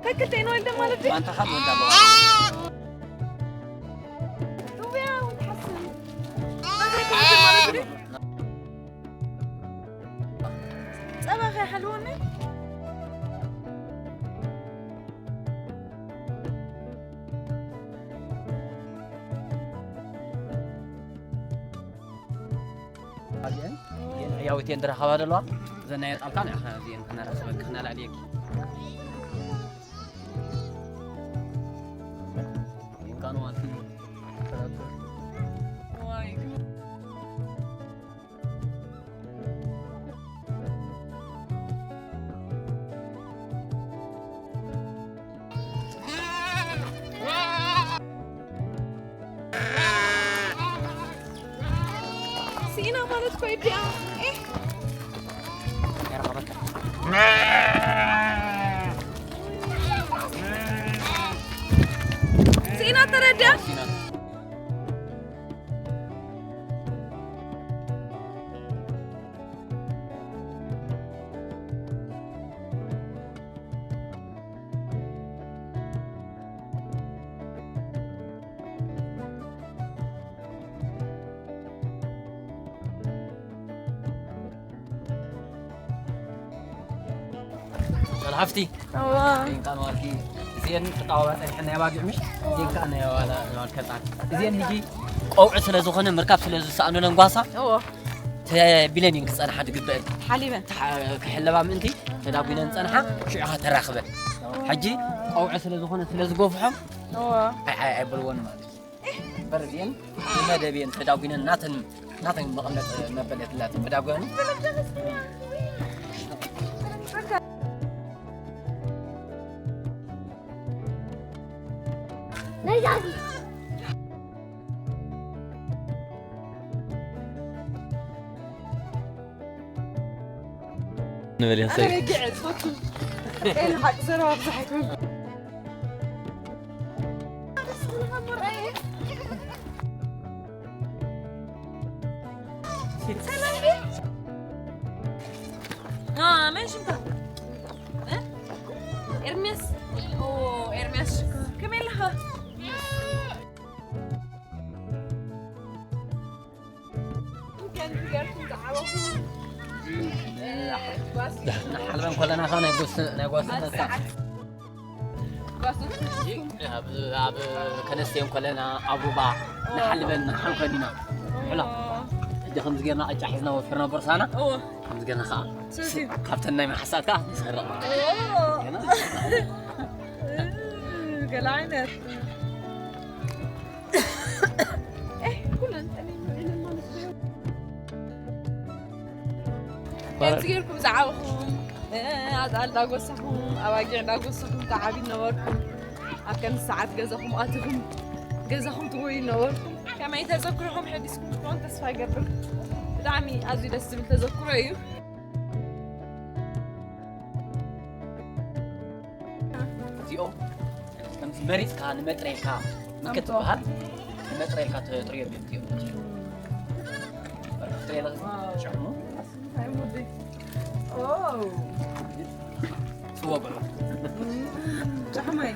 ተክልተይ ንወልደ ማለት እዩ። ማንታኻ ንወልደ ኣለዋ። እውያ፣ እውን ትሓስብ። መግቢ ትወስድ ማለት እዩ። ጸባ ከይሓልወኒ። እዚአን እየን ሕያዊት እየን ዝረኸባ ዘለዋ። እዘን ናይ ኣጣልካ ንዕኻ እዚአን ክነረኽበኪ ክነላልየኪ። ስኢና ማለት እኮ እዩ እዲኣ። ኤህ። ስኢና ተረዲኣ። ሓፍቲ እዋ። እንካን ዋልኪ። እዚኤን ክጣዋባ ጸኒሐን ናይ ኣባጊዕ ምሽ? እዚኤን ከኣ ናይ ዋላ፣ ናይ ዋልከ ጻዕዳ። እዚኤን ሕጂ ቆውዒ ስለ ዝኾነ ምርካብ ስለ ዝሰኣኑ ለንጓሳ። እዎ። ተቢለን እየን ክጸንሓ ዝግበአን። ሓሊበን። ተሓ-፣ ክሕለባ ምእንቲ ተዳጒነን ጸንሓ፣ ሽዑ ኸኣ ተራኽበን። ሕጂ ቆውዒ ስለ ዝኾነ ስለ ዝጎፍሖም፣ እዎ። ኣይ-፣ ኣይ-፣ ኣይበልዎን ማለት እዩ። እምበር እዚኤን ብመደብ እየን ተዳጒነን ናተን፣ ናተን መቐመጢ መበል የትላትን ተዳጒኑ። ንበል ኣነ ይንሰይ። ረጊዐ ዝፈቱ። ኤል ሓቂ ዘረባ ብዙሕ ኣይትብል። ሰላም ቤት። አ፣ መን ሽምካ? እ? ኤርሚያስ። ኦ፣ ኤርሚያስ ሽኮር። ከመይ ኣለኻ? ንሓልበን ከለና ኸ ናይ ጓስ-፣ ናይ ጓስነት ኣብ፣ ኣብ ከነስተዮም ከለና ኣብ ሩባ ንሓልበን ንሓልፈን ኢና። ሕላ። ሕጂ ከምዚ ጌርና ቅጫ ሒዝና ወፊርና ቦርሳና። እዎ። ከምዚ ጌርና ኸዓ ስለዚ ካብተን ናይ መሓሳት ከዓ ንስረቕ። እዎ። ገለ ዓይነት። ኤህ፣ ኩለን ጠሚሙ ኢለን ማለት እዩ። ከምዚ ጌርኩም ዝዓበኹም፣ እ፣ ኣጣል እንዳጎሰኹም፣ ኣባጊዕ እንዳጎሰኹም ትዓብዩ ነበርኩም። ኣብ ከምዚ ሰዓት ገዛኹም ኣቲኹም፣ ገዛኹም ትጎዩ ነበርኩም። ከመይ ተዘክሮኹም ሕዲስኩም ትኾን ተስፋ ይገብር። ብጣዕሚ ኣዝዩ ደስ ዝብል ተዘክሮ እዩ። እዚኦም ከምዚ መሪጽካ ንመጥረይካ ምክት ትበሃል፣ ንመጥረይካ ተጥርዮም እዮም እዚኦም። ጥሬላ ጨዕሙ። ስዋ ብዕሩ። ጫሕማይ።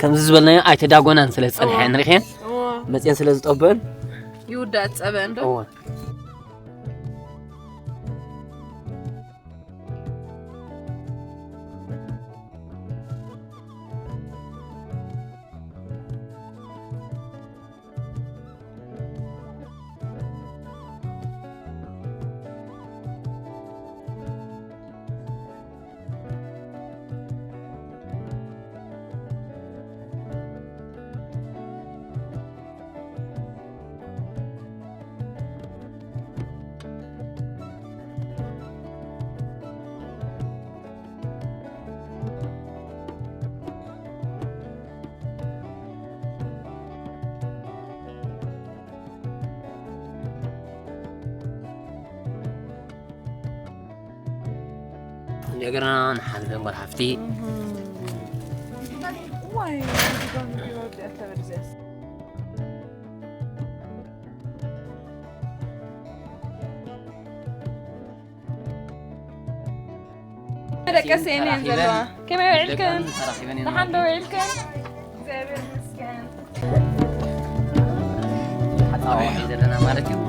ከምዚ ዝበልናዮ ኣይተዳጎናን ስለ ዝጸንሐ ንሪኸን እዎ። መጽየን ስለ ዝጠበን ይውዳእ ጸበ እንዶ። እዎ። እንደገና ንሓልበን ጓል ሓፍቲ። ደቀሰ እየን ዘለዋ። ከመይ ውዒልክን? ደሓን ዶ ውዒልክን? እግዚኣብሔር ይመስገን። ሓፃዋ ዘለና ማለት እዩ።